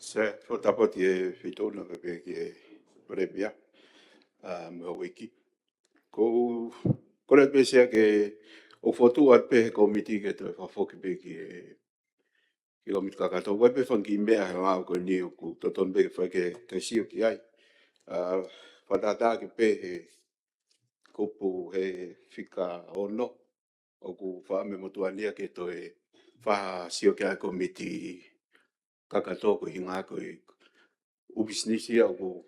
Sea, fakatapu atu ki he Feituʻu na pea pehē ki he Palēmia, ʻa, mo e houʻeiki. Ko, kole pē Sea ke ʻoatu pē ki he kōmiti ke toe fakafoki pē ki he, ki he kōmiti kakato. ʻOku ʻi ai pē fanga kiʻi meʻa he lao ko eni ʻoku totonu pē ke fai ke, ke sio ki ai. ʻA, fakatātā ki he pē he kupu he fika ono, ʻoku fakaʻamu e motuʻa ni ia ke toe fakasio ki ai e kōmiti kakato ko e ʻuhinga ko e ʻū pisinisi ia ʻoku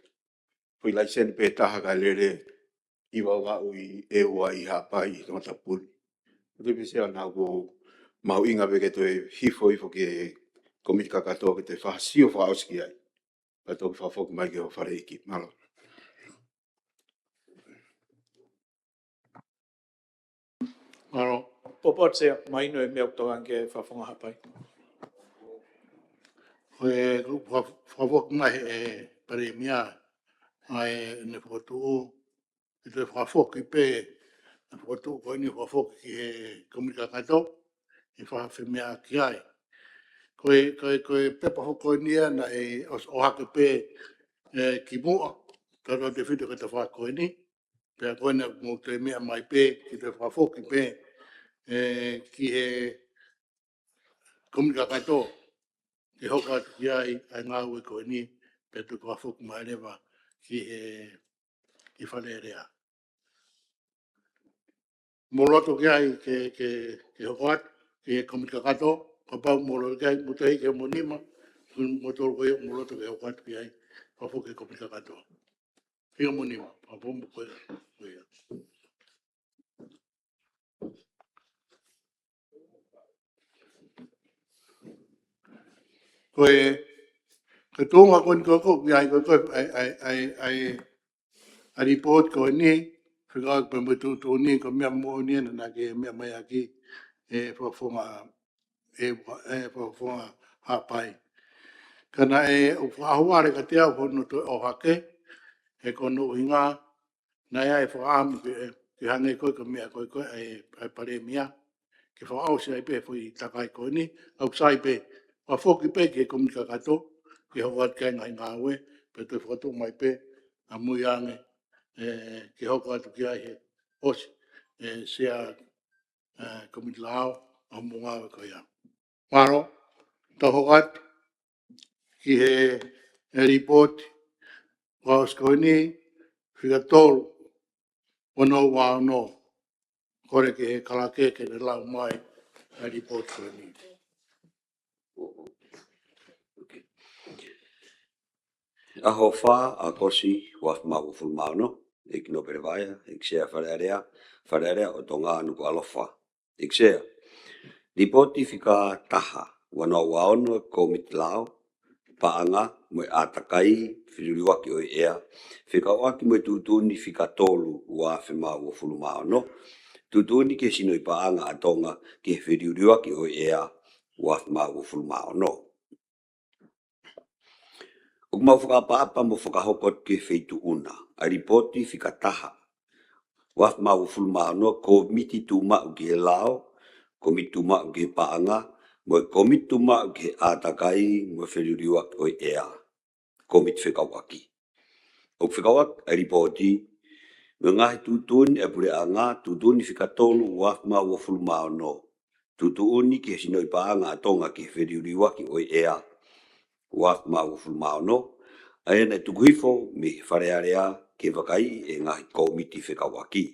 foʻi laiseni pē taha kae lele ʻi Vavaʻu, ʻi ʻEua, ʻi Haʻapai, ʻi Tongatapu ni. Ko e pisi ana ʻoku mahuʻinga pē ke toe hifo hifo ki he kōmiti kakato ke toe fakasio fakaʻosi ki ai. Pea toki fakafoki mai ki ho fale ʻEiki. Mālō. Mālō. Popo atu Sea, mahino e meʻa ʻoku tokanga ki ai e Fakafofonga Haʻapai. Ko e, ʻoku fa-, fakafoki mai ʻe he Palēmia, ʻa ʻene fokotuʻu, ʻe toe fakafoki pē, ʻene fokotuʻu ko eni fakafoki ki he kōmiti kakato, ʻe fakafemeʻaʻaki ai. Ko e, ko e, ko e pepa foki ko eni ia naʻe ʻos-, ʻohake pē, ʻe, kimuʻa, tautautefito ki he tafaʻaki ko eni, pea ko ena ʻoku mou toe meʻa mai pē, ke toe fakafoki pē, ʻe, ki he kōmiti kakato, ke hoko atu ki ai, ʻa e ngāue ko eni, pea toe fakafoki mai leva ki he, ki Fale Alea. Mou loto ki ai ke, ke, ke hoko atu ki he kōmiti kakato, kapau mou loto ki ai, mou toe hiki homou nima, mou tolu ko ia, mou loto ke hoko atu ki ai, fakafoki ki he kōmiti kakato. Hiki homou nima, kapau mou ko ia, ko ia. Ko e, ko e tuʻunga ko eni ko ē ʻoku ʻi ai ko e, ko e, ʻa e, ʻa e, ʻa e, ʻa e, ʻa e lipooti ko eni, fekauʻaki pea mo e tuʻutuʻuni, ko e meʻa moʻoni ena naʻa ke meʻa mai ʻaki, ʻe Fakafofonga, ʻe, ʻe Fakafofonga Haʻapai. Ka naʻe ʻoku fakaʻaho vale kiate au hono toe ʻohake, he ko hono ʻuhinga, Naʻe ʻi ai e fakaʻamu ke, ke hangē ko e ko e meʻa ko e ko e ʻa e, ʻa e Palēmia, ke fakaʻosi ai pē foʻi takai ko eni, ʻoku sai pē, ʻo foki pē ki he komiti kakato, ke hoko atu ki ai e ngaahi ngāue, pea toe fakatuʻu mai pē, ʻamui ange, ē, ke hoko atu ki ai he ʻosi, ē, Sea, ē, Komiti Lao, ʻa hoʻomou ngāue ko ia. Mālō, tau hoko atu ki he, he lipooti, ʻa e ʻosi ko eni, fika tolu, ua noa ua ono, kole ki he kalake ke ne lau mai, ʻa e lipooti ko eni. ʻAho fā ʻo ʻAokosi, ua afe mā uofulu mā ono, ʻEiki Nōpele Vaea, ʻEiki Sea Fale Alea, Fale Alea ʻo Tonga Nukuʻalofa. ʻEiki Sea, lipooti fika taha, ua noa ua ono, Komiti Lao, Paʻanga mo e ʻĀtakai Feliliuaki ʻo e ʻEa, fekauʻaki mo e tuʻutuʻuni fika tolu, ua afe mā uofulu mā ono, tuʻutuʻuni ki he Sinoʻi Paʻanga ʻa Tonga ki he Feliliuaki ʻo e ʻEa, ua afe mā uofulu mā ono. ʻOku mau fakaʻapaʻapa mo fakahoko atu ki he Feituʻu na ʻa e lipooti fika taha, ua afe mā uofulu mā ono, Komiti Tuʻumaʻu ki he Lao, Komiti Tuʻumaʻu ki he Paʻanga, mo e Komiti Tuʻumaʻu ki he ʻĀtakai mo e Feliliuaki ʻo e ʻEa, Komiti Fekauʻaki. ʻOku fekauʻaki ʻa e lipooti mo e ngaahi tuʻutuʻuni ʻa e Puleʻanga, tuʻutuʻuni fika tolu, ua afe mā uofulu mā ono, tuʻutuʻuni ki he Sinoʻi Paʻanga ʻa Tonga ki he Feliliuaki ʻo e ʻEa, ua afe mā uofulu mā ono, ʻa ia naʻe tuku hifo mei he Fale Alea ke vakaiʻi ʻe he ngaahi komiti fekauʻaki.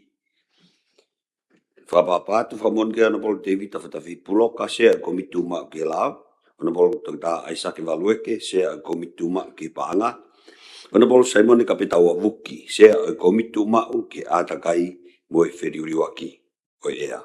Fakaʻapaʻapa atu, fakamoʻoni ki he Honourable Tēvita Fatafehi Puloka, Sea ʻo e Komiti Tuʻumaʻu ki he Lao, Honourable Toketā ʻAisake Valueke, Sea ʻo e Komiti Tuʻumaʻu ki he Paʻanga, Honourable Saimone Kapetaua Vuki, Sea ʻo e Komiti Tuʻumaʻu ki he ʻĀtakai mo e Feliliuaki ʻo e ʻEa.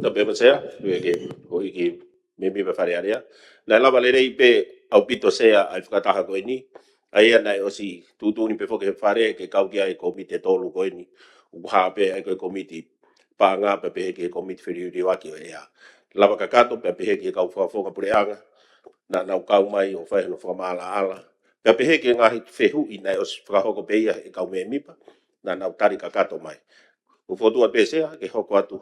Tapu mo e Sea, ʻoku ʻikai ke, ʻoku ʻikai ke mēmipa Fale Alea. Naʻe lava lelei pē ʻaupito Sea ʻa e fakataha ko eni. ʻA ia naʻe ʻosi tuʻutuʻuni pē foki he Fale ke kau ki ai e komiti ʻe tolu ko eni. ʻOku hā pē ʻa e ko e Komiti Paʻanga pea pehē ki he Komiti Feliliuaki ʻo e ʻEa. Lava kakato pea pehē ki he kau fakafofonga Puleʻanga. Naʻa nau kau mai ʻo fai hono fakamaʻalaʻala. Pea pehē ki he ngaahi fehuʻi naʻe ʻosi fakahoko pē ia ʻe he kau mēmipa. Naʻa nau tali kakato mai. ʻOku fokotuʻu atu pē Sea ke hoko atu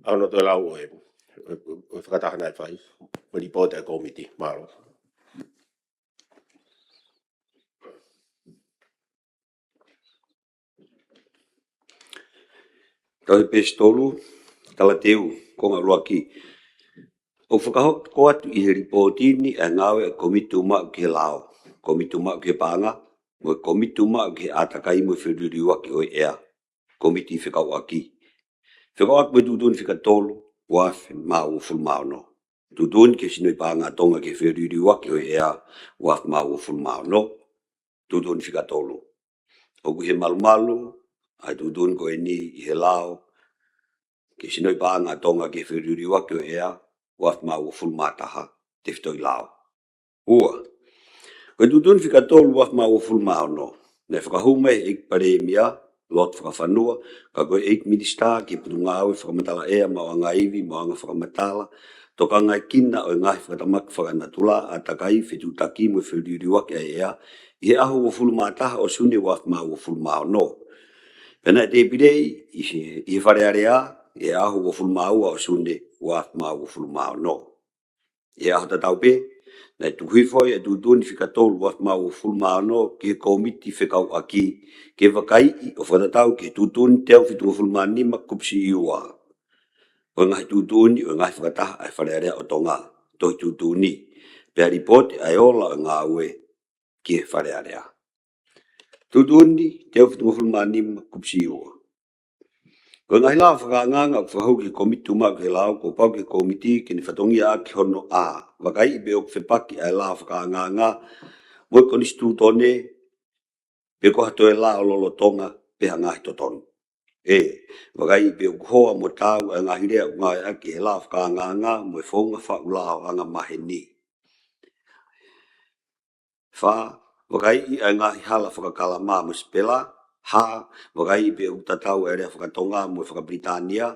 ʻa hono toe lau ʻo e, ʻo e fakataha naʻe fai, ʻo e lipooti ʻa e komiti. Mālō. Tau ʻi he peesi tolu, talateu, konga ʻuluaki. ʻOku fakahoko atu ʻi he lipooti ni ʻa e ngāue ʻa e Komiti Tuʻumaʻu ki he Lao, Komiti Tuʻumaʻu ki he Paʻanga, mo e Komiti Tuʻumaʻu ki he ʻĀtakai mo e Feliliuaki ʻo e ʻEa, Komiti Fekauʻaki. Fekauʻaki mo e tuʻutuʻuni fika tolu, ua afe mā uofulu mā ono. Tuʻutuʻuni ki he Sinoʻi Paʻanga ʻa Tonga ki he Feliliuaki ʻo e ʻEa, ua afe mā uofulu mā ono. Tuʻutuʻuni fika tolu. ʻOku ʻi he malumalu ʻa e tuʻutuʻuni ko eni ʻi he lao ki he Sinoʻi Paʻanga ʻa Tonga ki he Feliliuaki ʻo e ʻEa, ua afe mā uofulu mā taha, tefitoʻi lao. Ua. Ko e tuʻutuʻuni fika tolu, ua afe mā uofulu mā ono, naʻe fakahū mai ʻe he ʻEiki Palēmia, Lord Fakafanua, ka ko e ʻEiki Minisitā ki he Potungāue Fakamatala ʻEa, Maʻuʻanga Ivi, Maʻuʻanga Fakamatala, Tokangaekina ʻo e Ngaahi Fakatamaki Fakanatula, ʻĀtakai, Fetuʻutaki mo e Feliliuaki ʻa e ʻEa, ʻi he ʻaho uofulu mā taha ʻo Sune ua afe mā uofulu mā ono. Pea naʻe tēpilei ʻi he, ʻi he Fale Alea, ʻi he ʻaho uofulu mā ua ʻo Sune ua afe mā uofulu mā ono. ʻI he ʻaho tatau pē, naʻe tuku hifo ai ʻa e tuʻutuʻuni fika tolu, ua afe mā uofulu mā ono ki he Komiti Fekauʻaki, ke vakaiʻi ʻo fakatatau ki he tuʻutuʻuni teau fitungofulu mā nima kupu siʻi ua ʻo e ngaahi tuʻutuʻuni ʻo e ngaahi fakataha ʻa e Fale Alea ʻo Tonga, tohi tuʻutuʻuni, pea lipooti ʻa e ola ʻo e ngāue ki he Fale Alea. Tuʻutuʻuni teau fitungofulu mā nima kupu siʻi ua. Ko e ngaahi lao fakaangaanga ʻoku fakahū ki he Komiti Tuʻumaʻu ki he Lao, kuo pau ki he komiti ke ne fatongiaʻaki hono, a, vakaiʻi pe ʻoku fepaki ʻa e lao fakaangaanga mo e Konisitūtone, pe ko ha toe lao lolotonga pe ha ngaahi totonu. E, vakaiʻi pe ʻoku hoa mo taau ʻa e ngaahi lea ʻoku ngāueʻaki he lao fakaangaanga mo e founga faʻu lao angamaheni. Fā, vakaiʻi ʻa e ngaahi hala fakakalama mo e sipela. Hā, vakaiʻi pe ʻoku tatau ʻa e lea fakatonga mo e fakapilitānia.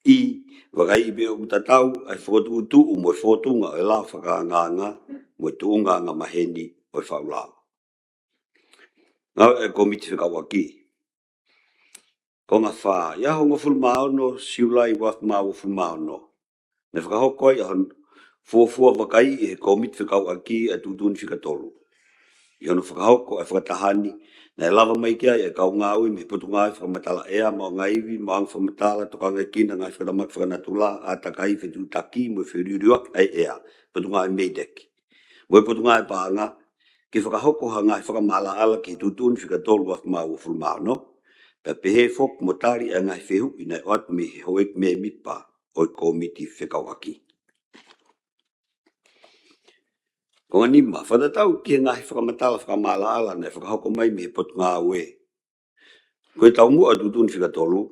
I, vakaiʻi pe ʻoku tatau ʻa e fokotuʻutuʻu mo e fōtunga ʻo e lao fakaangaanga mo e tuʻunga angamaheni ʻo ʻo e faʻu lao. Ngāue ʻa e Kōmiti Fekauʻaki. Konga fā, ʻi he hongofulu mā ono Siulai ua afe mā uofulu mā ono, naʻe fakahoko ai ʻa hono fuofua vakaiʻi ʻe he Kōmiti Fekauʻaki ʻa e tuʻutuʻuni fika tolu. ʻI hono fakahoko ʻa e fakataha ni, naʻe lava mai ki ai ʻa e kau ngāue mei he Potungāue Fakamatala ʻEa, Maʻunga Ivi, Maʻuʻanga Fakamatala, Tokangaekina, Ngaahi Fakatamaki Fakanatula, ʻĀtakai, Fetuʻutaki mo e Feliuliuaki ʻa e ʻEa, Potungāue MEIDECC, mo e Potungāue Paʻanga, ke fakahoko ha ngaahi fakamaʻalaʻala ki he tuʻutuʻuni fika tolu ua afe mā uofulu mā ono, pea pehē foki mo tali ʻa e ngaahi fehuʻi naʻe ʻoatu mei he houʻeiki mēmipa ʻo e Kōmiti Fekauʻaki. Konga nima, fakatatau ki he ngaahi fakamatala fakamaʻalaʻala naʻe fakahoko mai mei he Potungāue. Ko e taumuʻa ʻo e tuʻutuʻuni fika tolu,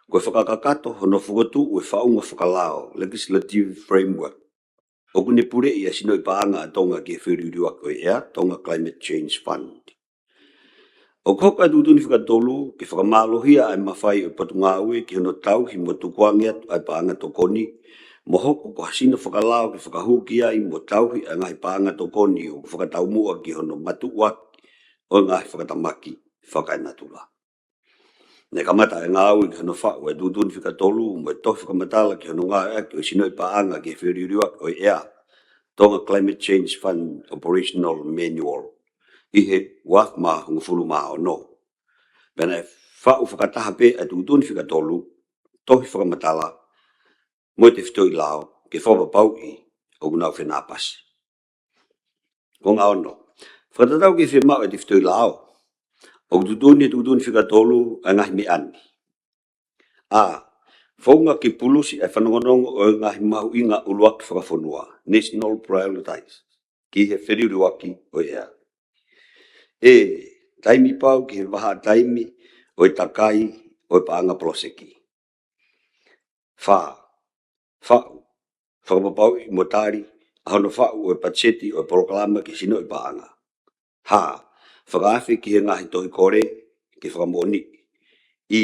ko e fakakakato hono fokotuʻu ʻo e faʻunga fakalao, legislative framework, ʻoku ne puleʻi ʻa e sinoʻi paʻanga ʻa Tonga ki he Feliuliuaki ʻo e ʻEa, Tonga Climate Change Fund. ʻOku hoko ʻa e tuʻutuʻuni fika tolu ke fakamālohia ʻa e mafai ʻo e Potungāue ki hono tauhi mo tukuange atu ʻa e paʻanga tokoni, mo hoko ko ha sino fakalao ke fakahū ki ai mo tauhi ʻa e ngaahi paʻanga tokoni ʻoku fakataumuʻa ki hono matuʻuaki ʻo e ngaahi fakatamaki fakaenatula. Naʻe kamata ʻa e ngāue ki hono faʻu ʻa e tuʻutuʻuni fika tolu mo e tohi fakamatala ki hono ngāueʻaki ʻo e sinoʻi paʻanga ki he Feliuliuaki ʻo e ʻEa, Tonga Climate Change Fund Operational Manual, ʻi he ua afe mā hongofulu mā ono. Pea naʻe faʻu fakataha pē ʻa e tuʻutuʻuni fika tolu, tohi fakamatala, mo e tefitoʻi lao ke fakapapauʻi ʻoku nau fenāpasi. Konga ono, fakatatau ki he fiemaʻu ʻa e tefitoʻi lao, ʻoku tuʻutuʻuni ʻe he tuʻutuʻuni fika tolu ʻa e ngaahi meʻa ni. A, founga ke pulusi ʻa e fanongonongo ʻo e ngaahi mahuʻinga ʻuluaki fakafonua, national priorities, ki he Feliuliuaki ʻo e ʻEa. E, taimi pau ki he vahaʻa taimi ʻo e takai ʻo e paʻanga poloseki. Fā, faʻu, fakapapauʻi mo tali ʻa hono faʻu ʻo e patiseti ʻo e polokalama ki he sinoʻi paʻanga. Hā, fakaafe ki he ngaahi tohi kole ke fakamoʻoniʻi. I,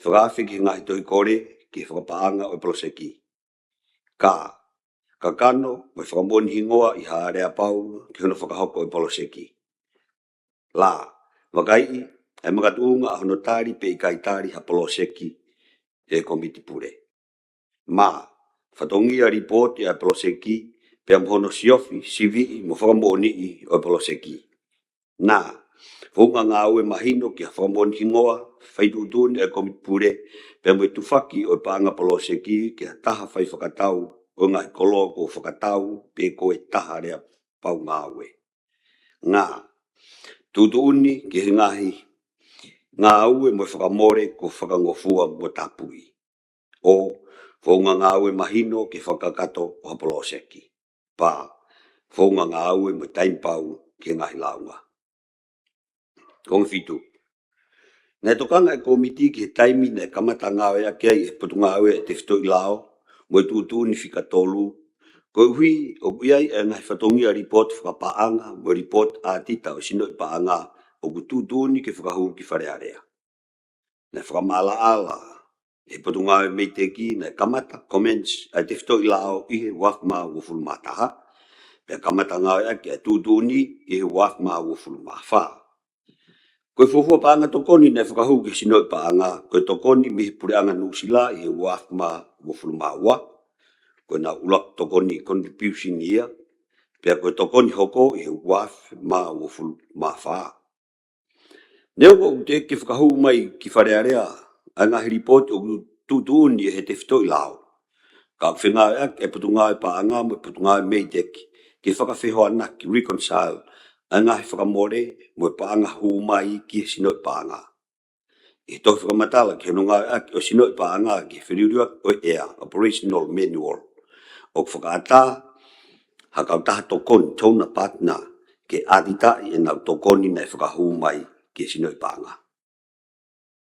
fakaafe ki he ngaahi tohi kole ki he fakapaʻanga ʻo e poloseki. Ka, kakano mo e fakamoʻoni hingoa ʻi ha aleapau ki hono fakahoko ʻo e poloseki. Lā, vakaiʻi ʻa e makatuʻunga ʻa hono tali pe ʻikai tali ha poloseki ʻe he Kōmiti Pule. Mā, fatongia lipooti ʻa e poloseki pea mo hono siofi, siviʻi mo fakamoʻoniʻi ʻo e poloseki. Nā, founga ngāue mahino ki ha fakamoʻoni hingoa faituʻutuʻuni ʻa e Kōmiti Pule pea mo e tufaki ʻo e paʻanga poloseki ki ha taha fai fakatau ʻo e ngaahi kolo kuo fakatau pe ko e taha aleapau ngāue. Ngā, tuʻutuʻuni ki he ngaahi ngāue mo e fakamole kuo fakangofua mo tapui. ʻO, founga ngāue mahino ki he fakakakato ʻo ha poloseki. Pā, founga ngāue mo e taimi pau ki he ngaahi lāunga. Konga fitu, naʻe tokanga ʻa e Kōmiti ki he taimi naʻe kamata ngāueʻaki ai ʻe he Potungāue ʻa e tefitoʻi lao mo e tuʻutuʻuni fika tolu, koeʻuhi ʻoku ʻi ai ʻa e ngaahi fatongia lipooti fakapaʻanga mo e lipooti ʻātita ʻo e sinoʻi paʻanga ʻoku tuʻutuʻuni ke fakahū ki Fale Alea. Naʻe fakamaʻalaʻala ʻe he Potungāue MEIDECC naʻe kamata comments ʻa e tefitoʻi lao ʻi he ua afe mā uofulu mā taha, pea kamata ngāueʻaki ʻa e tuʻutuʻuni ʻi he ua afe mā uofulu mā fā. Ko e fuofua paʻanga tokoni naʻe fakahū ki he sinoʻi paʻanga, ko e tokoni mei he Puleʻanga Nuʻusila ʻi he ua afe mā uofulu mā ua, ko ʻenau ʻuluaki tokoni contribution ia, pea ko e tokoni hoko ʻi he ua afe mā uofulu mā fā. Neongo ʻoku teʻeki ke fakahū mai ki Fale Alea ʻa e ngaahi lipooti ʻoku tuʻutuʻuni ʻe he tefitoʻi lao, ka ʻoku fengāueʻaki ʻa e Potungāue Paʻanga mo e Potungāue MEIDECC ke fakafehoanaki, reconcile, ʻa e ngaahi fakamole mo e paʻanga hū mai ki he sinoʻi paʻanga. ʻI he tohi fakamatala ki hono ngāueʻaki ʻo e sinoʻi paʻanga ki he Feliuliuaki ʻo e ʻEa, Operational Manual, ʻoku fakaʻatā ha kautaha tokoni, donor partner, ke ʻātitaʻi ʻenau tokoni naʻe fakahū mai ki he sinoʻi paʻanga.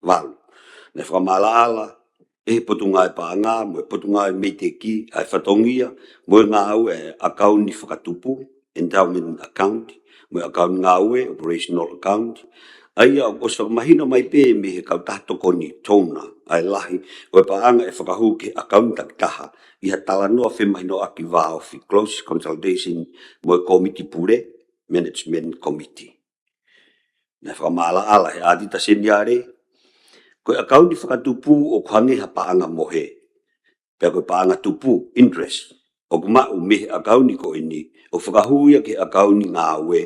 Valu, naʻe fakamaʻalaʻala ʻe he Potungāue Paʻanga mo e Potungāue MEIDECC ʻa e fatongia mo e ngāue ʻa e ʻakauni fakatupu, endowment account, mo e ʻakauni ngāue, operational account, ʻa ia ʻoku ʻosi fakamahino mai pē mei he kautaha tokoni, donor, ʻa e lahi ʻo e paʻanga ʻe fakahū ki he ʻakauni takitaha ʻi ha talanoa femahinoʻaki vāofi, close consultation, mo e Kōmiti Pule, Management Committee. Naʻe fakamaʻalaʻala ʻe he ʻātita seniale, ko e ʻakauni fakatupu ʻoku hangē ha paʻanga mohe, pea ko e paʻanga tupu, interest, ʻoku maʻu mei he ʻakauni ko eni, ʻo fakahū ia ki he ʻakauni ngāue,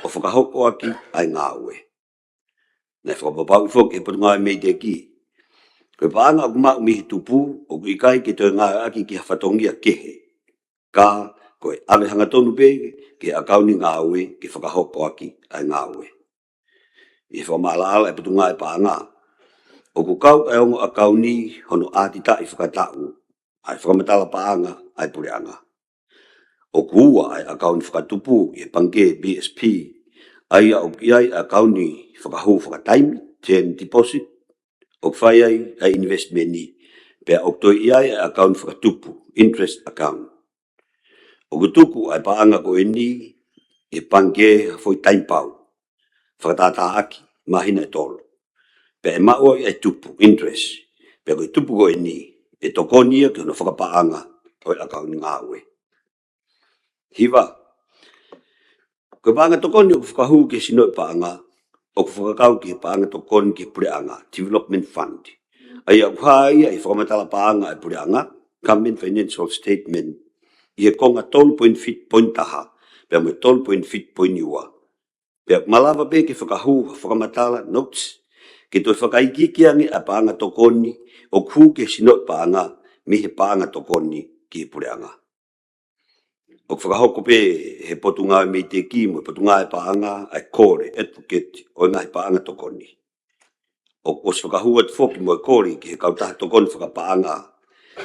ʻo fakahoko ʻaki ʻa e ngāue. Naʻe fakapapauʻi foki ʻe he Potungāue MEIDECC, ko e paʻanga ʻoku maʻu mei he tupu, ʻoku ʻikai ke toe ngāueʻaki ki ha fatongia kehe, ka ko e ʻave hangatonu pē ki he ʻakauni ngāue ke fakahoko ʻaki ʻa e ngāue. ʻI he fakamaʻalaʻala ʻa e Potungāue Paʻanga, ʻoku kau ʻa e ongo ʻakauni hono ʻātitaʻi fakataʻu ʻa e fakamatala paʻanga ʻa e puleʻanga. ʻOku ua ʻa e ʻakauni fakatupu ʻi he pangikē BSP, ʻa ia ʻoku ʻi ai ʻa e ʻakauni fakahū fakataimi, term deposit, ʻoku fai ai ʻa e ʻinivesitimeni, pea ʻoku toe ʻi ai ʻa e ʻakauni fakatupu, interest account. ʻOku tuku ʻa e paʻanga ko eni ʻi he pangikē ha foʻi taimi pau, fakatātāʻaki māhina ʻe tolu, pea ʻe maʻu ai ʻa e tupu, interest, pea ko e tupu ko eni ʻe tokoni ia ki hono fakapaʻanga ʻo e ʻakauni ngāue. Hiva, ko e paʻanga tokoni ʻoku fakahū ki he sinoʻi paʻanga, ʻoku fakakau ki he paʻanga tokoni ki he puleʻanga, Development Fund, ʻa ia ʻoku hā ia ʻi he fakamatala paʻanga ʻa e puleʻanga, Government Financial Statement, ʻi he konga tolu poini fitu poini taha pea mo e tolu poini fitu poini ua. Pea ʻoku malava pē ke fakahū ha fakamatala, notes, ke toe fakaikiiki ange ʻa e paʻanga tokoni ʻoku hū ki he sinoʻi paʻanga mei he paʻanga tokoni ki he puleʻanga. ʻOku fakahoko pē ʻe he Potungāue MEIDECC mo e Potungāue Paʻanga ʻa e kole, advocate, ʻo e ngaahi paʻanga tokoni. ʻOku ʻosi fakahū atu foki mo e kole ki he kautaha tokoni fakapaʻanga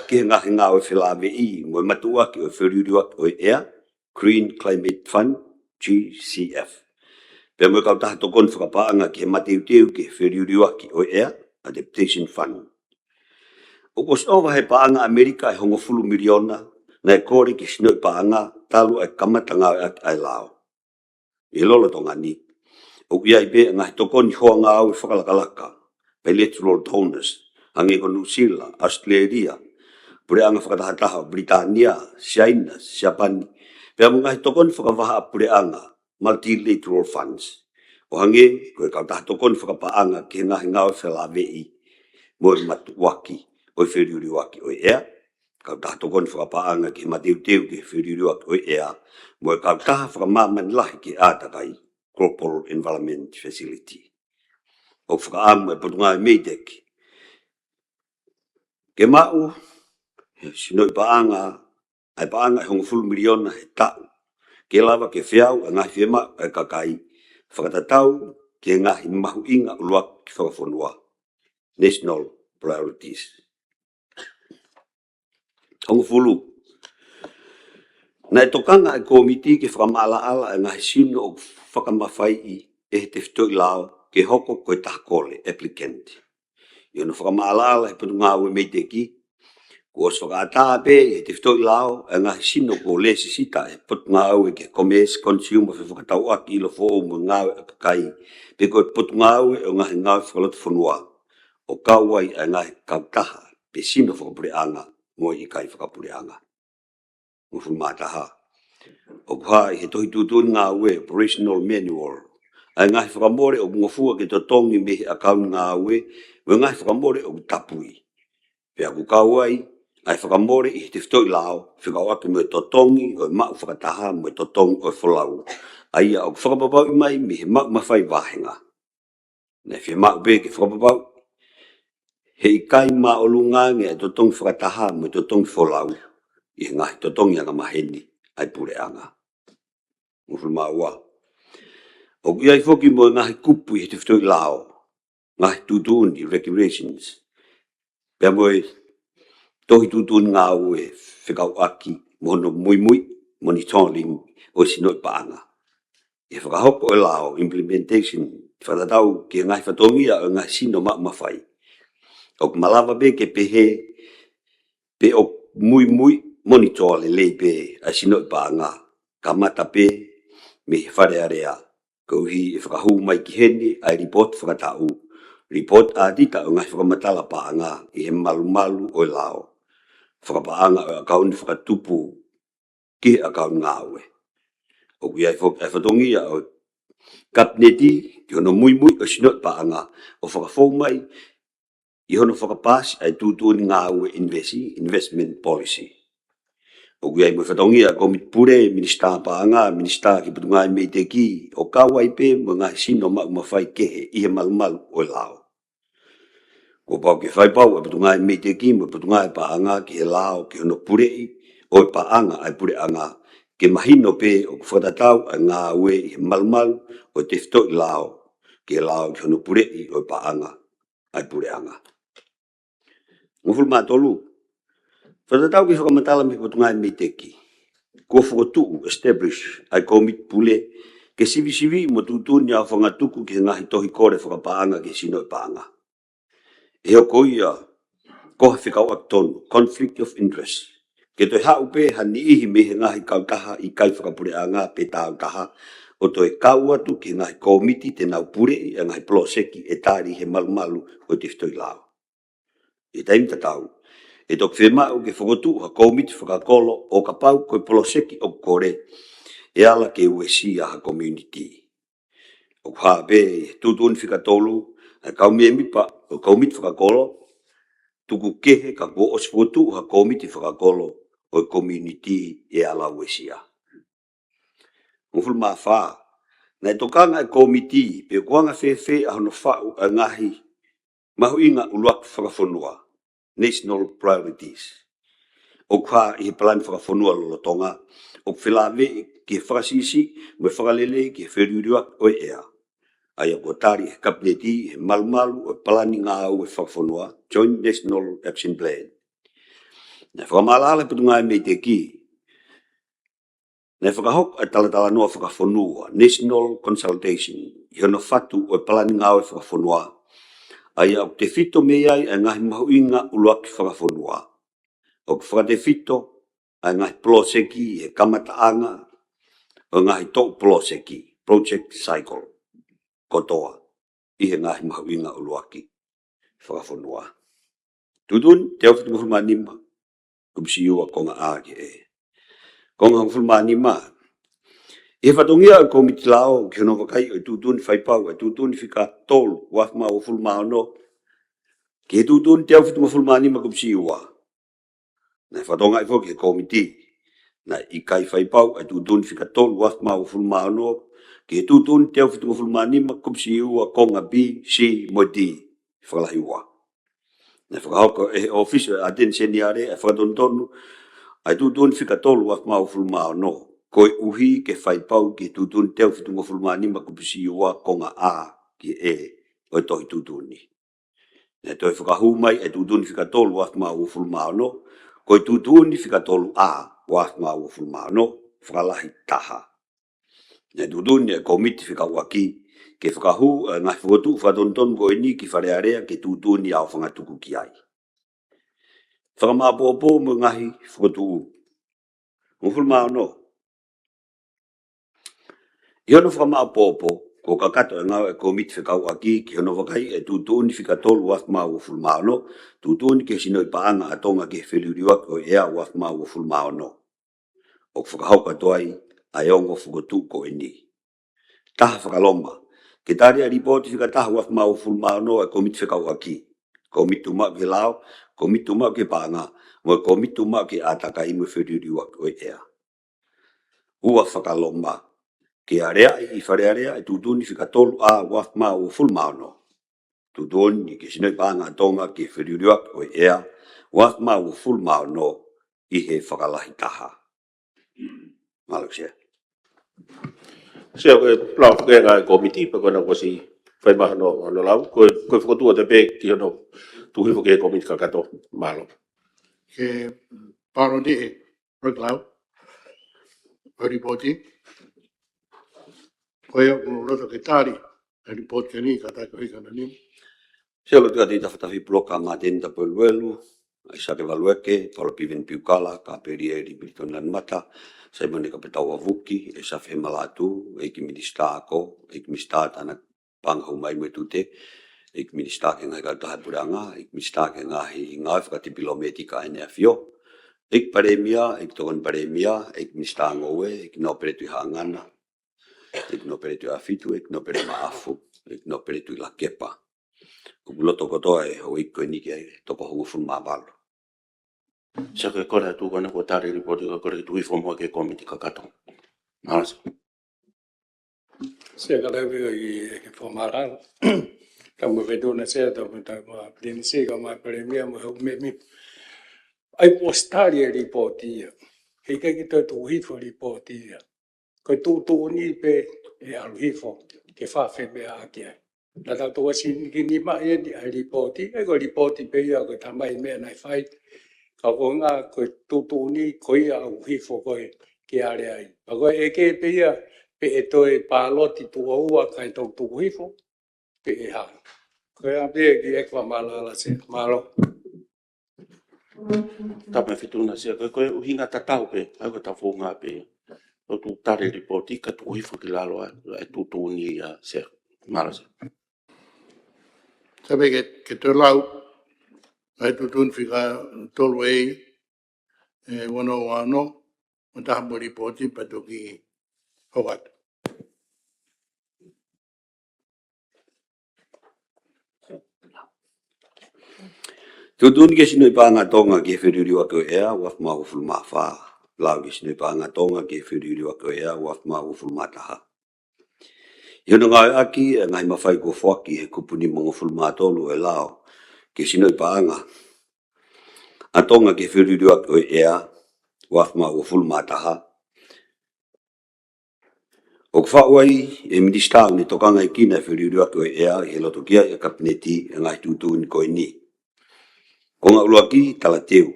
ki he ngaahi ngāue felāveʻi mo e matuʻuaki ʻo e feliuliuaki ʻo e ʻea, Green Climate Fund, GCF, pea mo e kautaha tokoni fakapaʻanga ki he mateuteu ki he feliuliuaki ʻo e ʻea, Adaptation Fund. ʻOku ʻosi ʻova ʻe he paʻanga ʻAmelika ʻa e hongofulu miliona naʻe kole ki he sinoʻi paʻanga talu ʻa e kamata ngāueʻaki ʻa e lao. ʻI he lolotonga ni, ʻoku ʻi ai pē ʻa e ngaahi tokoni hoa ngāue fakalakalaka, bilateral donors, hangē ko Nuʻusila, ʻAositelēlia, puleʻanga fakatahataha ʻo Pilitānia, Siaina, Siapani, pea mo e ngaahi tokoni fakavahaʻapuleʻanga, multilateral funds, ʻo hangē ko e kautaha tokoni fakapaʻanga ki he ngaahi ngāue felāveʻi mo e matuʻuaki ʻo e feliuliuaki ʻo e ʻea, kautaha tokoni fakapaʻanga ki he mateuteu ki he feliuliuaki ʻo e ʻea, mo e kautaha fakamāmani lahi ki he ʻātakai, Global Environment Facility. ʻOku fakaʻamu ʻa e Potungāue MEIDECC ke maʻu ʻe he sinoʻi paʻanga ʻa e paʻanga ʻe hongofulu miliona he taʻu, ke lava ke feau ʻa e ngaahi fiemaʻu ʻa e kakai, fakatatau ki he ngaahi mahuʻinga ʻuluaki fakafonua, national priorities. Hongofulu. Naʻe tokanga ʻa e kōmiti ke fakamaʻalaʻala ʻa e ngaahi sino ʻoku fakamafaiʻi ʻe he tefitoʻi lao ke hoko ko e taha kole, applicant. ʻI hono fakamaʻalaʻala ʻe he Potungāue MEIDECC, kuo ʻosi fakaʻatā pē ʻe he tefitoʻi lao ʻa e ngaahi sino kuo lēsisita ʻe he Potungāue ki he Commerce, Consumer, Fefakatauʻaki, ʻIlo Foʻou mo e Ngāue ʻa e Kakai, pe ko e Potungāue ʻo e Ngaahi Ngāue Fakalotofonua, ʻo kau ai ʻa e ngaahi kautaha pe sino fakapuleʻanga mo e ʻikai fakapuleʻanga. Hongofulu mā taha. ʻOku hā ʻi he tohi tuʻutuʻuni ngāue, operational manual, ʻa e ngaahi fakamole ʻoku ngofua ke totongi mei he ʻakauni ngāue, mo e ngaahi fakamole ʻoku tapui. Pea ʻoku kau ai ʻa e fakamole ʻi he tefitoʻi lao fekauʻaki mo e totongi ʻo e maʻu fakataha mo e totongi ʻo e folau, ʻa ia ʻoku fakapapauʻi mai mei he maʻu mafai vāhenga. Naʻe fiemaʻu pē ke fakapapauʻi he ʻikai māʻolunga ange ʻa e totongi fakataha mo e totongi folau ʻi he ngaahi totongi angamaheni ʻa e puleʻanga. Hongofulu mā ua. ʻOku ʻi ai foki mo e ngaahi kupu ʻi he tefitoʻi lao, ngaahi tuʻutuʻuni, regulations, pea mo e tohi tuʻutuʻuni ngāue fekauʻaki mo hono muimui, monitoring, ʻo e sinoʻi paʻanga. ʻI he fakahoko ʻo e lao, implementation, fakatatau ki he ngaahi fatongia ʻo e ngaahi sino maʻu mafai, ʻoku malava pē ke pehē pe ʻoku muimui, monitor lelei pē ʻa e sinoʻi paʻanga, kamata pē mei he Fale Alea, koeʻuhi ʻe fakahū mai ki heni ʻa e lipooti fakataʻu, lipooti ʻātita ʻo e ngaahi fakamatala paʻanga ʻi he malumalu ʻo e lao fakapaʻanga ʻo e ʻakauni fakatupu ki he ʻakauni ngāue. ʻOku ʻi ai foki ʻa e fatongia ʻo e Kapineti ki hono muimui ʻo e sinoʻi paʻanga ʻo fakafou mai ʻi hono fakapaasi ʻa e tuʻutuʻuni ngāue invesi, investment policy. ʻOku ʻi ai mo e fatongia ʻa e Kōmiti Pule, Minisitā Paʻanga, Minisitā ki he Potungāue Meiteki, ʻo kau ai pē mo e ngaahi sino maʻu mafai kehe ʻi he malumalu ʻo e lao. Kuo pau ke faipau ʻa e Potungāue Meiteki mo e Potungāue Paʻanga ki he lao ki hono puleʻi ʻo e paʻanga ʻa e puleʻanga, ke mahino pē ʻoku fakatatau ʻa e ngāue ʻi he malumalu ʻo e tefitoʻi lao ki he lao ki hono puleʻi ʻo e paʻanga ʻa e puleʻanga. Hongofulu mā tolu. Fakatatau ki he fakamatala mei he Potungāue Meiteki, kuo fokotuʻu, establish, ʻa e Kōmiti Pule ke sivisiviʻi mo tuʻutuʻuni ʻa e aofangatuku ki he ngaahi tohi kole fakapaʻanga ki he sinoʻi paʻanga. ʻE hoko ia ko ha fekauʻaki tonu, conflict of interest, ke toe haʻu pē ha niʻihi mei he ngaahi kautaha ʻikai fakapuleʻanga pe tāutaha ʻo toe kau atu ki he ngaahi kōmiti te nau puleʻi ʻa e ngaahi poloseki ʻe tali ʻe he malumalu ʻo e tefitoʻi lao. ʻI he taimi tatau, ʻe toki fiemaʻu ke fokotuʻu ha kōmiti fakakolo ʻo kapau ko e poloseki ʻoku kole ʻe ala ke uesia ha community. ʻOku hā pē ʻi he tuʻutuʻuni fika tolu ʻa e kau mēmipa ʻo e kōmiti fakakolo, tuku kehe ka kuo ʻosi fokotuʻu ha kōmiti fakakolo ʻo e community ʻe ala uesia. Hongofulu mā fā. Naʻe tokanga ʻa e kōmiti pe ʻoku anga fēfē ʻa hono faʻu ʻa e ngaahi mahuʻinga ʻuluaki fakafonua, national priorities, ʻoku hā ʻi he palani fakafonua lolotonga, ʻoku felāveʻi ki he fakasiʻisiʻi mo e fakalelei ki he feliliuaki ʻo e ʻea, ʻa ia kuo tali ʻe he Kapineti ʻi he malumalu ʻo e palani ngāue fakafonua, Joint National Action Plan. Naʻe fakamaʻalaʻala ʻe he Potungāue Meiteki, naʻe fakahoko ʻa e talatalanoa fakafonua, national consultation, ʻi hono fatu ʻo e palani ngāue fakafonua, ʻa ia ʻoku tefito mei ai ʻa e ngaahi mahuʻinga ʻuluaki fakafonua. ʻOku fakatefito ʻa e ngaahi poloseki ʻi he kamataʻanga ʻo e ngaahi toʻu poloseki, project cycle, kotoa ʻi he ngaahi mahuʻinga ʻuluaki fakafonua. Tuʻutuʻuni teau fitungofulu mā nima, kupu siʻi ua konga A ki he ʻe. Konga hongofulu mā nima. ʻI he fatongia ʻo e kōmiti lao ki hono vakai ʻo e tuʻutuʻuni faipau ʻa e tuʻutuʻuni fika tolu ua afe mā uofulu mā ono ki he tuʻutuʻuni teau fitungofulu mā nima, kupu siʻi ua, naʻe fakatokangaʻi foki ʻe he kōmiti naʻe ʻikai faipau ʻa e tuʻutuʻuni fika tolu ua afe mā uofulu mā ono ki he tuʻutuʻuni teau fitungofulu mā nima, kupu siʻi ua konga B, C mo e D, fakalahi ua. Naʻe fakahoko ʻe he ʻŌfisi ʻo e ʻAteni Seniale ʻa e fakatonutonu ʻa e tuʻutuʻuni fika tolu ua afe mā uofulu mā ono, koeʻuhi ke faipau ki he tuʻutuʻuni teau fitungofulu mā nima, kupu siʻi ua konga A ki he ʻe ʻo e tohi tuʻutuʻuni. Naʻe toe fakahū mai ʻa e tuʻutuʻuni fika tolu ua afe mā uofulu mā ono ko e tuʻutuʻuni fika tolu A ua afe mā uofulu mā ono, fakalahi taha. Naʻe tuʻutuʻuni ʻa e kōmiti fekauʻaki ke fakahū ʻa e ngaahi fokotuʻu fakatonutonu ko eni ki Fale Alea ke tuʻutuʻuni ʻa e aofangatuku ki ai. Fakamāʻopoʻopo mo e ngaahi fokotuʻu. Hongofulu mā ono. ʻI hono fakamāʻopoʻopo, kuo kakato ʻa e ngāue ʻa e kōmiti fekauʻaki ki hono vakai ʻa e tuʻutuʻuni fika tolu ua afe mā uofulu mā ono, tuʻutuʻuni ki he sinoʻi paʻanga ʻa Tonga ki he feliliuaki ʻo e ʻea ua afe mā uofulu mā ono. ʻOku fakahoko atu ai ʻa e ongo fokotuʻu ko eni. Taha, fakaloma ke tali ʻa e lipooti fika taha ua afe mā uofulu mā ono ʻa e kōmiti fekauʻaki, kōmiti tuʻumaʻu ki he lao, kōmiti tuʻumaʻu ki he paʻanga, mo e kōmiti tuʻumaʻu ki he ʻātakai mo e feliliuaki ʻo e ʻea. Ua, fakaloma ke aleaʻi ʻi Fale Alea ʻa e tuʻutuʻuni fika tolu A ua afe mā uofulu mā ono, tuʻutuʻuni ki he sinoʻi paʻanga ʻa Tonga ki he feliliuaki ʻo e ʻea ua afe mā uofulu mā ono ʻi he fakalahi taha. Mālō, Sea. Sea, ko e lau ko ē ʻa e kōmiti, pea ko ena kuo ʻosi fai mai hono, hono lau, ko e, ko e fokotuʻu atu pē ki hono tuku hifo ki he kōmiti kakato. Mālō. Ke pāloni ʻe Rick Lau ʻa e lipooti. Ko ia ʻoku loto ke tali ʻa e lipooti ko eni, kātaki ʻo hiki hano nima. Sea, lotu atu ʻi he tafaʻaki puloka ʻa Māteni Tapueluelu, ʻAisake Valueke, Paula Piveni Piukala, Kapelieli Militoni Lanumata, Saimone Kapetau Avuki, ʻEsafe Malatu, ʻEiki Minisitā Ako, ʻEiki Minisitā Tānaki Paʻanga Hū Mai mo e Tute, ʻEiki Minisitā ki he Ngaahi Kautaha ʻa e Puleʻanga, ʻEiki Minisitā ki he Ngaahi Ngāue Fakatipilometika ʻa ʻEne ʻAfio, ʻEiki Palēmia, ʻEiki Tokoni Palēmia, ʻEiki Minisitā Ngoue, ʻEiki Nōpele Tuʻihaʻangana, ʻEiki Nōpele Tuʻiʻāfitu, ʻEiki Nōpele Maʻafu, ʻEiki Nōpele Tuʻilakepa. Kuo u loto kotoa e houʻeiki ko eni ki ai, toko hongofulu mā valu. Sea, ko e kole atu ko ena kuo tali e lipooti, ko e kole ke tuku hifo muʻa ki he kōmiti kakato. Mālō Sea. Sea, ka lave ki he fakamatala. Tama Fetuʻu na Sea, tama, tama Pilinisi, kae ʻumaʻā e Palēmia, mo e houʻeiki mēmipa. ʻAi kuo ʻosi tali e lipooti ia. He ʻikai ke toe tuku hifo lipooti ia. Ko e tuʻutuʻuni pē ʻe ʻalu hifo ke fafemeʻaʻaki ai. Naʻa tau toki ʻosi nikinima ʻeni ʻa e lipooti, ʻe ko e lipooti pē ia ko e tamai meʻa naʻe fai. Ka ko e ngaahi, ko e tuʻutuʻuni ko ia ʻalu hifo ko ē ke ale ai. Ka ko e ʻeke pē ia pe ʻe toe pāloti tuʻo ua kae toki tuku hifo, pe ʻe hā. Ko ia pē ki he fakamatala Sea. Mālō. Tama Fetuʻu na Sea, ko e, ko e ʻuhinga tatau pē, ʻa ia ko e tau founga pē. ʻO tuku tali e lipooti ka tuku hifo ki lalo ʻa e, ʻa e tuʻutuʻuni ia Sea. Mālō Sea. Sea pē ke, ke toe lau, ʻa e tuʻutuʻuni fika tolu A, ʻe ua noa ua ono, mo e taha mo e lipooti pea toki hoko atu. Tuʻutuʻuni ki he Sinoʻi Paʻanga ʻa Tonga ki he Feliliuaki ʻo e ʻEa, ua afe mā uofulu mā fā. Lau ki he Sinoʻi Paʻanga ʻa Tonga ki he Feliliuaki ʻo e ʻEa, ua afe mā uofulu mā taha. ʻI hono ngāueʻaki e ngaahi mafai kuo foaki ʻe he kupu nimangofulu mā tolu ʻo e lao ki he Sinoʻi Paʻanga ʻa Tonga ki he Feliliuaki ʻo e ʻEa, ua afe mā uofulu mā taha, ʻoku faʻu ai ʻe he Minisitā ʻoku ne tokangaʻi kinautolu e Feliliuaki ʻo e ʻEa ʻi he loto ki ai ʻa e Kapineti e ngaahi tuʻutuʻuni ko eni. Konga ʻuluaki, talateu.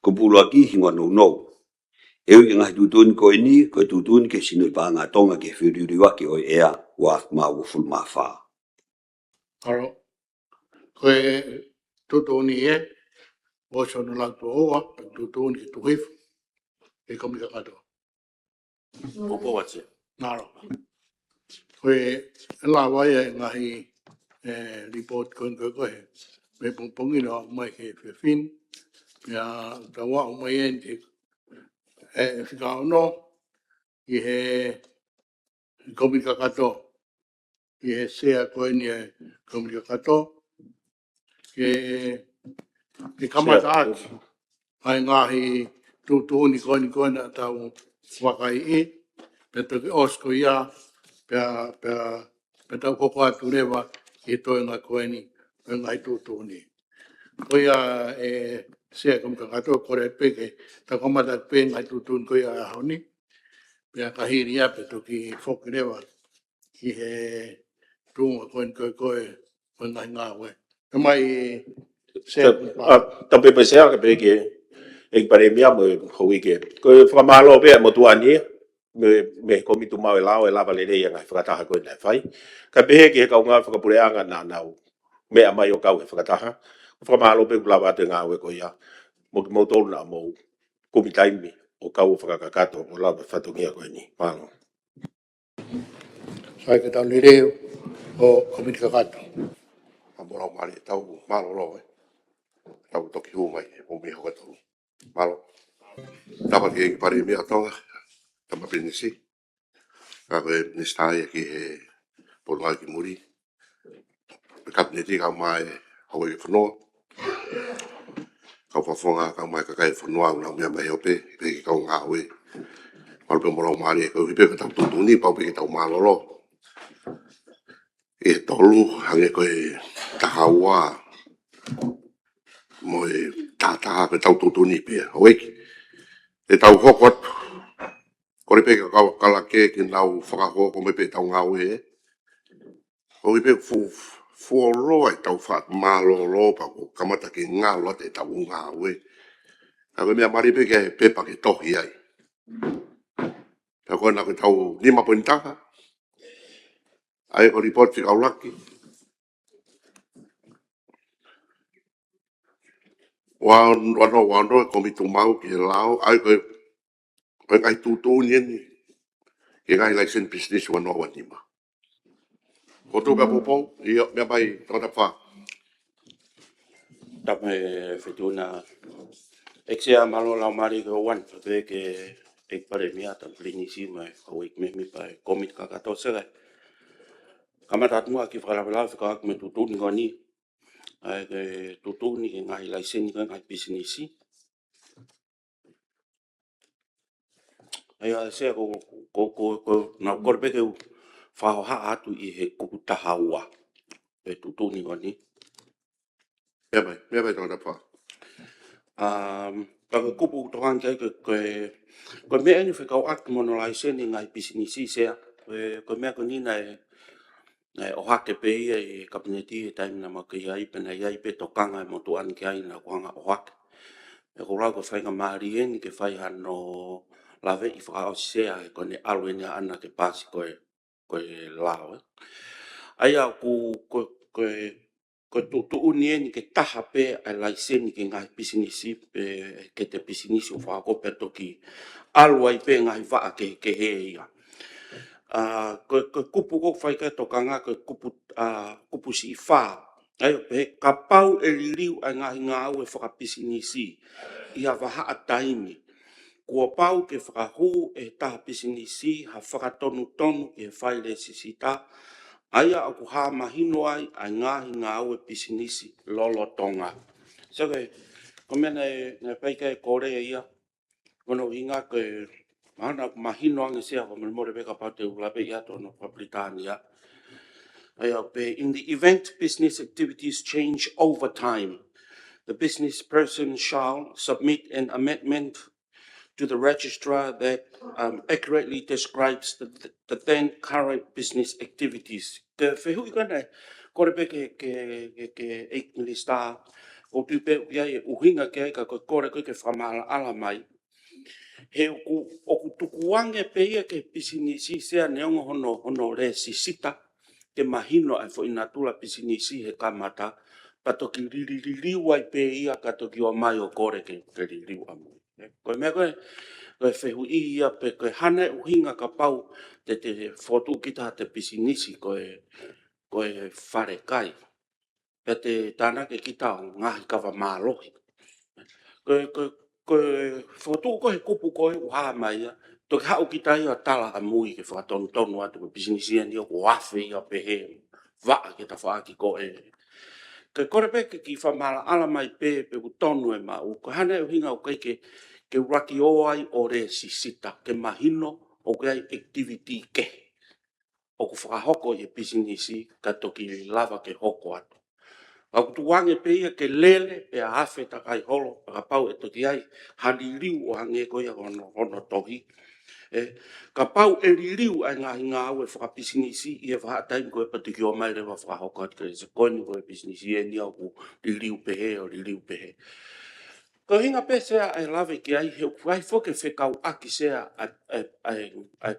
Kupu ʻuluaki, hingoa nounou. ʻE ui e ngaahi tuʻutuʻuni ko eni ko e tuʻutuʻuni ki he Sinoʻi Paʻanga ʻa Tonga ki he Feliliuaki ʻo e ʻEa, ua afe mā uofulu mā fā. Mālō. Ko e tuʻutuʻuni ē, ʻosi hono lau tuʻo ua, tuʻutuʻuni ke tuku hifo ki he kōmiti kakato. Poupou atu Sea. Mālō. Ko e lava ia e ngaahi, ʻe, lipooti ko eni ko ē, ko ē. Mei pongipongi naʻe aʻu mai ki he efiafi ni. Pea tau aʻu mai eni ki he, ʻe, fika ono, ki he kōmiti kakato. Ki he Sea ko eni e kōmiti kakato. Ke, ke kamata Sea. ʻAki ʻa e ngaahi tuʻutuʻuni ko eni ko ē naʻa tau vakaiʻi, pea toki ʻosi ko ia, pea, pea, pea tau hoko atu leva ki he toenga ko eni, ko e ngaahi tuʻutuʻuni. Ko ia ʻe Sea, kōmiti kakato, kole pē ke tau kamata pē ngaahi tuʻutuʻuni ko ia ʻaho ni. Pea ka hili ia pea toki foki leva ki he tuʻunga ko eni ko ē, ko ē, ko e ngaahi ngāue. Pea mai Sea. Ā, tau pehē pē Sea, kae pehē ki he ʻEiki Palēmia mo e houʻeiki. Ko e fakamālō pē ʻa e motuʻa ni, mei, mei he kōmiti maʻu e lao ʻe lava lelei e ngaahi fakataha ko ē naʻe fai. Kae pehē ki he kau ngāue fakapuleʻanga naʻa nau meʻa mai ʻo kau he fakataha. Fakamālō pē kuo lava atu e ngāue ko ia. Mo kimoutolu naʻa mou kumi taimi ʻo kau ʻo fakakakato ʻo lava e fatongia ko eni. Mālō. Sai, ke tau lelei ʻo kōmiti kakato. Ka mo lau mali tau mālōlō ē. Tau toki hū mai, ʻo mei hoko atu. Mālō. Tama ki he ʻEiki Palēmia ʻa Tonga, tama Pilinisi. Ka ko e Minisitā ia ki he Potungāue ki Muli. Kapineti kae ʻumaʻā e houʻeiki e fonua. Kau fakafofonga kae ʻumaʻā e kakai e fonua ʻoku nau meʻa mai he ope, pehē ki he kau ngāue. Mālō pē mo lau mali, koeʻuhi pē ko e tau tuʻutuʻuni, pau pē ke tau mālōlō. ʻE tolu, hangē ko e taha ua, mo e taha taha ko e tau tuʻutuʻuni pē. ʻOku ʻikai ke tau hoko atu. Kole pē ke kau kalake ke nau fakahoko mai pē tau ngāue. ʻOku ʻikai pē fu-, fuoloa e tau fakamālōlō pea kuo kamata ke ngalo atu e tau ngāue. Ka ko e meʻa mali pē ke pepa ke tohi ai. Pea ko ena ko e tau nima poini taha. ʻA ia ko e lipooti fika ʻuluaki. Ua ono, ua ono, ua ono, kōmiti maʻu ki he lao, ʻa ia ko e, ko e ngaahi tuʻutuʻuni eni ki he ngaahi laiseni pisinisi ua noa ua nima. Ko e tuʻu pē ʻa Poupou, ʻio, meʻa mai, tangata fā. Tama e Fetuʻu na ʻEiki Sea, mālō e laumālie ke u ʻoatu atu pē ki he ʻEiki Palēmia, Tama Pilinisi, mo e kau ʻEiki Mēmipa ʻo e Kōmiti Kakato. Sera, kamata atu muʻa ki he fakalavelave fekauʻaki mo e tuʻutuʻuni ko eni, ʻa e tuʻutuʻuni ki he ngaahi laiseni ko e ngaahi pisinisi. ʻA ia, Sea, ko, ko, ko, ko, naʻá ku kole pē ke u fakahoha atu ʻi he kupu taha ua ʻo e tuʻutuʻuni ko eni. Meʻa mai, meʻa mai, Toketā Fā. Um, ka ko e kupu ʻoku tokanga ki ai ko e, ko e, ko e meʻa eni fekauʻaki mo hono laiseni e ngaahi pisinisi, Sea. Ko e, ko e meʻa ko eni naʻe, naʻe ʻohake pē ia ʻe he Kapineti he taimi naʻá ma kei ʻi ai, pea naʻe ʻi ai pē tokanga e motuʻa ni ki ai naʻá ku hanga ʻo ʻohake. Pea ʻoku ou lau ko e faingamālie eni ke fai hano laveʻi fakaʻosi, Sea, he ko ʻene ʻalu eni ʻaʻana ke paasi ko e, ko e lao, ē. ʻA ia, ko, ko, ko e, ko e tuʻutuʻuni eni ke taha pē ʻa e laiseni ki he ngaahi pisinisi, pe ki he pisinisi ʻoku fakahoko pea toki ʻalu ai pē ngaahi vaʻa kehekehe ia. ʻA, ko, ko e kupu ʻoku fai ki ai e tokanga, ko e kupu, ʻa, kupu siʻi fā. ʻA ia, pehē, kapau ʻe liliu ʻa e ngaahi ngāue fakapisinisi ʻi ha vahaʻa taimi, kuo pau ke fakahū ʻe he taha pisinisi ha fakatonutonu ki he failēsisita, ʻa ia ʻoku hā mahino ai ʻa e ngaahi ngāue pisinisi lolotonga. So, ko e, ko e meʻa naʻe, naʻe fai ki ai e kole ia, ko hono ʻuhinga ko e, mahalo naʻá ku mahino ange, Sea, fakamolemole pē kapau te u laveʻi atu hono faka-Pilitānia. ʻA ia, pehē, in the event business activities change over time, the business person shall submit an amendment to the registrar that, um, accurately describes the, the, the then current business activities. Ko e fehuʻi ko ena, kole pē ki he, ki he, ki he, ki he ʻEiki Minisitā, ʻoku ou tui pē ʻoku ʻi ai e ʻuhinga ki ai, ka ko e kole ko ē ke fakamaʻalaʻala mai. He ʻoku, ʻoku tukuange pē ia ki he pisinisi, Sea, neongo hono, hono lēsisita, ke mahino ʻa e foʻi natula pisinisi he kamata, pea toki lili-, liliu ai pē ia ka toki ʻomai ʻo kole ke, ke liliu ʻamui. Ko e meʻa ko ē, ko e fehuʻi ia pe ko e hā nai e ʻuhinga kapau te, te fokotuʻu kita ha pisinisi ko e, ko e falekai, pea te tānaki kita ʻo ngaahi kava mālohi. Ko e, ko e, ko e fokotuʻu ko ē he kupu ko ē ʻoku hā mai ia, toki haʻu kita ia ʻo tala ʻamui ke fakatonutonu atu ko e pisinisi eni ʻoku afe ia pehē, vaʻa ki he tafaʻaki ko ē. Ko e kole pē ke kiʻi fakamaʻalaʻala mai pē, pe ʻoku tonu e maʻu, ko e hā nai e ʻuhinga ʻoku ʻikai ke, ke ʻuluaki ō ai ʻo lēsisita, ke mahino ʻoku ʻi ai e activity kehe ʻoku fakahoko ʻi he pisinisi ka toki lava ke hoko atu. Ka ʻoku tukuange pē ia ke lele pea afe takai holo, pea kapau ʻe toki ʻi ai ha liliu ʻo hangē ko ia ko hono, hono tohi. Ē, kapau ʻe liliu ʻa e ngaahi ngāue fakapisinisi ʻi he vahaʻa taimi ko ē pea toki ō mai leva ʻo fakahoko atu ke se ko eni ko e pisinisi eni ʻoku liliu pehē ʻo liliu pehē. Ko e ʻuhinga pē, Sea, ʻa e lave ki ai, he ʻoku ʻi ai foki e fekauʻaki, Sea, ʻa e, ʻa e, ʻa e, ʻa e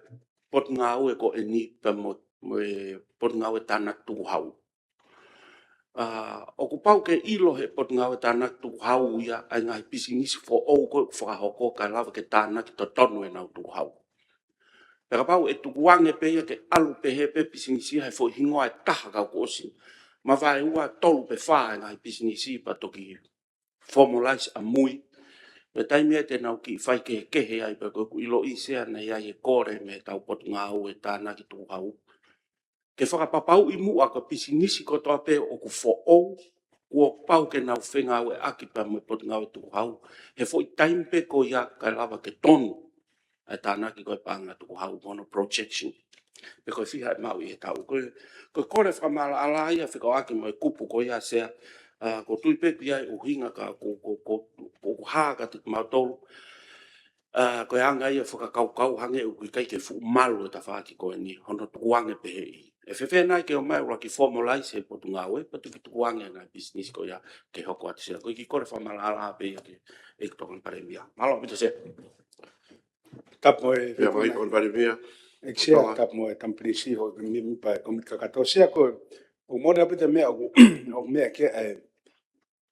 potungāue ko eni pea mo, mo e potungāue tānaki tukuhau. ʻA, ʻoku pau ke ʻilo he potungāue tānaki tukuhau ia ʻa e ngaahi pisinisi foʻou ko ē ʻoku fakahoko kae lava ke tānaki totonu ʻenau tukuhau. Pea kapau ʻe tukuange pē ia ke ʻalu pehē pē pisinisi ia he foʻi hingoa ʻe taha ka kuo ʻosi mavaeua, tolu pe fā e ngaahi pisinisi pea toki formalize ʻamui. Pea taimi ia te nau kiʻi faikehekehe ai, pea ko ʻeku ʻiloʻi, Sea, naʻe ʻi ai e kole mei heʻetau potungāue tānaki tukuhau ke fakapapauʻi muʻa ko e pisinisi kotoa pē ʻoku foʻou, kuo pau ke nau fengāueʻaki pea mo e potungāue tukuhau he foʻi taimi pē ko ia kae lava ke tonu ʻa e tānaki ko ē paʻanga tukuhau mo hono projection pe ko e fiha ʻe maʻu ʻi he taʻu. Ko e, ko e kole fakamaʻalaʻala ia fekauʻaki mo e kupu ko ia, Sea, ʻa, ʻoku ou tui pē ʻoku ʻi ai e ʻuhinga ka ko, ko, ko, ko, ko e hā kiate kimautolu, ʻa, ko e anga ia e fakakaukau hangē ʻoku ʻikai ke fuʻu malu e tafaʻaki ko eni hono tukuange pehē. ʻE fēfē nai ke ō mai ʻo ʻuluaki formalize he potungāue pea toki tukuange ʻa e ngaahi pisinisi ko ia ke hoko atu, Sea? Ko e kiʻi kole fakamaʻalaʻala pē ia ki he ʻEiki Tokoni Palēmia. Mālō ʻaupito, Sea. Tapu mo e, Pea mai, Tokoni Palēmia. ʻEiki Sea, Tonga. Tapu mo e Tama Pilinisi, ho, Mēmipa e Kōmiti Kakato, Sea. Ko e, ʻoku moʻoni ʻaupito e meʻa ʻoku, ʻoku meʻa ki ai ʻa e,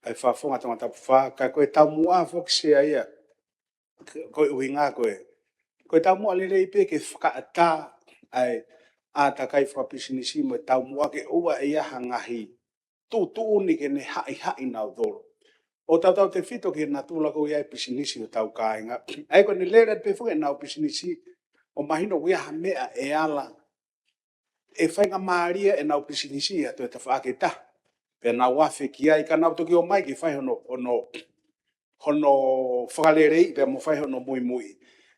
ʻa e Fakafofonga Tongatapu Fā, ka ko e taumuʻa foki, Sea, ia, ko e ʻuhinga ko ē, ko e taumuʻa lelei pē ke fakaʻatā ʻa e ʻātakai fakapisinisi mo e taumuʻa ke ʻoua ʻe ʻi ai ha ngaahi tuʻutuʻuni ke ne haʻihaʻi nautolu. ʻo tautautefito ki he natula ko ia e pisinisi ʻo hotau kāinga. ʻA ia ko ʻene lele pē foki ʻenau pisinisi ʻo mahino ʻoku ʻi ai ha meʻa ʻe ala ʻe faingamālie ʻenau pisinisi ʻi ha toe tafaʻaki ʻe taha. Pea nau afe ki ai ka nau toki ō mai ke fai hono, hono, hono fakaleleiʻi pea mo fai hono muimui.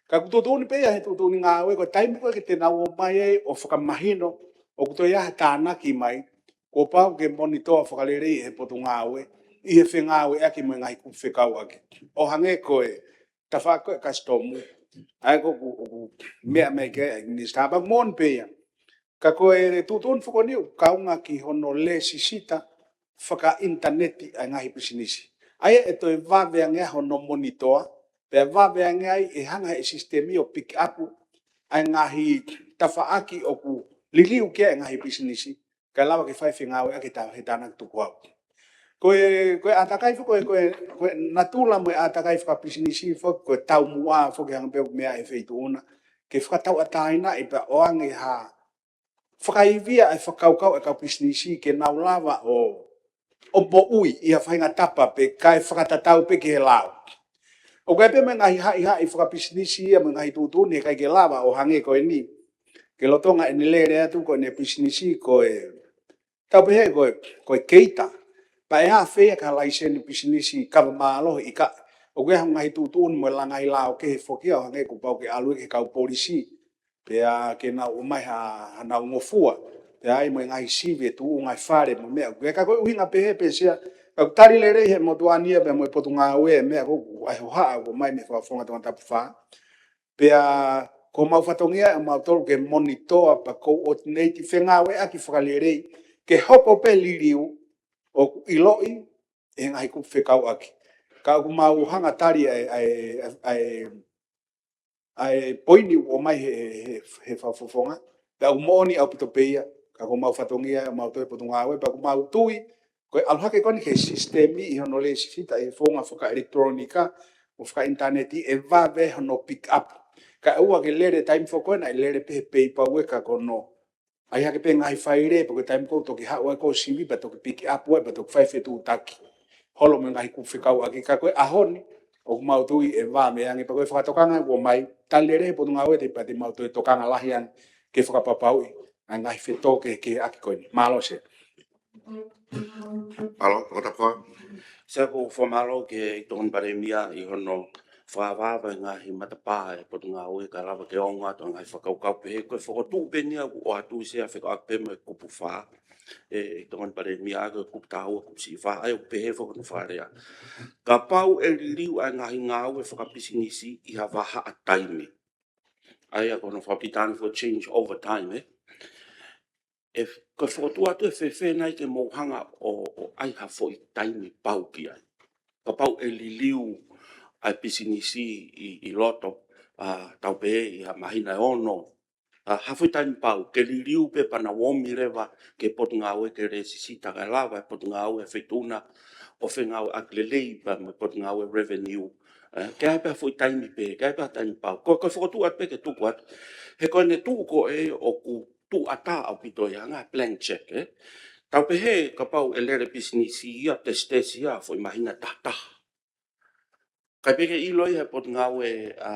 Ka ʻoku tuʻutuʻuni pē ia he tuʻutuʻuni ngāue ko e taimi ko ē ke te nau ō mai ai ʻo fakamahino ʻoku toe ʻi ai ha tānaki mai, kuo pau ke monitō fakaleleiʻi ʻe he potungāue ʻi he fengāueʻaki mo e ngaahi kupu fekauʻaki. ʻO hangē ko e tafaʻaki ko ē kasitomu, ʻa ia ko ʻoku, ʻoku meʻa mai ki ai e minisitā, pea ʻoku moʻoni pē ia. Ka ko e tuʻutuʻuni foki ko eni ʻoku kaunga ki hono lēsisita fakaʻinitaneti ʻa e ngaahi pisinisi. ʻA ia ʻe toe vave ange ai hono monitō, pea vave ange ai ʻe hanga ʻe he sisitemi ʻo pick up ʻa e ngaahi tafaʻaki ʻoku liliu ki ai e ngaahi pisinisi, kae lava ke fai fengāueʻaki he tā-, he tānaki tukuhau. Ko e, ko e ʻātakai foki, ko e, ko e, ko e natula mo e ʻātakai fakapisinisi foki, ko e taumuʻa foki hangē pē ʻoku meʻa ʻe he feituʻu na, ke fakatauʻatāinaʻi pea ʻoange ha fakaivia e fakakaukau e kau pisinisi ke nau lava ʻo, ʻo moʻui ʻi ha faʻahinga tapa pē kae fakatatau pē ki he lao. ʻOku ʻi ai pē mo e ngaahi haʻihaʻi fakapisinisi ia mo e ngaahi tuʻutuʻuni heʻikai ke lava ʻo hangē ko eni. Ke lolotonga ʻene lele atu ko ʻene pisinisi ko e, tau pehē ko e, ko e keita. Pea ʻe ʻi ai pē ia ha laiseni pisinisi kava mālohi ʻikai. ʻOku ʻi ai ha ngaahi tuʻutuʻuni mo e langa ʻi he lao kehe foki ia ʻo hangē kuo pau ke ʻalu ia ki he kau polisi. Pea ke nau ʻomai ha, hanau ngofua. Pea ʻi ai mo e ngaahi sivi e tuʻunga e fale mo e meʻa. Ko e ka ko e ʻuhinga pehē pē Sea, ka ʻoku tali lelei ʻe he motuʻa ni ia pea mo e potungāue e meʻa ko ē ʻoku ʻi ai e hohaʻa ʻoku ʻomai mei he Fakafofonga Tongatapu Fā. Pea ko homau fatongia ʻe mautolu ke monitō pea coordinate fengāueʻaki fakalelei ke hoko pē liliu ʻoku ʻiloʻi ʻe he ngaahi kupu fekauʻaki. Ka ʻoku mau hanga tali ʻa e, ʻa e, ʻa e, ʻa e poini ʻoku ʻomai he, he, he, he Fakafofonga. Pea ʻoku moʻoni ʻaupito pē ia, ka ko homau fatongia ʻe mautolu e potungāue, pea ʻoku mau tui, ko e ʻalu hake ko eni ki he sisitemi ʻi hono lēsisita ʻi he founga fakaʻelekitulōnika mo fakaʻinitaneti ʻe vave hono pick up. Kae ʻoua ke lele taimi foki ko ē naʻe lele pē he peipa ueka ko hono ʻai hake pē ngaahi faile, pea ko e taimi ko ē ʻoku toki haʻu ai ko e sivi, pea toki pick up ai, pea toki fai fetuʻutaki. Holo mo e ngaahi kupu fekauʻaki ka ko e ʻaho ni, ʻoku mau tui ʻe vave ange, pea ko e fakatokanga ʻoku ʻomai, tali lelei he potungāue te pea te mau toe tokanga lahi ange, ke fakapapauʻi ʻa e ngaahi fetōkehekeheʻaki ko eni. Mālō Sea. Mālō, Tongatapu Fā. Sea, ʻoku ou fakamālō ki he ʻEiki Tokoni Palēmia ʻi hono fakavave e ngaahi matapā e potungāue kae lava ke ongo atu e ngaahi fakakaukau pehē. Ko e fokotuʻu pē eni ia ʻoku ʻoatu Sea fekauʻaki pē mo e kupu fā. ʻE, ʻEiki Tokoni Palēmia, ko e kupu taha ua, kupu siʻi fā, ʻa ia ʻoku pehē foki hono fakalea. Kapau ʻe liliu ʻa e ngaahi ngāue fakapisinisi ʻi ha vahaʻa taimi. ʻA ia ko hono fakapilitānia ko e change over time, ē. ʻE, ko e fokotuʻu atu ʻe fēfē nai ke mou hanga ʻo, ʻo ʻai ha foʻi taimi pau ki ai. Kapau ʻe liliu ʻa e pisinisi ʻi, ʻi loto, ʻa, tau pehē ʻi ha māhina ʻe ono, ʻa, ha foʻi taimi pau, ke liliu pē pea nau ō mai leva ki he potungāue ke lēsisita kae lava e potungāue e feituʻu na ʻo fengāueʻaki lelei pea mo e potungāue revenue. ʻE, ke ʻai pē ha foʻi taimi pē, ke ʻai pē ha taimi pau. Ko, ko e fokotuʻu atu pē ke tuku atu. He ko ʻene tuʻu ko ē ʻoku tuʻu ʻatā ʻaupito ia, hangē ha blank check, ē. Tau pehē kapau ʻe lele pisinisi ia, tesitesi ia, foʻi māhina ʻe taha taha. Kae pehē ke ʻilo ia he potungāue, ʻa,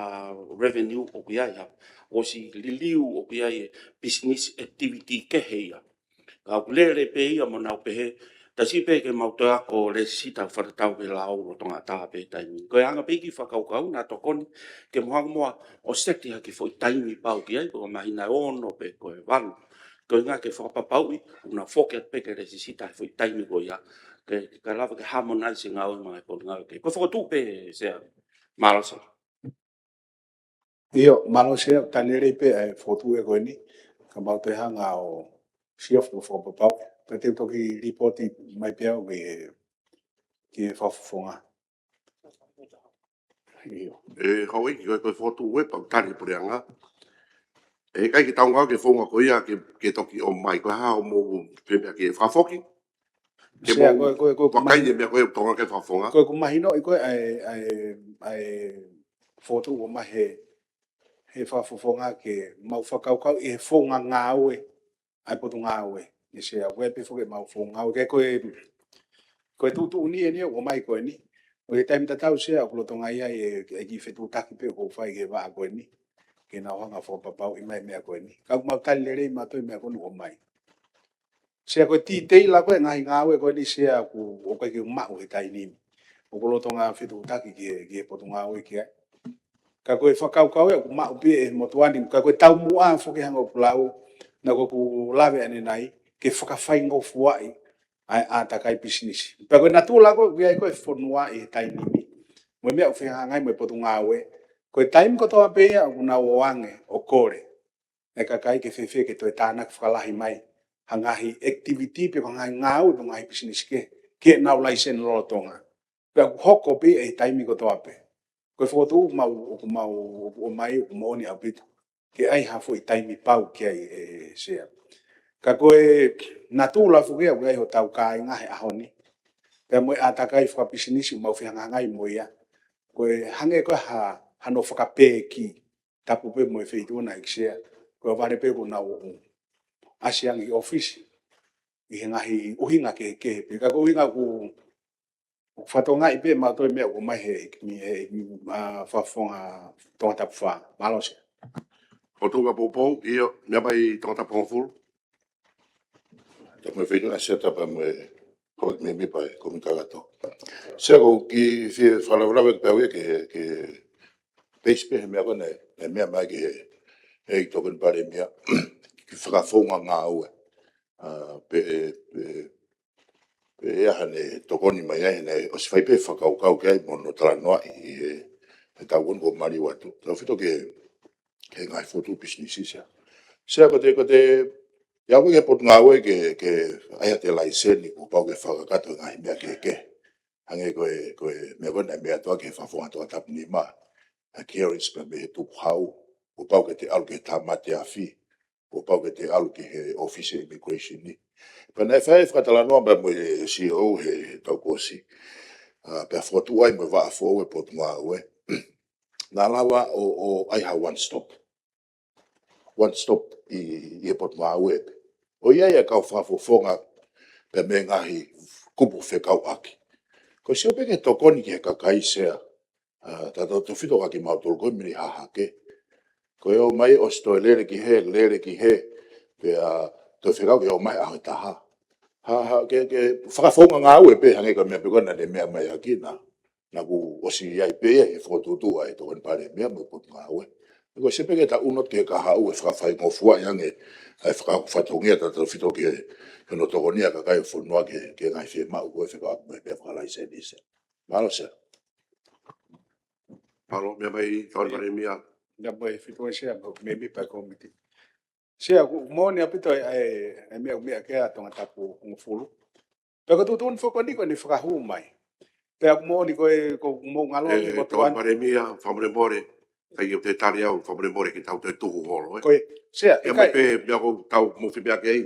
revenue ʻoku ʻi ai ia. ʻOsi liliu ʻoku ʻi ai e business activity kehe ia. Ka ʻoku lele pē ia mo nau pehē, tasi pē ke mau toe ako lēsisita fakatatau ki he lao lolotonga ʻatā pē taimi. Ko e anga pē ia e kiʻi fakakaukau naʻa tokoni ke mou hanga muʻa ʻo seti ha kiʻi foʻi taimi pau ki ai, ko e māhina ʻe ono pe ko e valu. Ko e ʻuhinga ke fakapapauʻi, ʻoku nau foki atu pē ke lēsisita he foʻi taimi ko ia. Ke, ke lava ke harmonize e ngāue mo e ngaahi potungāue kehe. Ko e fokotuʻu pē Sea. Mālō Sea. ʻIo, mālō Sea, tali lelei pē ʻa e fokotuʻu ko eni. Ka mau toe hanga ʻo sio fo-, fakapapau. Pea te u toki lipooti mai pē au ki he, ki he Fakafofonga. ʻIo. ʻE, houʻeiki, ko e, ko e fokotuʻu ē pea ʻoku tali ʻe he puleʻanga. ʻE, ʻikai ke tau ngāue ki he founga ko ia ke, ke toki ō mai. Ko e hā hoʻomou pehē meʻa ki he Fakafoki? Ke Sea, mou ko e, ko e, ko e, ko e vakai mahi-, e meʻa ko ē ʻoku tokanga ki ai e Fakafofonga. Ko e ʻoku mahinoʻi ko ē ʻa e, ʻa e, ʻa e fokotuʻu ʻoku ʻomai he, he Fakafofonga ke mau fakakaukauʻi e founga ngāue ʻa e potungāue. ʻE Sea, ko e pē foki ʻemau founga ngāue. Ke ko e, ko e tuʻutuʻuni eni ʻoku ʻomai ko eni. ʻI he taimi tatau Sea ʻoku lolotonga ʻi ai e, e kiʻi fetuʻutaki pē ʻoku ou fai ki he vaʻa ko eni, ke nau hanga ʻo fakapapauʻi mai e meʻa ko eni. Ka ʻoku mau tali lelei mautolu e meʻa ko eni ʻoku ʻomai. Sea, ko e titeila ko ē e ngaahi ngāue ko eni Sea ʻoku, ʻoku ʻikai ke u maʻu he taimi ni. ʻOku lolotonga fetuʻutaki ki he, ki he Potungāue ki ai. Ka ko e fakakaukau ia ʻoku maʻu pē ʻe he motuʻa ni, ka ko e taumuʻa foki hangē ko ʻeku lau, naʻa ku lave ʻanenai, ke fakafaingofuaʻi ʻa e ʻātakai pisinisi. Pea ko e natula ko ē ʻoku ʻi ai ko ē e fonua ʻi he taimi ni, mo e meʻa ʻoku fehangahangai mo e Potungāue, ko e taimi kotoa pē ia ʻoku nau ō ange ʻo kole e kakai ke fēfē ke toe tānaki fakalahi mai ha ngaahi activity pe ko e ngaahi ngāue pe ngaahi pisinisi kehe, ke nau laiseni lolotonga. Pea ʻoku hoko pē ia he taimi kotoa pē. Ko e fokotuʻu mau, ʻoku mau, ʻoku ʻomai, ʻoku moʻoni ʻaupito ke ʻi ai ha foʻi taimi pau ki ai, ē, Sea. Ka ko e natula foki ia ʻoku ʻi ai hotau kāinga he ʻaho ni, pea mo e ʻātakai fakapisinisi ʻoku mau fehangahangai mo ia, ko e hangē ko e ha, hano fakapēki, tapu pē mo e feituʻu na ʻEiki Sea, ko e vale pē ʻoku nau ʻasi ange ki ʻōfisi ʻi he ngaahi ʻuhinga kehekehe pē. Ka ko e ʻuhinga ʻoku, ʻoku fakatokangaʻi pē mautolu e meʻa ʻoku ʻomai he, he, ʻa, Fakafofonga Tongatapu Fā. Mālō Sea. Fokotuʻu pea poupou, ʻio, meʻa mai Tongatapu Hongofulu. Tapu mo e feituʻu na Sea, tapu mo e kau mēmipa e kōmiti kakato. Sea, ko e kiʻi fie fakalavelave pē au ia ki he, ki he peisi pē he meʻa ko ena, e meʻa mai ki he, he Tokoni Palēmia, ki he fakafounga ngāue. ʻA, pe, pe, pe ʻe ʻi ai haʻane tokoni mai ai, naʻe ʻosi fai pē fakakaukau ki ai mo hono talanoaʻi ʻi he, he taʻu ko eni kuo maliu atu. Tautefito ki he, ki he ngaahi fokotuʻu pisinisi Sea. Sea, ko e, ko e, ʻi ai ko ē ki he Potungāue ke, ke ʻai haʻate laiseni kuo pau ke fakakakato e ngaahi meʻa kehekehe. Hangē ko e, ko e meʻa ko ena naʻe meʻa atu ki he Fakafofonga Tongatapu Nima, ʻa e clearance pea mei he tukuhau, kuo pau ke te ʻalu ki he tāmate afi, kuo pau ke te ʻalu ki he ʻōfisi immigration ni. Pea naʻe fai e fakatalanoa pea mo e C E O he taʻu kuo ʻosi. ʻA, pea fokotuʻu ai mo e vaʻa foʻou e Potungāue, naʻa lava ʻo, ʻo ʻai ha one stop, one stop ʻi, ʻi he Potungāue pē. ʻO ʻi ai e kau fakafofonga pea mo e ngaahi kupu fekauʻaki. Ko e sio pē ki he tokoni ki he kakai Sea, ʻa, tautefito kia kimautolu ko ē mei Hahake. Ko e ō mai ʻosi toe lele ki hē, lele ki hē, pea toe fekau ke ō mai ʻaho ʻe taha. Ha, ha, ke, ke fakafounga ngāue pē hangē ko e meʻa pē ko ena naʻe meʻa mai ʻaki na. Naʻa ku ʻosi ʻi ai pē ia he fokotuʻutuʻu ʻa e Tokoni Palēmia mo e Potungāue. Ko e sio pē ki he taʻu ni ki he kahaʻu e fakafaingofuaʻi ange ʻa e faka-, fatongia tautefito ki he, ki hono tokoniʻi ʻa e kakai ʻo e fonua ki he, ki he ngaahi fiemaʻu ko ē fekauʻaki mo e meʻa fakalaiseni Sea. Mālō Sea. Mālō, meʻa mai Tokoni Palēmia. Meʻa mai feituʻu Sea, mo e mēmipa e kōmiti. Sea, ʻoku moʻoni ʻaupito e, e, e meʻa, meʻa ki ai ʻa Tongatapu Hongofulu. Pea ko e tuʻutuʻuni foki ko eni ko eni fakahū mai. Pea ʻoku moʻoni ko e, ko hoʻomou ngalo ʻe, ni ko Tokoni Palēmia, fakamolemole, ʻikai ke u toe tali au, fakamolemole ke tau toe tuhu holo, ē. Ko e, Sea, ʻIkai mai pē meʻa ʻoku tau mou fiemaʻu ke ʻai,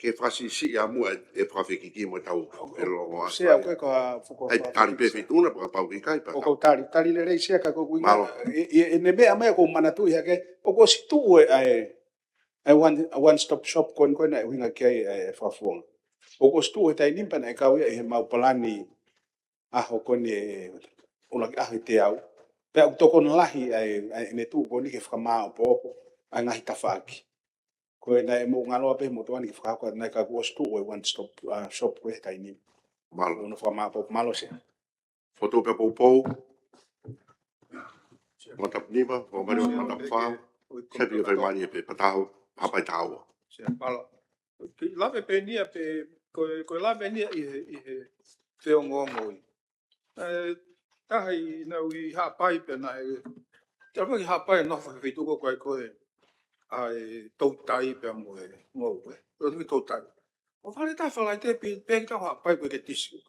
ke fakasiʻisiʻi ʻamua e, e fakafekiki mo e tau e longo ʻa Sea, ko e ka fuko ʻai tali pē feituʻu na pea kapau ʻe ʻikai pea ʻoku ou tali, tali lelei Sea ka ko e ʻuhinga. Mālō. ʻI, ʻi, ʻi he meʻa mai ʻoku ou manatuʻi hake, ʻoku ʻosi tuʻu e, ʻa e, ʻa e one, one stop shop ko eni ko ē naʻe ʻuhinga ki ai e, e fakafofonga. ʻOku ʻosi tuʻu he taimi ni pea naʻe kau ia ʻi heʻemau palani ʻaho ko eni e ʻuluaki ʻaho ʻi he teau. Pea ʻoku tokoni lahi ʻa e, ʻa ʻene tuʻu ko eni ke fakamāʻopoʻopo ʻa e ngaahi tafaʻaki. Ko e naʻe mou ngalo pē he motuʻa ni ke fakahoko, naʻe ʻikai ke ʻosi tuʻu e one stop, ʻa, shop ko ē he taimi ni. Mālō. Hono fakamāʻopoʻopo. Mālō Sea. Fokotuʻu pea poupou. Tongatapu Nima, Tongatapu Nima, Tongatapu Fā. Sea, pea fai mai pē, pea taha, Haʻapai Taua. Sea, mālō. Ke lave pē eni ia pē, ko e, ko e lave eni ia ʻi he, ʻi he feongoongo ʻi. ʻE, taha ʻi, naʻa ku ʻi Haʻapai pea naʻe, te lava ki Haʻapai ʻo nofo he feituʻu ko ē ko e, ʻa e toutai pea mo e ngoue. Ko e toutai. ʻO fale taha Falaite pē, pē ki Haʻapai ko e ke tisi.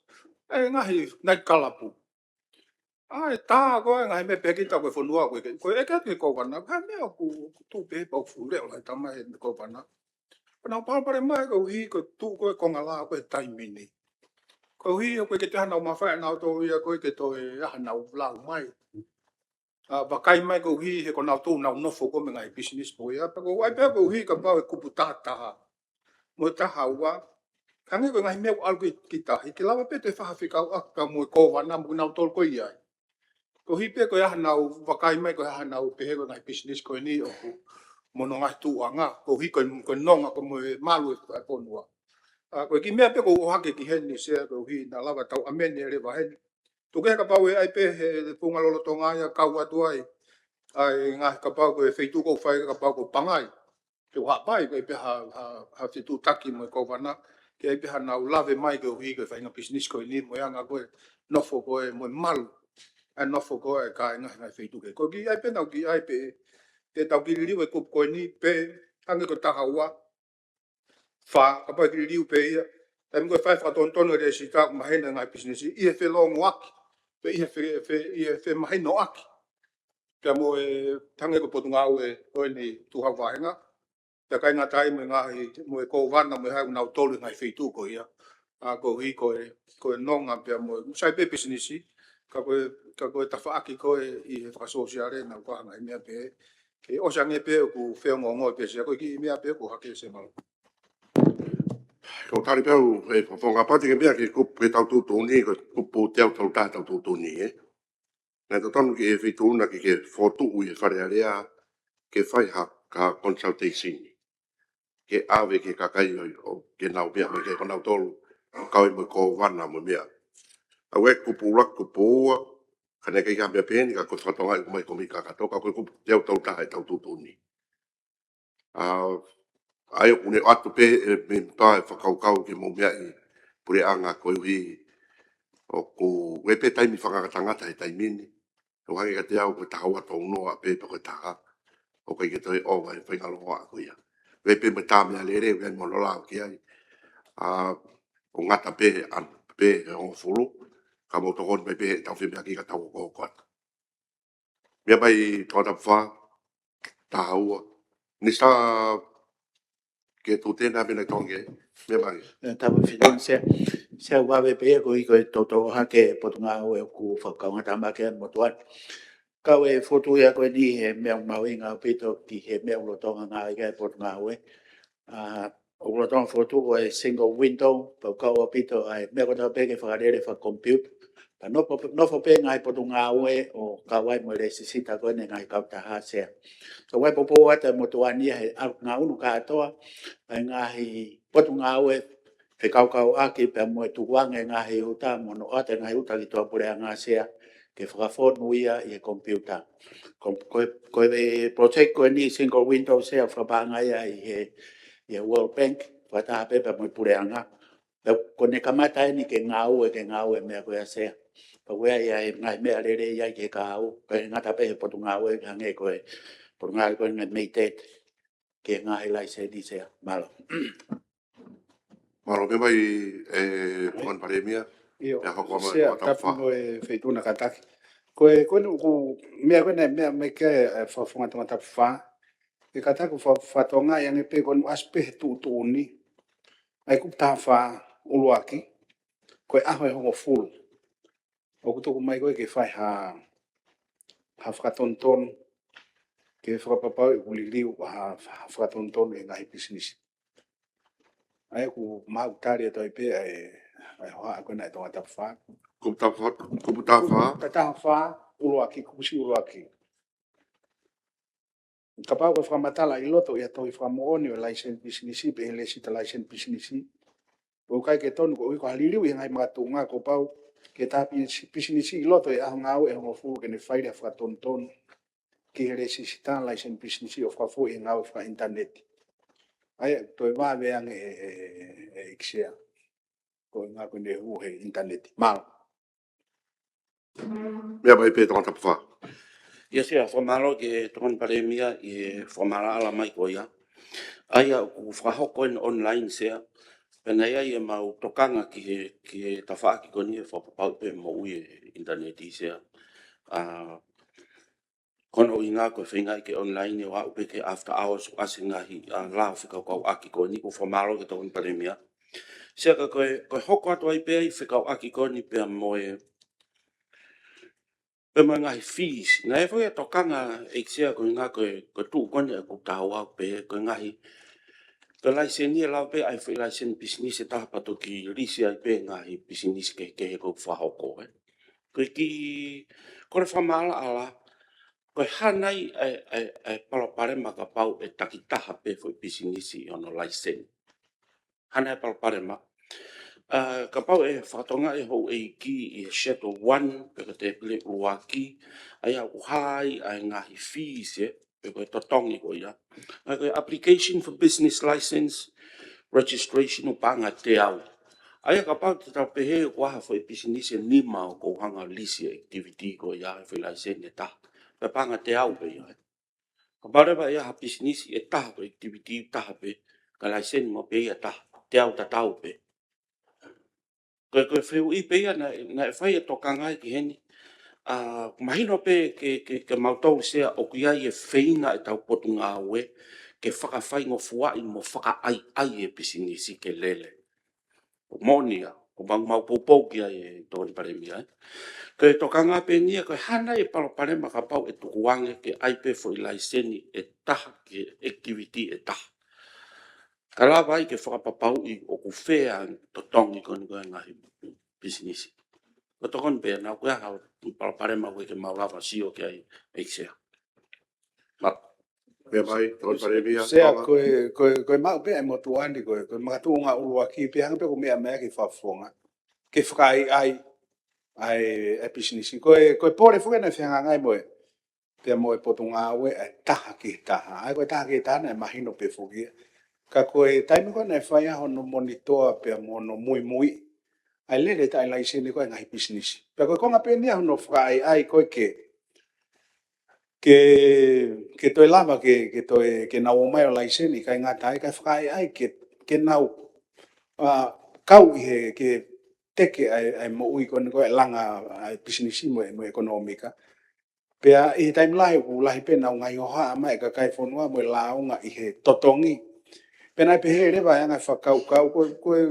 ʻE ngaahi night club. ʻA e tā ko e ngaahi meʻa pē ki ta ko e fonua ko e ke, ko e ke atu he kōvana. Ko e meʻa ʻoku, ʻoku tuʻu pē pau fule ʻo lai tama he kōvana. Ko ʻenau palopalema koeʻuhi ko e tuʻu ko e konga lā ko e taimi ni. Koeʻuhi ko e ke te hanau mafai ʻenau tō ia ko e ke toe hanau lau mai. ʻA, vakai mai koeʻuhi he ko ʻenau tō ʻenau nofo ko e mo e ngaahi business ko ia. Pea ko e ʻai pē koeʻuhi kapau ʻe kupu taha taha. Mo e taha ua, Hangē ko e ngaahi meʻa ʻoku ʻalu ki, ki tahi, ke lava pē ʻo toe fai ha fekauʻaki pea mo e kōvana mo kinautolu ko ia. Koeʻuhi pē ko e ʻaho ʻe nau vakai mai, ko e ʻaho ʻe nau pehē ko e ngaahi pisinisi ko eni ʻoku mo hono ngaahi tuʻuʻanga, koeʻuhi ko e, ko e nonga ko e mo e malu ʻa e fonua. ʻA, ko e kiʻi meʻa pē ʻoku ou ʻohake ki heni Sea, koeʻuhi naʻa lava tau ʻameni leva heni. Tuku kehe kapau ʻe ʻi ai pē he funga lolotonga ia kau atu ai. ʻA e ngaahi kapau ko e feituʻu ʻoku fai kapau ko Pangai. Ke ʻoua ʻe ʻi ai pē ha, ha, ha fetuʻutaki mo e kōvana. Ke ʻi ai pē ha nau lave mai koeʻuhi ko e faʻahinga pisinisi ko eni mo e anga ko e nofo ko e mo e malu. ʻA e nofo ko e kāinga he ngaahi feituʻu kehe. Ko e kiʻi ʻai pē naʻa ku kiʻi ʻai pē, te tau kiʻi liliu e kupu ko eni pē, hangē ko e taha ua, fā, kapau ʻe kiʻi liliu pē ia. Taimi ko e fai fakatonutonu e lēsisita ʻoku maheni e ngaahi pisinisi, ʻi he felōngoaki, pe ʻi he fe, fe, ʻi he femahinoʻaki. Pea mo e hangē ko e potungāue ko eni Tuʻi Vāhenga. Pea ʻikai ngata ai mo e ngaahi, mo e kōvana, mo e hā ʻoku nau tolu e ngaahi feituʻu ko ia. ʻA, koeʻuhi ko e, ko e nonga pea mo e, sai pē pisinisi, ka ko e, ka ko e tafaʻaki ko e ʻi he fakasōsiale naʻa ku hanga ʻi meʻa pē, ke ʻosi ange pē ʻoku feongoongo pē Sea, ko e kiʻi meʻa pē ʻoku ʻohake Sea, mālō. Ko e tali pē au, ʻe Fofonga, pea te ke meʻa ki he kupu ʻetau tuʻutuʻuni, ko e kupu teau tolu taha ʻetau tuʻutuʻuni, ē. Naʻe totonu ki he feituʻu na ke, ke fokotuʻu ʻi he Fale Alea, ke fai ha, ha consultation. Ke ʻave ki he kakai ʻo, ʻo ke nau meʻa mai ke ko nautolu, kau ai mo e kōvana mo e meʻa. ʻA ia ko e kupu ʻuluaki, kupu ua, ka naʻe ʻikai ke meʻa pehē ni ka ko e fakatokangaʻi ʻoku ʻomai ko e meʻa kakato, ka ko e kupu teau tolu taha ʻetau tuʻutuʻuni. ʻA, ʻa ia ʻoku ne ʻoatu pē ʻe he mēmipa e fakakaukau ke mou meaʻi puleʻanga koeʻuhi ʻoku ʻi ai pē taimi fakangatangata he taimi ni. ʻOku hangē kiate au ko e taha ua tolu noa pē pe ko e taha. ʻOku ʻikai ke toe ʻova e faʻahinga longoaʻa ko ia. ʻI ai pē mo e tā meʻalele, ʻi ai mo hono lao ki ai. ʻA, ʻo ngata pē, ʻa, pē he hongofulu. Ka mou tokoni mai pē heʻetau femeʻaʻaki ka tau hokohoko atu. Meʻa mai Tongatapu fā, taha ua. Minisitā, ke tūtena mena tonge, meʻa mai. ʻE, tapu Fitoni Sea. Sea, ʻoku vave pē ia koeʻuhi ko e toutou ʻohake e potungāue ʻoku fakakaungātāmaki ʻa e motuʻa ni. Kau e fokotuʻu ia ko eni he meʻa mahuʻinga ʻaupito ki he meʻa ʻoku lolotonga ngāueʻaki e potungāue. ʻA, ʻoku lolotonga fokotuʻu ko e single window, pea ʻoku kau ʻaupito ʻa e meʻa kotoa pē ke fakalele fakakompiuta. Pea nofo, nofo pē ngaahi potungāue ʻo kau ai mo e lēsisita ko eni ngaahi kautaha Sea. Ka ʻoku ʻi ai e poupou atu e motuʻa ni ia he ʻalu ngaunu kātoa, ʻa e ngaahi potungāue fekauʻaki pea mo e tukuange ngaahi uta mo hono ʻoatu e ngaahi uta ki tuʻapuleʻanga Sea ke fakafonu ia ʻi he kompiuta. Ko, ko, ko e project ko eni single window Sea fakapaʻanga ia ʻi he, ʻi he World Bank, fakataha pē pea mo e puleʻanga. Pea ko ʻene kamata eni ke ngāue, ke ngāue meʻa ko ia Sea. Pea ko ia ia e ngaahi meʻalele ia ke kau, ʻikai ngata pē he potungāue hangē ko e, potungāue ko e ngaahi meitet, ke ngaahi laiseni Sea, mālō. Mālō, meʻa mai, ʻe, Tokoni Palēmia, ʻio, ʻe hoko mai Sea, Tongatapu tapu fā. Mo e feituʻu na kātaki. Ko e, ko eni ʻoku, meʻa ko eni, meʻa mai ke, ʻe, Fofonga Tongatapu fā. ʻE kātaki fa-, fatongia ange pē ko eni ʻasi pē he tuʻutuʻuni. ʻA e kupu taha fā ʻuluaki, ko e ʻaho ʻe hongofulu. ʻOku tuku mai ko ē ke fai ha, ha fakatonutonu, ke fakapapauʻi ʻoku liliu ha, ha fakatonutonu e ngaahi pisinisi. ʻA ia ʻoku maʻu tali atu ai pē ʻa e, ʻa e hohaʻa ko ena ʻe Tongatapu fā. Kupu taha fā, kupu taha fā. Kupu taha fā, ʻuluaki, kupu siʻi ʻuluaki. Kapau ko e fakamatala ʻi loto ʻi ha tohi fakamoʻoni ʻo e laiseni pisinisi, pe he lēsisita laiseni pisinisi. ʻOku ʻikai ke tonu koeʻuhi ko ha liliu ʻi he ngaahi makatuʻunga kuo pau ke tā pisi-, pisinisi ʻi loto he ʻaho ngāue ʻe hongofulu ke ne faili ha fakatonutonu ki he lēsisita laiseni pisinisi ʻo fakafou ʻi he ngāue fakaʻinitaneti. ʻA ia, toe vave ange ʻe, ʻe, ʻe, ʻe ʻEiki Sea. Ko e ngāue ko eni ʻoku hū he ʻinitaneti. Mālō. Meʻa mai pē Tongatapu fā. ʻIo Sea, fakamālō ki he Tokoni Palēmia ʻi he fakamaʻalaʻala mai ko ia. ʻA ia ʻoku fakahoko eni online Sea. Pea naʻe ʻi ai ʻemau tokanga ki he, ki he tafaʻaki ko eni ʻe fakapapauʻi pē moʻui e ʻinitaneti Sea. ʻA, ko hono ʻuhinga ko e feingaʻi ke online ʻo aʻu pē ki he after hours ʻo ʻasi e ngaahi, ʻa, lao fekauʻaki ko eni, ʻoku fakamālō ki he Tokoni Palēmia. Sea ka ko e, ko e hoko atu ai pē ʻa e fekauʻaki ko eni pea mo e, pea mo e ngaahi fees. Naʻe fai e tokanga ʻEiki Sea ko e ʻuhinga ko e, ko e tuʻu ko eni ʻa e kupu taha ua pē, ko e ngaahi Ko e laiseni ʻe lava pē ʻai foʻi laiseni pisinisi ʻe taha pea toki lisi ai pē ngaahi pisinisi kehekehe ʻoku fakahoko, ē. Ko e kiʻi, ko e fakamaʻalaʻala, ko e hā nai e, e, e palopalema kapau ʻe takitaha pē foʻi pisinisi ʻi hono laiseni. Hā nai e palopalema. Ā, kapau ʻe fakatonga e houʻeiki ʻi he Schedule one, pe ko e tēpile ʻuluaki, ʻa ia ʻoku hā ai ʻa e ngaahi fees, ē, pe ko e totongi ko ia. ʻA ia ko e application for business license, registration ʻoku paʻanga ʻe teau. ʻA ia kapau te tau pehē ʻoku ʻi ai ha foʻi pisinisi ʻe nima ʻoku ou hanga ʻo lisi e activity ko ia he foʻi laiseni ʻe taha, pea paʻanga ʻe teau pē ia, ē. Kapau leva ʻe ʻi ai ha pisinisi ʻe taha ko e activity ʻe taha pē, ka laiseni mo pē ia ʻe taha, teau tatau pē. Ko e, ko e fehuʻi pē ia naʻe, naʻe fai e tokanga ki heni. Ā, mahino pē ke, ke, ke mautolu Sea ʻoku ʻi ai e feinga ʻetau potungāue ke fakafaingofuaʻi mo fakaʻaiʻai e pisinisi ke lele. ʻOku moʻoni ia, ʻoku mau, mau poupou ki ai ʻe Tokoni Palēmia, ē. Ko e tokanga pē eni ia, ko e hā nai e palopalema kapau ʻe tukuange ke ʻai pē foʻi laiseni ʻe taha ki he activity ʻe taha. Ka lava ai ke fakapapauʻi ʻoku fea e totongi ko eni ko e ngaahi pisinisi. Ko e tokoni pē, naʻa ʻoku ʻi ai ha palopalema ʻoku ʻikai ke mau lava sio ki ai, ʻEiki Sea. Ma- Meʻa mai, Tokoni Palēmia, Sea, Tonga. Ko e, ko e, ko e maʻu pē ʻa e motuʻa ni, ko e, ko e makatuʻunga ʻuluaki, pea hanga pē ʻoku meʻa mai ki he fakafofonga ke fakaʻaiʻai ʻa e, ʻa e pisinisi. Ko e, ko e pole foki naʻe fehangahangai mo e, pea mo e potungāue ʻa e taha ki he taha. ʻA ia ko e taha ki he taha naʻe mahino pē foki ia. Ka ko e taimi ko ē naʻe fai ai hono monitoa pea mo hono muimui ʻa e lele taʻe laiseni ko ē ngaahi pisinisi. Pea ko e konga pē eni ia hono fakaʻaiʻai ko ē ke, ke, ke toe lava ke, ke toe, ke nau ō mai ʻo laiseni, ʻikai ngata ai, kae fakaʻaiʻai ke, ke nau, ā, kau ʻi he, ke teke ʻa e, ʻa e moʻui ko eni ko e langa ʻa e pisinisi mo e, mo e ʻekonōmika. Pea ʻi he taimi lahi, ʻoku lahi pē nau ngaahi hohaʻa mai e kakai e fonua mo e lāunga ʻi he totongi. Pea naʻe pehē leva e anga e fakakaukau, ko e, ko e,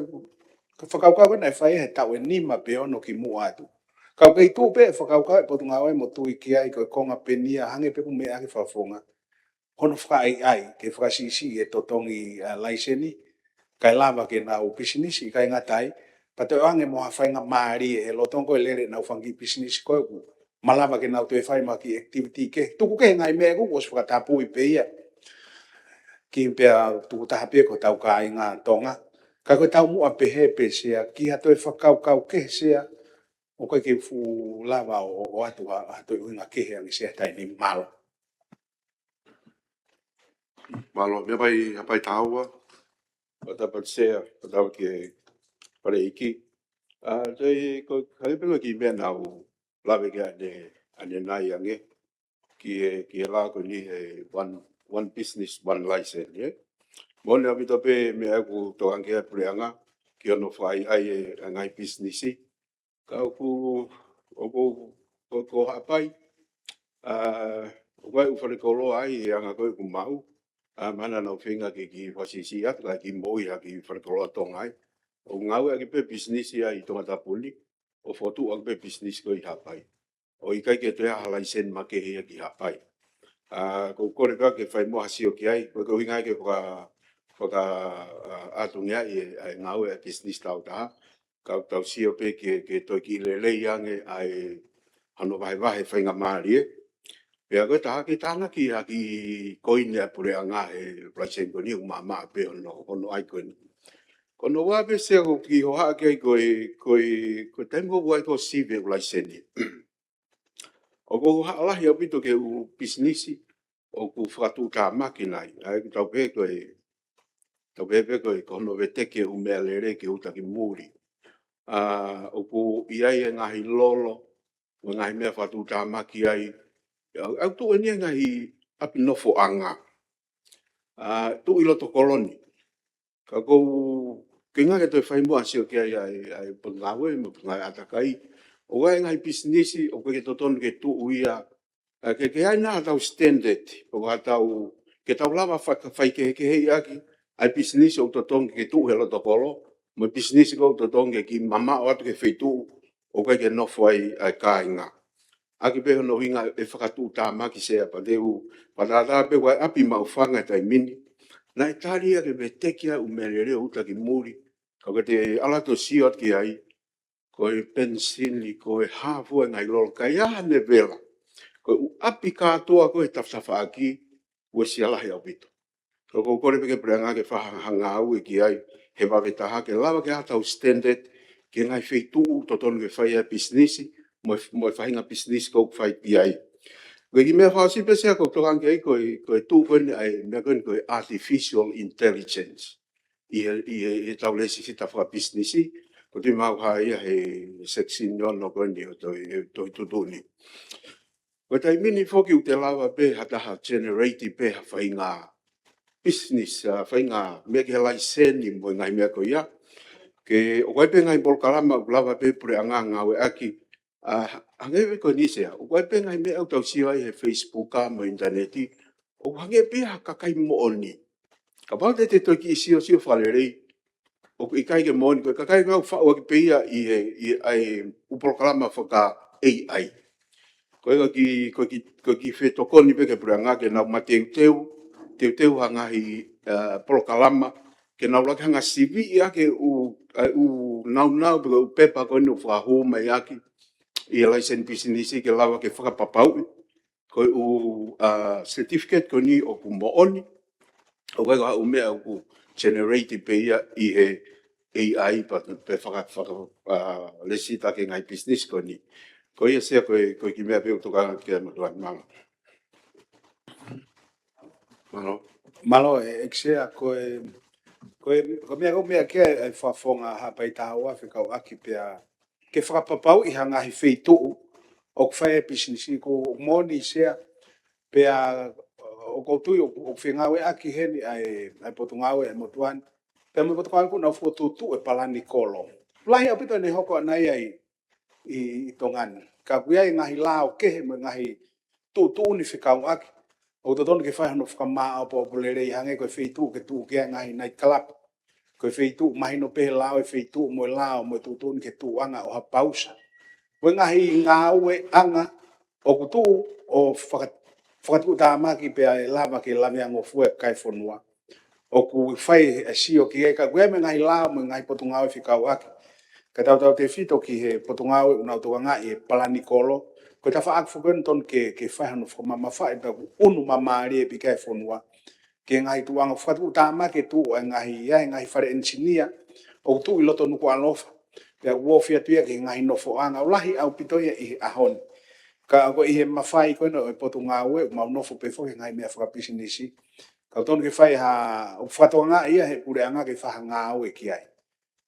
ko e fakakaukau ko ē naʻe fai he taʻu ʻe nima pe ono kimuʻa atu. Ka ʻoku kei tuʻu pē e fakakaukau e Potungāue mo tui ki ai ko e konga pē eni ia hangē pē ʻoku meʻa ki he fakafofonga. Hono fakaʻaiʻai, ke fakasiʻisiʻi e totongi ʻa e laiseni, kae lava ke nau pisinisi, ʻikai ngata ai, pea toe ʻoange mo ha faingamālie he lolotonga ko ē lele ʻenau fanga kiʻi pisinisi ko ē ʻoku malava ke nau toe fai mo ha kiʻi activity kehe. Tuku kehe e ngaahi meʻa ʻoku ʻosi fakatapui pē ia. Ki pea tuku taha pē ko hotau kāinga Tonga. Ka ko e taumuʻa pehē pē Sea, ki ha toe fakakaukau kehe Sea, ʻoku ʻikai ke u fuʻu lava ʻo, ʻo ʻoatu ha, ha toe ʻuhinga kehe ange Sea he taimi ni, mālō. Mālō, meʻa mai, Haʻapai Taua. Fakatapu Sea, fakatapu ki he Fale ʻEiki. Ā, toe, ko, hangē pē ko e kiʻi meʻa naʻa ku lave ki ai ʻanenai ange, ki he, ki he lea ko eni he one, one business, one license, ē? Moʻoni ʻaupito pē meʻa ʻoku tokanga ki ai e puleʻanga, ki hono fakaʻaiʻai e, e ngaahi pisinisi. Ka ʻoku, ʻoku, ko, ko Haʻapai, ā, ʻoku ʻi ai e ʻū falekoloa ai he anga ko ē ʻoku maʻu, ā, mahalo naʻa nau feinga ke kiʻi fakasiʻisiʻi atu, kae kiʻi moʻui ha kiʻi falekoloa Tonga ai. ʻOku ngāueʻaki pē pisinisi ʻa e ʻi Tongatapu ni, ʻo fokotuʻu ʻaki pē pisinisi ko ē ʻi Haʻapai. ʻO ʻikai ke toe ʻi ai ha laiseni makehe ia ki Haʻapai. Ā, ʻoku ou kole pē ke fai muʻa ha sio ki ai, ko e ʻuhinga ia ke faka-, faka-, ā, ʻatungiaʻi e, e ngāue e pisinisi taautaha. Ka ʻoku tau sio pē ke, ke toe kiʻi lelei ange ʻa e hano vahevahe faingamālie. Pea ko e taha ke tānaki ha kiʻi koini ʻa e puleʻanga he laiseni ko eni ʻoku maʻamaʻa pē hono, hono ʻai ko eni. Ko hono ua pē Sea ʻoku ou kiʻi hohaʻa ki ai ko e, ko e, ko e taimi ʻoku ʻai ko ē sivi e laiseni. ʻOku ou hohaʻa lahi ʻaupito ki he ʻū pisinisi ʻoku fakatuʻutāmaki nai. ʻA ia ʻoku tau pehē ko e, tau pehē pē ko e, ko hono veteki e ʻū meʻalele ke uta ki muli. Ā, ʻoku ʻi ai e ngaahi lolo, mo e ngaahi meʻa fakatuʻutāmaki ai. ʻA ia ʻoku tuʻu eni e ngaahi ʻapi nofoʻanga. Ā, tuʻu ʻi loto kolo ni. Ka ʻoku ou kiʻi ngāue ke toe fai muʻa ha sio ki ai ʻa e, ʻa e Potungāue mo e Potungāue ʻAtakai. ʻOku ʻi ai e ngaahi pisinisi ʻoku ʻikai ke totonu ke tuʻu ia. Ā, ke, ke ʻi ai nai haʻatau standard, pe ko haʻatau, ke tau lava fai, faikehekeheʻi ʻaki ʻa e pisinisi ʻoku totonu ke tuʻu he loto kolo, mo e pisinisi ʻoku totonu ke kiʻi mamaʻo atu ki he feituʻu ʻoku ʻikai ke nofo ai ʻa e kāinga. ʻAki pē hono ʻuhinga e fakatuʻutāmaki Sea, pea te u fakatātā pē ʻoku ʻi ai e ʻapi maʻu fanga he taimi ni. Naʻe tali ia ke veteki ʻa e ʻū meʻa lelei ʻo uta ki muli. Ka ko e te ala atu ʻo sio atu ki ai, ko e penisini, ko e hā fua e ngaahi lolo, ka ʻi ai haʻane vela. Ko e ʻū ʻapi kātoa ko ē he tafatafaʻaki, ʻoku sia lahi ʻaupito. Ko ʻeku kole pē ki he puleʻanga ke fakahanga ngāue ki ai, he vave taha ke lava ke ʻi ai haʻatau standard, ki he ngaahi feituʻu totonu ke fai ai e pisinisi, mo e, mo e faʻahinga pisinisi ʻoku fai ki ai. Ko e kiʻi meʻa fakaʻosi pē Sea ʻoku ou tokanga ki ai ko e, ko e tuʻu ko eni ʻa e, meʻa ko eni ko e artificial intelligence. ʻI he, ʻi he, ʻi heʻetau lēsisita fakapisinisi, ʻoku ou tui ʻoku maʻu ia he section ni ʻo e ko eni ʻo e tohi, tohi tuʻutuʻuni. Ko e taimi ni foki ʻoku te lava pē ha taha generate pē ha faʻahinga business, ʻa, faʻahinga meʻa ki he laiseni mo e ngaahi meʻa ko ia. Ke ʻoku ʻi ai pē ngaahi polokalama ʻoku lava pē puleʻanga ngāueʻaki, ʻa, hangē pē ko eni Sea, ʻoku ʻi ai pē ngaahi meʻa ʻoku tau sio ai he Facebook ʻa mo e ʻinitaneti, ʻoku hangē pē ha kakai moʻoni. Kapau te te toe kiʻi siosio fakalelei, ʻoku ʻikai ke moʻoni, ko e kakai ʻoku faʻu ʻaki pē ia ʻi he, ʻi he ʻū polokalama faka-A I. Ko e kiʻi, ko e kiʻi, ko e kiʻi fetokoni pē ki he puleʻanga ke nau mateuteu, teuteu ha ngaahi, ʻa, polokalama, ke nau lava ke hanga ʻo siviʻi ʻaki e ʻū, ʻa e ʻū naunau pe ko e ʻū pepa ko eni ʻoku fakahū mai ʻaki ʻi he laiseni pisinisi ke lava ke fakapapauʻi ko e ʻū, ʻa, certificate ko eni ʻoku moʻoni, ʻoku ʻikai ko ha ʻū meʻa ʻoku generate pē ia ʻi he A I pea, pea faka, faka, ʻa, lēsisita ki he ngaahi pisinisi ko eni. Ko ia Sea ko e, ko e kiʻi meʻa pē ʻoku ou tokanga ki ai mo tuan mama. Mālō. Mālō ʻEiki Sea, ko e, ko e, ko e meʻa, ko e meʻa ki ai e fakafofonga Haʻapai Taha Ua fekauʻaki pea ke fakapapauʻi ha ngaahi feituʻu ʻoku fai e pisinisi, ʻoku moʻoni Sea, pea ʻoku ou tui ʻoku, ʻoku fengāueʻaki heni ʻa e, ʻa e Potungāue ʻa e motuʻa ni, pea mo e Potungāue ʻoku nau fokotuʻutuʻu e palani kolo. Lahi ʻaupito ʻene hoko ʻana ia ʻi, ʻi, ʻi Tonga ni. Ka ʻoku ʻi ai e ngaahi lao kehe mo e ngaahi tuʻutuʻuni fekauʻaki ʻoku totonu ke fai hono fakamāʻopoʻopo lelei, hangē ko e feituʻu ke tuʻu ki ai e ngaahi night club. Ko e feituʻu mahino pē he lao e feituʻu mo e lao mo e tuʻutuʻuni ki he tuʻuʻanga ʻo ha pausa. Ko e ngaahi ngāueʻanga ʻoku tuʻu ʻo faka-, fakatuʻutāmaki pea ʻe lava ke laveangofua e kakai e fonua. ʻOku fai e sio ki ai ka ʻoku ʻi ai mo e ngaahi lao mo e ngaahi potungāue fekauʻaki. Ka tautautefito ki he potungāue ʻoku nau tokangaʻi e palani kolo, ko e tafaʻaki foki ʻoku totonu ke, ke fai hono fakamamafaʻi pea ʻoku ʻunu māmālie pē ki ai e fonua. Ki he ngaahi tuʻuʻanga fakatuʻutāmaki e tuʻu ʻa e ngaahi, ʻa e ngaahi fale ʻenisinia ʻoku tuʻu ʻi loto Nukuʻalofa. Pea ʻoku ofi atu ia ki he ngaahi nofoʻanga ʻoku lahi ʻaupito ia ʻi he ʻaho ni. Ka ko e ʻi he mafai ko ena ʻo e potungāue, ʻoku mau nofo pē foki he ngaahi meʻa fakapisinisi. Ka ʻoku totonu ke fai ha, ʻoku fakatokangaʻi ia he puleʻanga ke fai ha ngāue ki ai.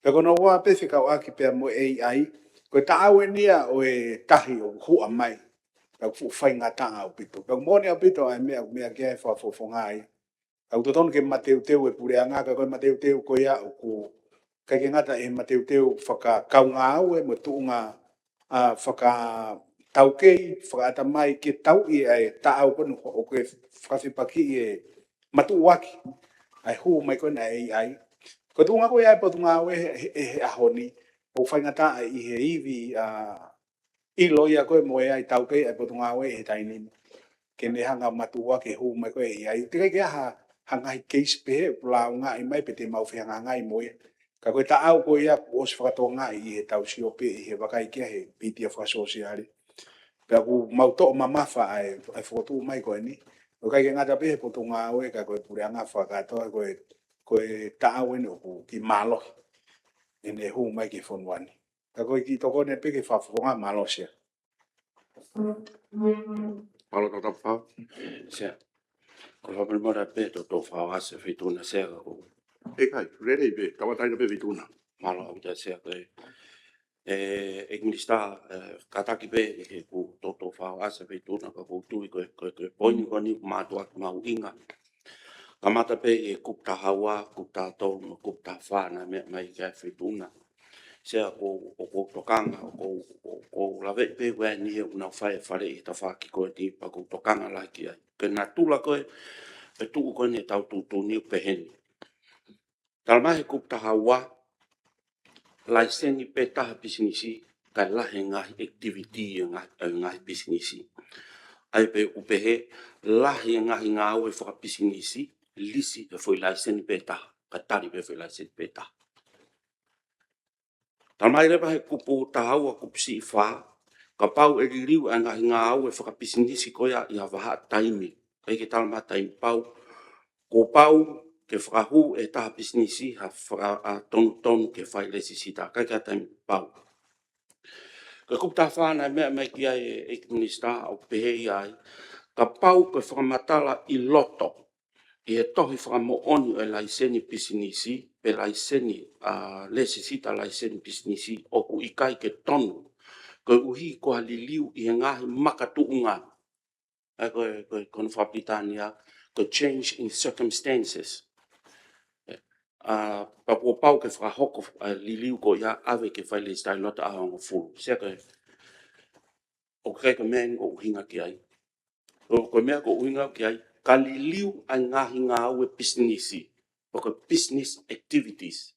Pea ko hono ua pē fekauʻaki pea mo e A I, ko e taʻau eni ia ʻo e tahi ʻoku huʻa mai, pea ʻoku fuʻu faingataʻa ʻaupito. Pea ʻoku moʻoni ʻaupito ʻa e meʻa, meʻa ki ai e fakafofonga ia. Ka ʻoku totonu ke mateuteu e puleʻanga, ka ko e mateuteu ko ia ʻoku ʻikai ke ngata he mateuteu fakakaungāue mo e tuʻunga, ʻa, fakataukei, fakaʻatamai ke tauʻi ʻa e taʻau ko eni ʻoku ke fakafepakiʻi e matuʻuaki ʻa e hū mai ko ena ʻa e A I. Ko e tuʻunga ko ia e potungāue he, he, he ʻaho ni, ʻoku faingataʻa ʻi he ivi, ʻa, ʻilo ia ko ē mo e ʻai taukei ʻa e potungāue he taimi ni. Ke ne hanga matuʻuaki e hū mai ko ē ʻa e A I. Teʻeki ke ʻi ai ha, ha ngaahi keisi pehē ʻoku lāungaʻi mai pe te mau fehangahangai mo ia. Ka ko e taʻau ko ia kuo ʻosi fakatokangaʻi ʻi heʻetau sio pē ʻi he vakai ki ai he mītia fakasōsiale. Pea ʻoku mau toʻo mamafa ʻa e, ʻa e fokotuʻu mai ko eni. ʻOku ʻikai ke ngata pē he potungāue ka ko e puleʻanga fakakātoa ko e, ko e taʻau eni ʻoku kiʻi mālohi ʻene hū mai ki he fonua ni. Ka ko e kiʻi tokoni pē ki he fakafofonga, mālō Sea. Mālō Toketā Fafau. Sea. Ko e fakamolemole pē Toketā Fafau ʻa e Feituʻuna Sea ka ko. ʻIkai, lelei pē, tauʻatāina pē Feituʻuna. Mālō ʻaupito Sea ko e. ʻE, ʻEiki Minisitā, ʻe, kātaki pē ʻi he ko Toketā Fafau ʻa e Feituʻuna ka ʻoku ou tui ko e, ko e, ko e poini ko eni ʻoku mātuʻaki mahuʻinga. Kamata pē ʻi he kupu taha ua, kupu taha tolu, mo e kupu taha fā naʻe meʻa mai ki ai e Feituʻuna. Sea ʻoku, ʻoku ou tokanga, ʻoku, ʻoku, ʻoku ou laveʻi pē ʻoku ʻi ai e niʻihi ʻoku nau fai e faleʻi he tafaʻaki ko eni pea ʻoku ou tokanga lahi ki ai. Ko e natula ko ē, ʻe tuʻu ko eni ʻetau tuʻutuʻuni ʻoku pehē ni. Talamai he kupu taha ua, laiseni pē taha pisinisi, kae lahi e ngaahi activity e ngaahi, e ngaahi pisinisi. ʻA ia pē ʻoku pehē, lahi e ngaahi ngāue fakapisinisi, lisi e foʻi laiseni pē taha, kae tali pē foʻi laiseni pē taha. Talamai leva he kupu taha ua, kupu siʻi fā, kapau ʻe liliu ʻa e ngaahi ngāue fakapisinisi ko ia ʻi ha vahaʻa taimi, ʻikai ke talamai taimi pau, kuo pau ke fakahū ʻe he taha pisinisi ha faka-, ʻa, tonutonu ke fai lēsisita, ʻikai ke ʻi ai ha taimi pau. Ko e kupu taha fā naʻe meʻa mai ki ai e ʻEiki Minisitā, ʻoku pehē ai, kapau ko e fakamatala ʻi loto ʻi he tohi fakamoʻoni ʻo e laiseni pisinisi, pe laiseni, ʻa, lēsisita laiseni pisinisi, ʻoku ʻikai ke tonu, koeʻuhi ko ha liliu ʻi he ngaahi makatuʻunga. ʻA, ko e, ko e, ko hono fakapilitānia, ko e change in circumstances. ʻA, pea kuo pau ke fakahoko, ʻa, liliu ko ia ʻave ke fai lēsisita ʻi loto ʻaho hongofulu. Sea ko e, ʻoku ʻikai ko e meʻa eni ʻoku ou ʻuhinga ki ai. Ko, ko e meʻa ʻoku ou ʻuhinga ki ai, ka liliu ʻa e ngaahi ngāue pisinisi, pe ko e business activities.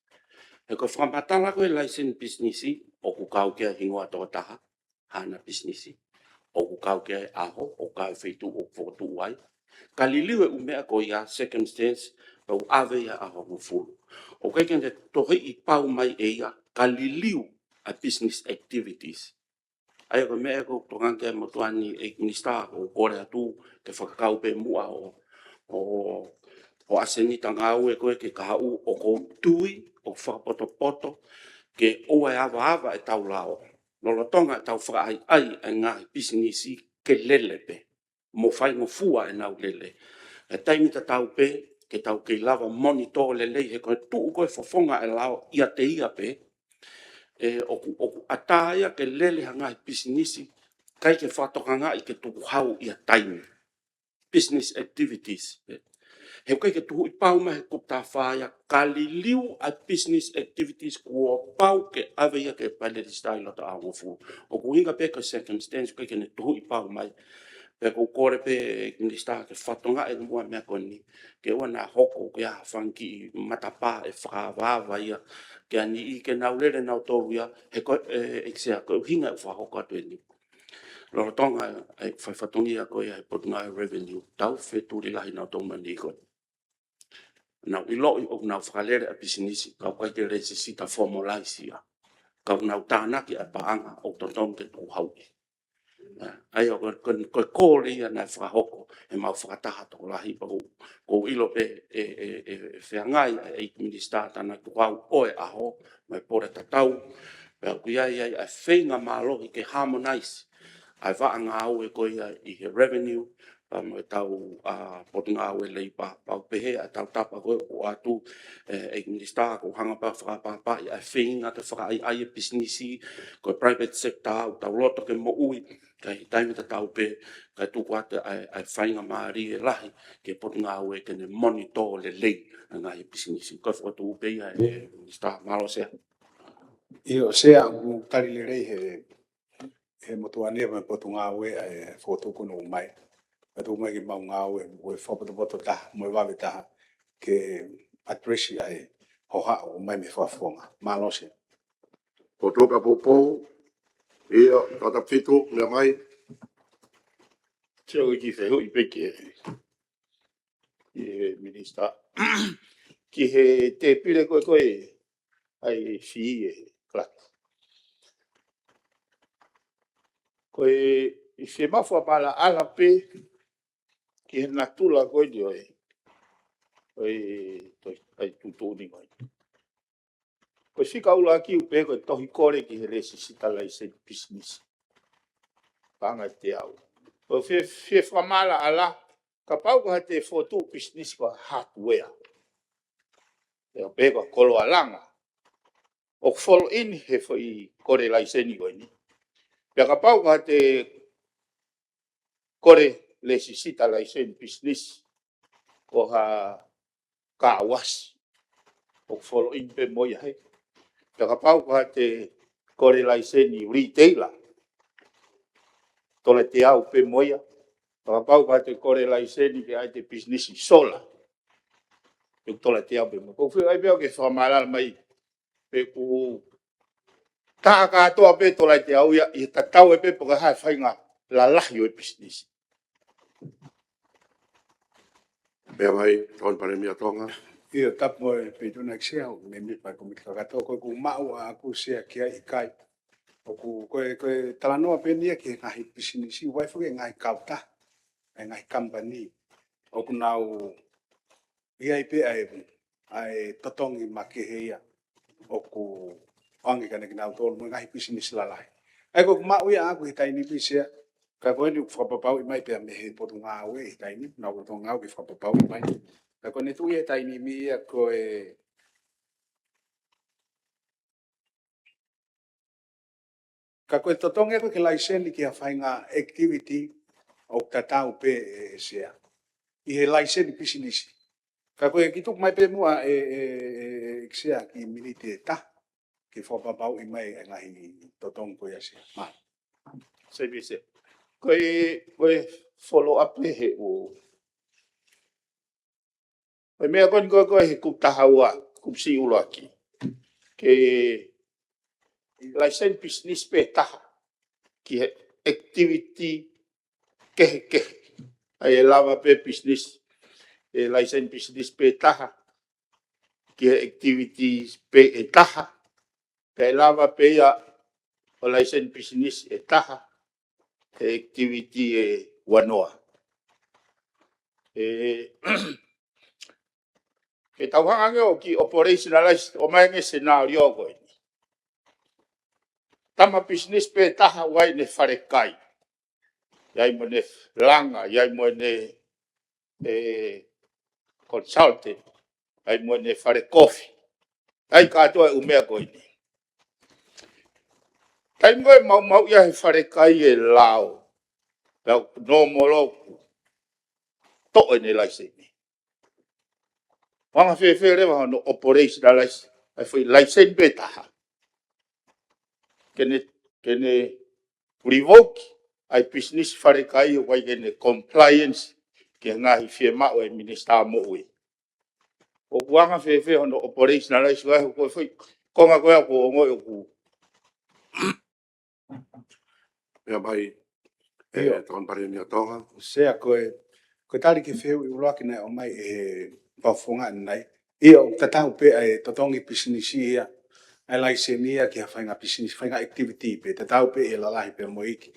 He ko e fakamatala ko e laiseni pisinisi, ʻoku kau ki ai e hingoa tokotaha, haʻana pisinisi. ʻOku kau ki ai e ʻaho, ʻoku kau e feituʻu ʻoku fokotuʻu ai. Ka liliu e ʻū meʻa ko ia, circumstance, pea ʻave ia ʻaho hongofulu. ʻOku ʻikai ke ne tohiʻi pau mai ʻe ia, ka liliu ʻa e business activities. ʻA ia ko e meʻa ʻoku ou tokanga ki ai, Motuʻa ni ʻEiki Minisitā, ʻoku ou kole atu ke fakakau pē muʻa ʻo, ʻo, ʻo ʻasenita ngāue ko ē ke kahaʻu, ʻoku ou tui ʻoku fakapotopoto ke ʻoua ʻe avaava ʻetau lao lolotonga ʻetau fakaʻaiʻai ʻa e ngaahi pisinisi ke lele pē, mo faingofua ʻenau lele. ʻI he taimi tatau pē, ke tau kei lava monitor lelei, he ko e tuʻu ko e fofonga e lao ʻiate ia pē, ʻe, ʻoku, ʻoku ʻatā ia ke lele ha ngaahi pisinisi, ʻikai ke fakatokangaʻi ke tukuhau ʻi ha taimi. Business activities. He ʻikai ke tuhuʻi pau mai he kupu taha fā ia, ka liliu ʻa e business activities kuo pau ke ʻave ia ke fai lēsisita ʻi loto ʻaho hongofulu. ʻOku ʻuhinga pē ko e circumstance, ʻikai ke ne tuhuʻi pau mai. Pea ʻoku ou kole pē ʻEiki Minisitā ke fakatokangaʻi muʻa e meʻa ko eni, ke ʻoua naʻa hoko ke ʻi ai ha fanga kiʻi matapā ʻe fakaavaava ia, ke ani i ke nau lele nautolu ia, he ko e, ʻEiki Sea, ko e ʻuhinga ʻoku fakahoko atu eni. Lolotonga e fai fatongia ko ia he Potungāue Revenue, tau fetuli lahi nautolu mani ko ē. Nau ʻiloʻi ʻoku nau fakalele ʻa e pisinisi, ka ʻoku ʻikai ke lēsisita formalize ia. Ka ʻoku nau tānaki ʻa e paʻanga ʻoku totonu ke tukuhau ʻi. ʻA ia, ko, ko, ko e kole ia naʻe fakahoko ʻe he mau fakataha tokolahi, pea ʻoku, ʻoku ou ʻilo pē ʻe, ʻe, ʻe, ʻe feangai ʻa e ʻEiki Minisitā Tānaki Tukuhau ʻo e ʻaho, mo e pole tatau, pea ʻoku ʻi ai, ʻi ai ʻa e feinga mālohi ke harmonize ʻa e vaʻa ngāue ko ia ʻi he revenue, pea mo ʻetau, ʻa, Potungāue Leipa, pea ʻoku pehē ʻa e tautapa ko ē ʻoku ʻoatu, ʻe, ʻEiki Minisitā, ʻoku hanga pē ʻo fakapapauʻi ʻa e feinga ke fakaʻaiʻai e pisinisi, ko e private sector ʻoku tau loto ke moʻui, ka ʻi he taimi tatau pē, kae tuku atu ʻa e, ʻa e faingamālie lahi ki he Potungāue ke ne monitor lelei ʻa e ngaahi pisinisi. Ko e fokotuʻu pē ia ʻe Minisitā. Mālō Sea. ʻIo Sea, ʻoku tali lelei he, he Motuʻa ni mo e Potungāue ʻa e fokotuʻu ko eni ʻoku ʻomai. Ka tuku mai ke mau ngāue, ʻo e fakapotopoto taha, mo e vave taha, ke address ʻa e hohaʻa ʻoku ʻomai mei he Fakafofonga. Mālō Sea. Ko e toka poupou, ʻio, tata fitu, meʻa mai. Sio ki he fehuʻi pē ki he, ki he Minisitā. Ki he tēpile ko ē ko ē, ʻa e fī ʻe Clark. Ko e, ʻi he mau fakamaʻalaʻala pē, ki he natula ko eni ʻo e, ʻo e, ʻo e, ʻa e tuʻutuʻuni ko eni. Ko e fika ʻuluaki ʻoku pehē ko e tohi kole ki he lēsisita laiseni pisinisi. Paʻanga ʻe teau. Ko e fie, fie fakamaʻalaʻala, kapau ko haʻate fokotuʻu pisinisi ko e hardware. ʻE pehē ko e koloa langa. ʻOku follow in he foʻi kole laiseni ko eni. Pea kapau ko haʻate kole lēsisita laiseni pisinisi, ko ha car wash, ʻoku follow in pē mo ia he. Pea kapau ko haʻate kole laiseni retailer, tola ʻe teau pē mo ia. Pea kapau ko haʻate kole laiseni ke ʻai ʻete pisinisi solar, ʻoku tola ʻe teau pē mo ia. ʻOku ou fie ʻai pē au ke fakamaʻalaʻala mai pe ʻoku tā kātoa pē tola ʻe teau ia, ʻi he tatau ai pē pe ko e hā e faʻahinga lalahi ʻo e pisinisi. Pea mai, Tokoni Palēmia Tonga. ʻIo, tapu mo e Feituʻu na ʻEiki Sea, ʻo mēmipa e kōmiti kakato, ko ʻeku maʻu ʻaʻaku Sea ki ai ʻikai. ʻOku, ko e, ko e talanoa pē eni ia ki he ngaahi pisinisi, ʻoku ʻi ai foki e ngaahi kautaha, e ngaahi company. ʻOku nau, ʻi ai pē ʻa e, ʻa e totongi makehe ia. ʻOku ʻoange kia kinautolu mo e ngaahi pisinisi lalahi. ʻA ia ko ʻeku maʻu ia ʻaʻaku he taimi ni Sea, ka ko eni ʻoku fakapapauʻi mai pea mei he Potungāue he taimi ni, nau Potungāue ke fakapapauʻi mai. Ka ko eni tuʻu ia he taimi ni ia ko e, ka ko e totongi ko ē ke laiseni ki ha faʻahinga activity ʻoku tatau pē ʻe, ʻe Sea. ʻI he laiseni pisinisi. Ka ko e kiʻi tuku mai pē muʻa ʻe, ʻe, ʻe, ʻe Sea kiʻi miniti ʻe taha. Ke fakapapauʻi mai e ngaahi totongi ko ia Sea. Mālō. Sea, Sea. Ko e, ko e follow up pē he ʻo Ko e meʻa ko eni ko e, ko e he kupu taha ua, kupu siʻi ʻuluaki. Ke laiseni pisinisi pē taha ki he activity kehekehe. ʻA ia ʻe lava pē pisinisi, ʻe laiseni pisinisi pē taha ki he activity pē ʻe taha. Pea ʻe lava pē ia ʻo laiseni pisinisi ʻe taha he activity ʻe uanoa. ʻE, ke tau hanga ange ʻo kiʻi operationalize, ʻomai ange scenario ko eni. Tama pisinisi pē taha ʻoku ʻi ai ʻene fale kai. ʻI ai mo ʻene langa, ʻi ai mo ʻene, ʻe, consultant, ʻi ai mo ʻene fale kofi. ʻI ai kātoa e ʻū meʻa ko eni. Taimi ko ē ʻe maumauʻi ai he fale kai e lao, pea nōmolo ʻoku toʻo ʻene laiseni. ʻOku anga fēfē leva hono operationalize ʻa e foʻi laiseni pē taha. Ke ne, ke ne revoke ʻa e pisinisi fale kai ʻoku ʻikai ke ne compliance ki he ngaahi fiemaʻu ʻa e Minisitā Moʻui. ʻOku anga fēfē hono operationalize ʻa e, ko e foʻi konga ko ē ʻoku ou ongoʻi ʻoku Pea mai, ʻe, ʻIo. Tokoni Palēmia Tonga. Sea, ko e, ko e tali ki he fehuʻi ʻuluaki naʻe ʻomai ʻe he Fakafofonga ʻanenai. ʻIo, ʻoku tatau pē ʻa e totongi pisinisi ia, ʻa e laiseni ia ki ha faʻahinga pisinisi, faʻahinga activity pē, tatau pē ʻi he lalahi pea mo e iiki.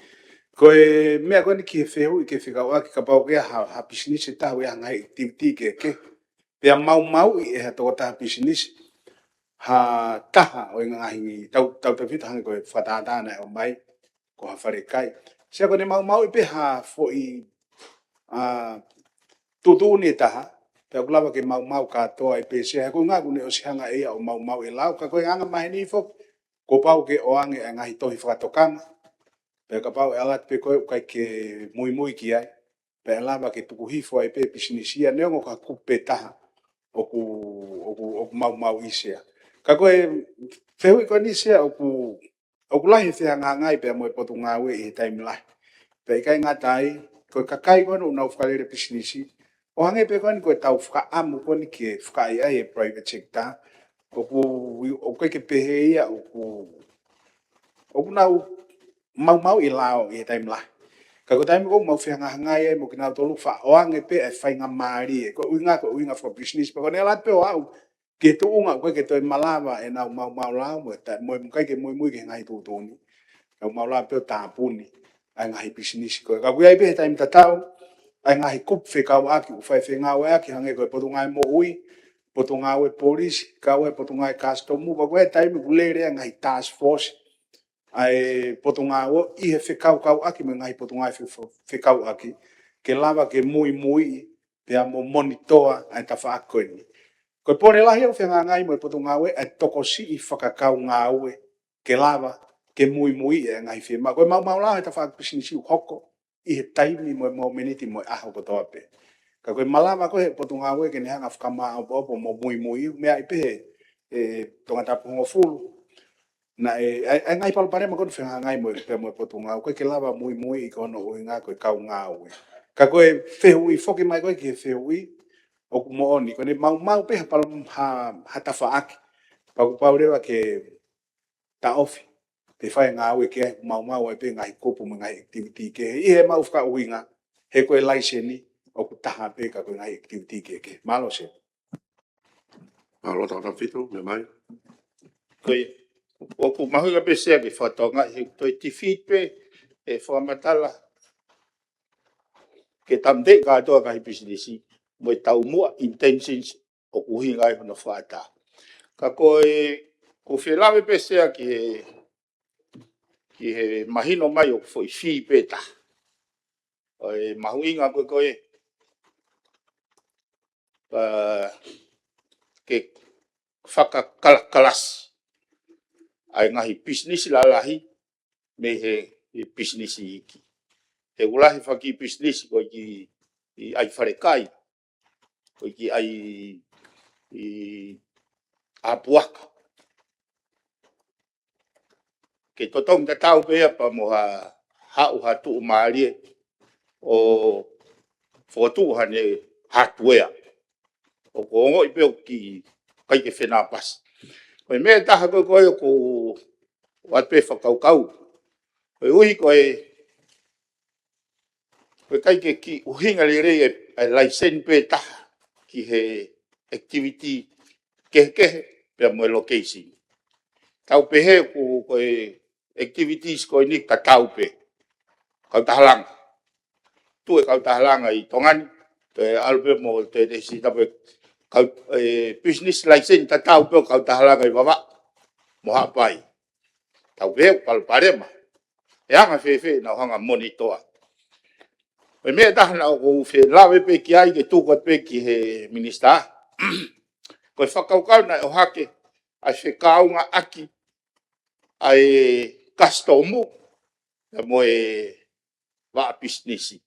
Ko e meʻa ko eni ki he fehuʻi ke fekauʻaki kapau ʻoku ʻi ai ha, ha pisinisi ʻe taha ʻoku ʻi ai ha ngaahi activity kehekehe. Pea maumauʻi ʻe ha tokotaha pisinisi ha taha ʻo e ngaahi tau, tautautefito hangē ko e fakatātā naʻe ʻomai, ko ha fale kai. Sea, ko ʻene maumauʻi pē ha foʻi, ʻa, tuʻutuʻuni ʻe taha, pea ʻoku lava ke maumau kātoa ai pē Sea, he ko e ʻuhinga ʻoku ne ʻosi hanga ʻe ia ʻo maumauʻi e lao, ka ko e anga maheni foki, kuo pau ke ʻoange e ngaahi tohi fakatokanga, pea kapau ʻe ʻalu atu pē ko ē ʻoku ʻikai ke muimui ki ai, pea ʻe lava ke tuku hifo ai pē pisinisi ia neongo ko ha kupu pē taha ʻoku, ʻoku, ʻoku maumauʻi Sea. Ka ko e fehuʻi ko eni Sea ʻoku, ʻoku lahi e fehangahangai pea mo e Potungāue ʻi he taimi lahi. Pea ʻikai ngata ai, ko e kakai ko ē ʻoku nau fakalele pisinisi, ʻo hangē pē ko eni ko e tau fakaʻamu ko eni ke fakaʻaiʻai e private sector, ʻoku, ʻoku ʻikai ke pehē ia, ʻoku, ʻoku nau maumauʻi e lao ʻi he taimi lahi. Ka ko e taimi ko ē ʻoku mau fehangahangai ai mo kinautolu, faʻa ʻoange pē e faingamālie. Ko e ʻuhinga, ko e ʻuhinga fakapisinisi, pea ko ʻene ʻalu atu pē ʻo aʻu ki he tuʻunga ʻoku ʻikai ke toe malava ʻenau maumau lao mo e ta-, mo e ʻikai ke muimui ki he ngaahi tuʻutuʻuni. Ka ʻoku mau lava pē ʻo tāpuni ʻa e ngaahi pisinisi ko ē. Ka ʻoku ʻi ai pē he taimi tatau ʻa e ngaahi kupu fekauʻaki ʻoku fai fengāueʻaki hangē ko e Potungāue Moʻui, Potungāue Polisi, kau ai e Potungāue Kasitomu, pea ko e taimi ʻoku lele ai e ngaahi task force ʻa e Potungāue ʻi he fekaukauʻaki mo e ngaahi potungāue fe-, fe-, fekauʻaki, ke lava ke muimui pea mo monitor ʻa e tafaʻaki ko eni. Ko e pole lahi ʻoku fehangahangai mo e Potungāue ʻa e tokosiʻi fakakaungāue ke lava ke muimui e ngaahi fiemaʻu. Ko e maumau lao he tafaʻaki pisinisi ʻoku hoko ʻi he taimi mo e momeniti mo e ʻaho kotoa pē. Ka ko e malava ko ē he Potungāue ke ne hanga ʻo fakamāʻopoʻopo mo muimui, meʻa ʻi pē he, ʻe, Tongatapu hongofulu. Naʻe, ʻa e, ʻa e ngaahi palopalema ko eni ʻoku fehangahangai mo e, pea mo e Potungāue, ʻoku ʻikai ke lava muimui ʻi hono ʻuhinga ko e kau ngāue. Ka ko e fehuʻi foki mai ko ē ki he fehuʻi, ʻoku moʻoni, ko ʻene maumau pē ha palo-, ha, ha tafaʻaki. Pea kuo pau leva ke taʻofi, ke fai ngāue ki ai, maumau ai pē ngaahi kupu mo e ngaahi activity kehe. ʻI heʻemau fakaʻuhinga, he ko e laiseni, ʻoku taha pē ka ko e ngaahi activity kehekehe. Mālō Sea. Mālō Tangata Fitu, meʻa mai. Ko ia, ʻoku mahuʻinga pē Sea ke fakatokangaʻi he toe defeat pē e fakamatala ke tāmateʻi kātoa ngaahi pisinisi mo e taumuʻa, intentions, ʻoku ʻuhinga ai hono fakaʻatā. Ka ko e, ʻoku ou fie lave pē Sea ki he, ki he mahino mai ʻoku foʻi fee pē taha. ʻO e mahuʻinga ko ē ko ē, ʻa, ke fakakalakalasi ʻa e ngaahi pisinisi lalahi mei he, he pisinisi iiki. He ʻoku lahi e fanga kiʻi pisinisi ko e kiʻi ʻai falekai, ko e kiʻi ʻai ʻā puaka. Ke totongi tatau pē ia pea mo ha, haʻu ha tuʻumālie ʻo fokotuʻu haʻane hardware. ʻOku ongoʻi pē ʻoku ʻikai ke fenāpasi. Ko e meʻa ʻe taha ko ē ko ē ʻoku ou ʻoatu pē fakakaukau. Koeʻuhi ko e, ko e ʻikai ke kiʻi ʻuhinga lelei e, e laiseni pē taha ki he activity kehekehe pea mo e location. Tau pehē ʻoku, ko e activities ko eni tatau pē. Kautaha langa. Tuʻu e kautaha langa ʻi Tonga ni, toe ʻalu pē mo toe te si tapu e kau, e, business license tatau pē ʻo kautaha langa ʻi Vavaʻu mo Haʻapai. Tau pehē ʻoku palopalema. ʻE anga fēfē ʻenau hanga monitor. Ko e meʻa ʻe taha naʻa ʻoku ou fie lave pē ki ai ke tuku atu pē ki he minisitā. Ko e fakakaukau naʻe ʻohake ʻa e fekauʻaki ʻa e kasitomu pea mo e vaʻa pisinisi.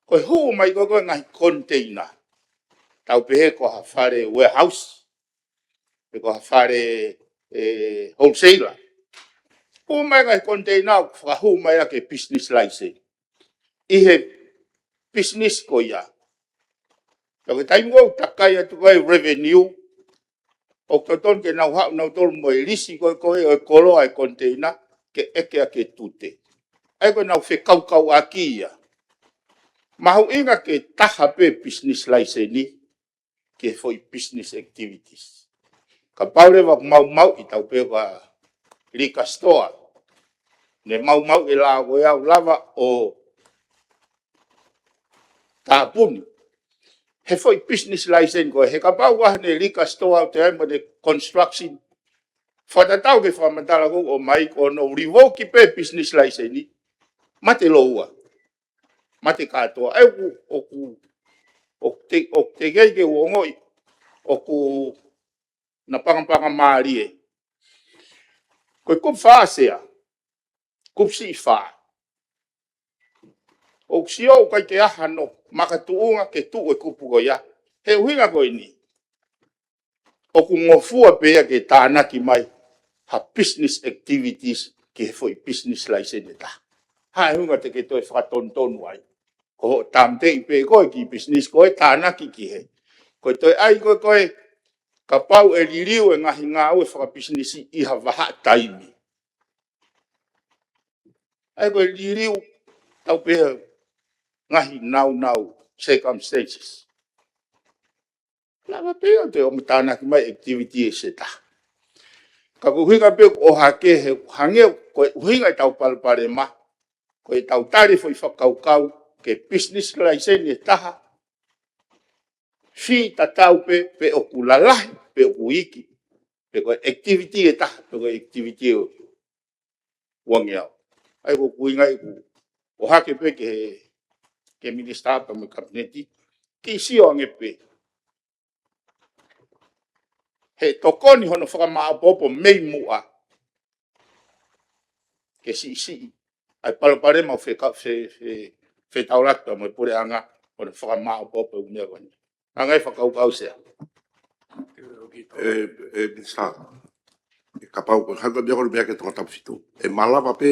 Ko e hū mai ko ē ko ē ngaahi container. Tau pehē ko ha fale warehouse, pe ko ha fale, e, wholesaler. Hū mai ngaahi container ʻo fakahū mai ʻaki e business license ʻi he business ko ia. Ka ko e taimi ko ē ʻoku takai atu ko ē revenue, ʻoku totonu ke nau haʻu nautolu mo e lisi ko ē ko ē ʻo e koloa e container ke ʻeke ʻaki e tute. ʻA ia ko ʻenau fekaukauʻaki ia. Mahuʻinga ke taha pē business license ki he foʻi business activities. Kapau leva ʻoku maumauʻi, tau pehē ko e liquor store, ne maumauʻi e lao ko ia ʻoku lava ʻo tāpuni he foʻi business license ko ē. He kapau ʻoku ʻi ai haʻane liquor store ʻoku toe ʻi ai mo ʻene construction, fakatatau ki he fakamatala ko ē ʻoku ʻomai, ko hono revoke pē business license, mate lōua, mate kātoa. ʻA ia ʻoku, ʻoku, ʻoku te, ʻoku teʻeki ke u ongoʻi ʻoku na pangapanga mālie. Ko e kupu fā Sea, kupu siʻi fā. ʻOku sio ʻoku ʻikai ke ʻi ai hano makatuʻunga ke tuʻu e kupu ko ia. He ʻuhinga ko eni, ʻoku ngofua pē ia ke tānaki mai ha business activities ki he foʻi business license ʻe taha. Hā e ʻuhinga te ke toe fakatonutonu ai? Ko hoʻo tāmateʻi pē ko ē kiʻi business ko ē tānaki ki he. Ko e toe ʻai ko ē ko ē, kapau ʻe liliu e ngaahi ngāue fakapisinisi ʻi ha vahaʻa taimi. ʻA ia ko e liliu, tau pehē ngaahi naunau, circumstances. Lava pē ʻo toe ʻomi tānaki mai activity ʻe taha. Ka ko e ʻuhinga pē ʻoku ʻohake he hangē ko e ʻuhinga ʻetau palopalema, ko ʻetau tali foʻi fakakaukau ke business license ʻe taha, fee tatau pē, pe ʻoku lalahi pe ʻoku iiki, pe ko e activity ʻe taha pe ko e activity ʻe uangeau. ʻA ia ko e ʻuhinga ia ʻoku ʻohake pē ki he, ki he minisitā pea mo e kapineti, ke sio ange pē he tokoni hono fakamāʻopoʻopo mei muʻa ke siʻisiʻi ʻa e palopalema ʻoku feka-, fe-, fe-, fetaulaki pea mo e puleʻanga hono fakamāʻopoʻopo e ʻū meʻa ko eni. Hangē e fakakaukau Sea. ʻE, ʻe, Minisitā, ʻe kapau ko e hangē ko e meʻa ko eni meʻa ki he Tongatapu fitu, ʻe malava pē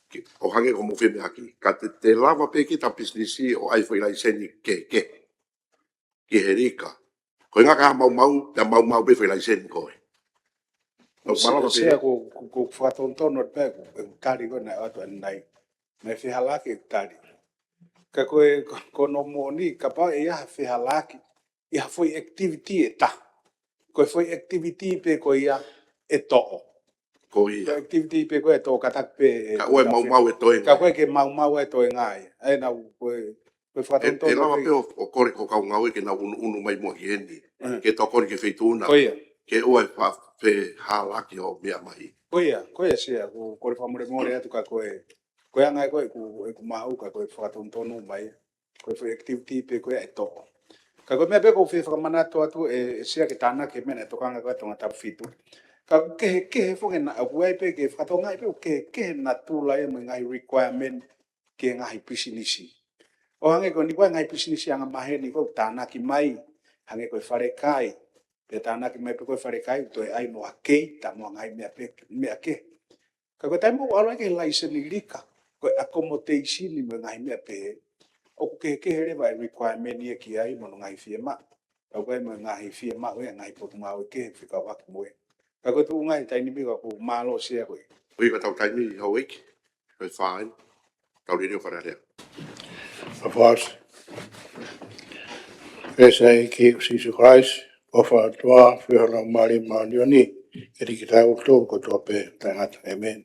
ke, ʻo hangē ko hoʻomou femeʻaʻaki, ka te, te lava pē kita pisinisi ʻo ʻai foʻi laiseni kehekehe ki he lika. Ko e ʻuhinga ka maumau, ka maumau pē foʻi laiseni ko ē. ʻO Sea, malava pē. Sea, ko, ko, ko e fakatonutonu atu pē ko e tali ko ē naʻe ʻoatu ʻanenai. Naʻe fehālaaki e tali. Ka ko e, ko, ko hono moʻoni, kapau ʻe ʻi ai ha fehālaaki ʻi ha foʻi activity ʻe taha, ko e foʻi activity pē ko ia ʻe toʻo. Ko ia. Ko e activity pē ko ia ʻe toʻo kātaki pē ʻe Ka ʻoua ʻe maumau e toenga. Ka ʻoua ke maumau e toenga ia. ʻA ia naʻa ko e, ko e E, fakatonutonu ʻe lava pē ʻo, ʻo kole ki hoʻo kaungāue ke nau unuunu mai muʻa ki heni. Mm. Ke tokoni ki he feituʻu na. Ko ia. Ke ʻoua ʻe fa-, fehālaaki hoʻo meʻa mai. Ko ia, ko ia Sea, ko, kole fakamolemole atu ka ko e, ko e anga ia ko ē ʻeku, ʻeku maʻu ka ko e fakatonutonu mai. Ko e foʻi activity pē ko ia ʻe toʻo. Ka ko e meʻa pē ʻoku ou fie fakamanatu atu ʻe, ʻe Sea ke tānaki e meʻa naʻe tokanga ko ē Tonga Tapu Fitu. Ka ʻoku kehekehe foki na, ʻoku ʻi ai pē ke fakatokangaʻi pē ʻoku kehekehe natula ia mo e ngaahi requirement ki he ngaahi pisinisi. ʻO hangē ko eni ko e ngaahi pisinisi angamaheni ko ē tānaki mai, hangē ko e falekai, pea tānaki mai pē ko e falekai, toe ʻai mo ha keita mo ha ngaahi meʻa pē, meʻa kehe. Ka ko e taimi ʻoku ʻalu ai ki he laiseni lika, ko e accommodation mo e ngaahi meʻa pehē, ʻoku kehekehe leva e requirement ia ki ai mo hono ngaahi fiemaʻu. Ka ko e mo e ngaahi fiemaʻu ʻa e ngaahi potungāue kehe fekauʻaki mo ia. Ka ko e tuʻunga ʻi he taimi ni ka ʻoku mālō Sea ko e. Ui ka tau taimi houʻeiki, ko e fine. Tau liliu Fale Alea. Of course. Pea ʻEiki ko Sīsū Kalaisi, ʻofa ʻa e ʻOtua, feohi ʻa e Laumālie Māʻoniʻoni, ʻiate kitautolu kotoa pē taʻengata. ʻĒmeni.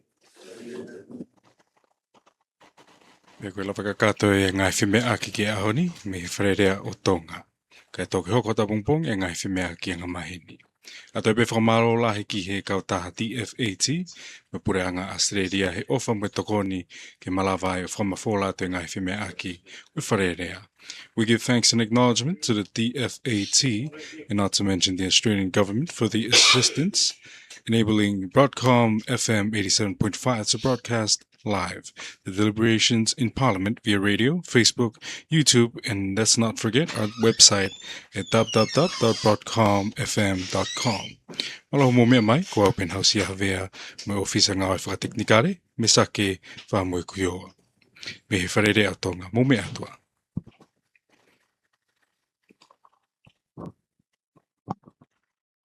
Pea ko e lava kakato e ngaahi femeʻaʻaki ki he ʻaho ni, mei he Fale Alea ʻo Tonga. Kae toki hoko atu ʻapongipongi e ngaahi femeʻaʻaki angamaheni. ʻA ia toe pē fakamālō lahi ki he kautaha D F A T, mo e Puleʻanga ʻAositelēlia he ʻofa mo e tokoni ke malava ai ʻo fakamafola atu e ngaahi femeʻaʻaki ʻo e Fale Alea. We give thanks and acknowledgement to the D F A T, and not to mention the Australian government, for the assistance enabling Broadcom F M eighty-seven point five to broadcast live. The deliberations in Parliament via radio, Facebook, YouTube, and let's not forget our website at w w w dot broadcom f m dot com. Mālō hoʻomou meʻa mai, ko au Penhausi Havea, mo e ʻōfisa ngāue fakatekinikale, Mesake Faʻamoekuioa. Mei he Fale Alea ʻo Tonga, mou meʻa atu ā.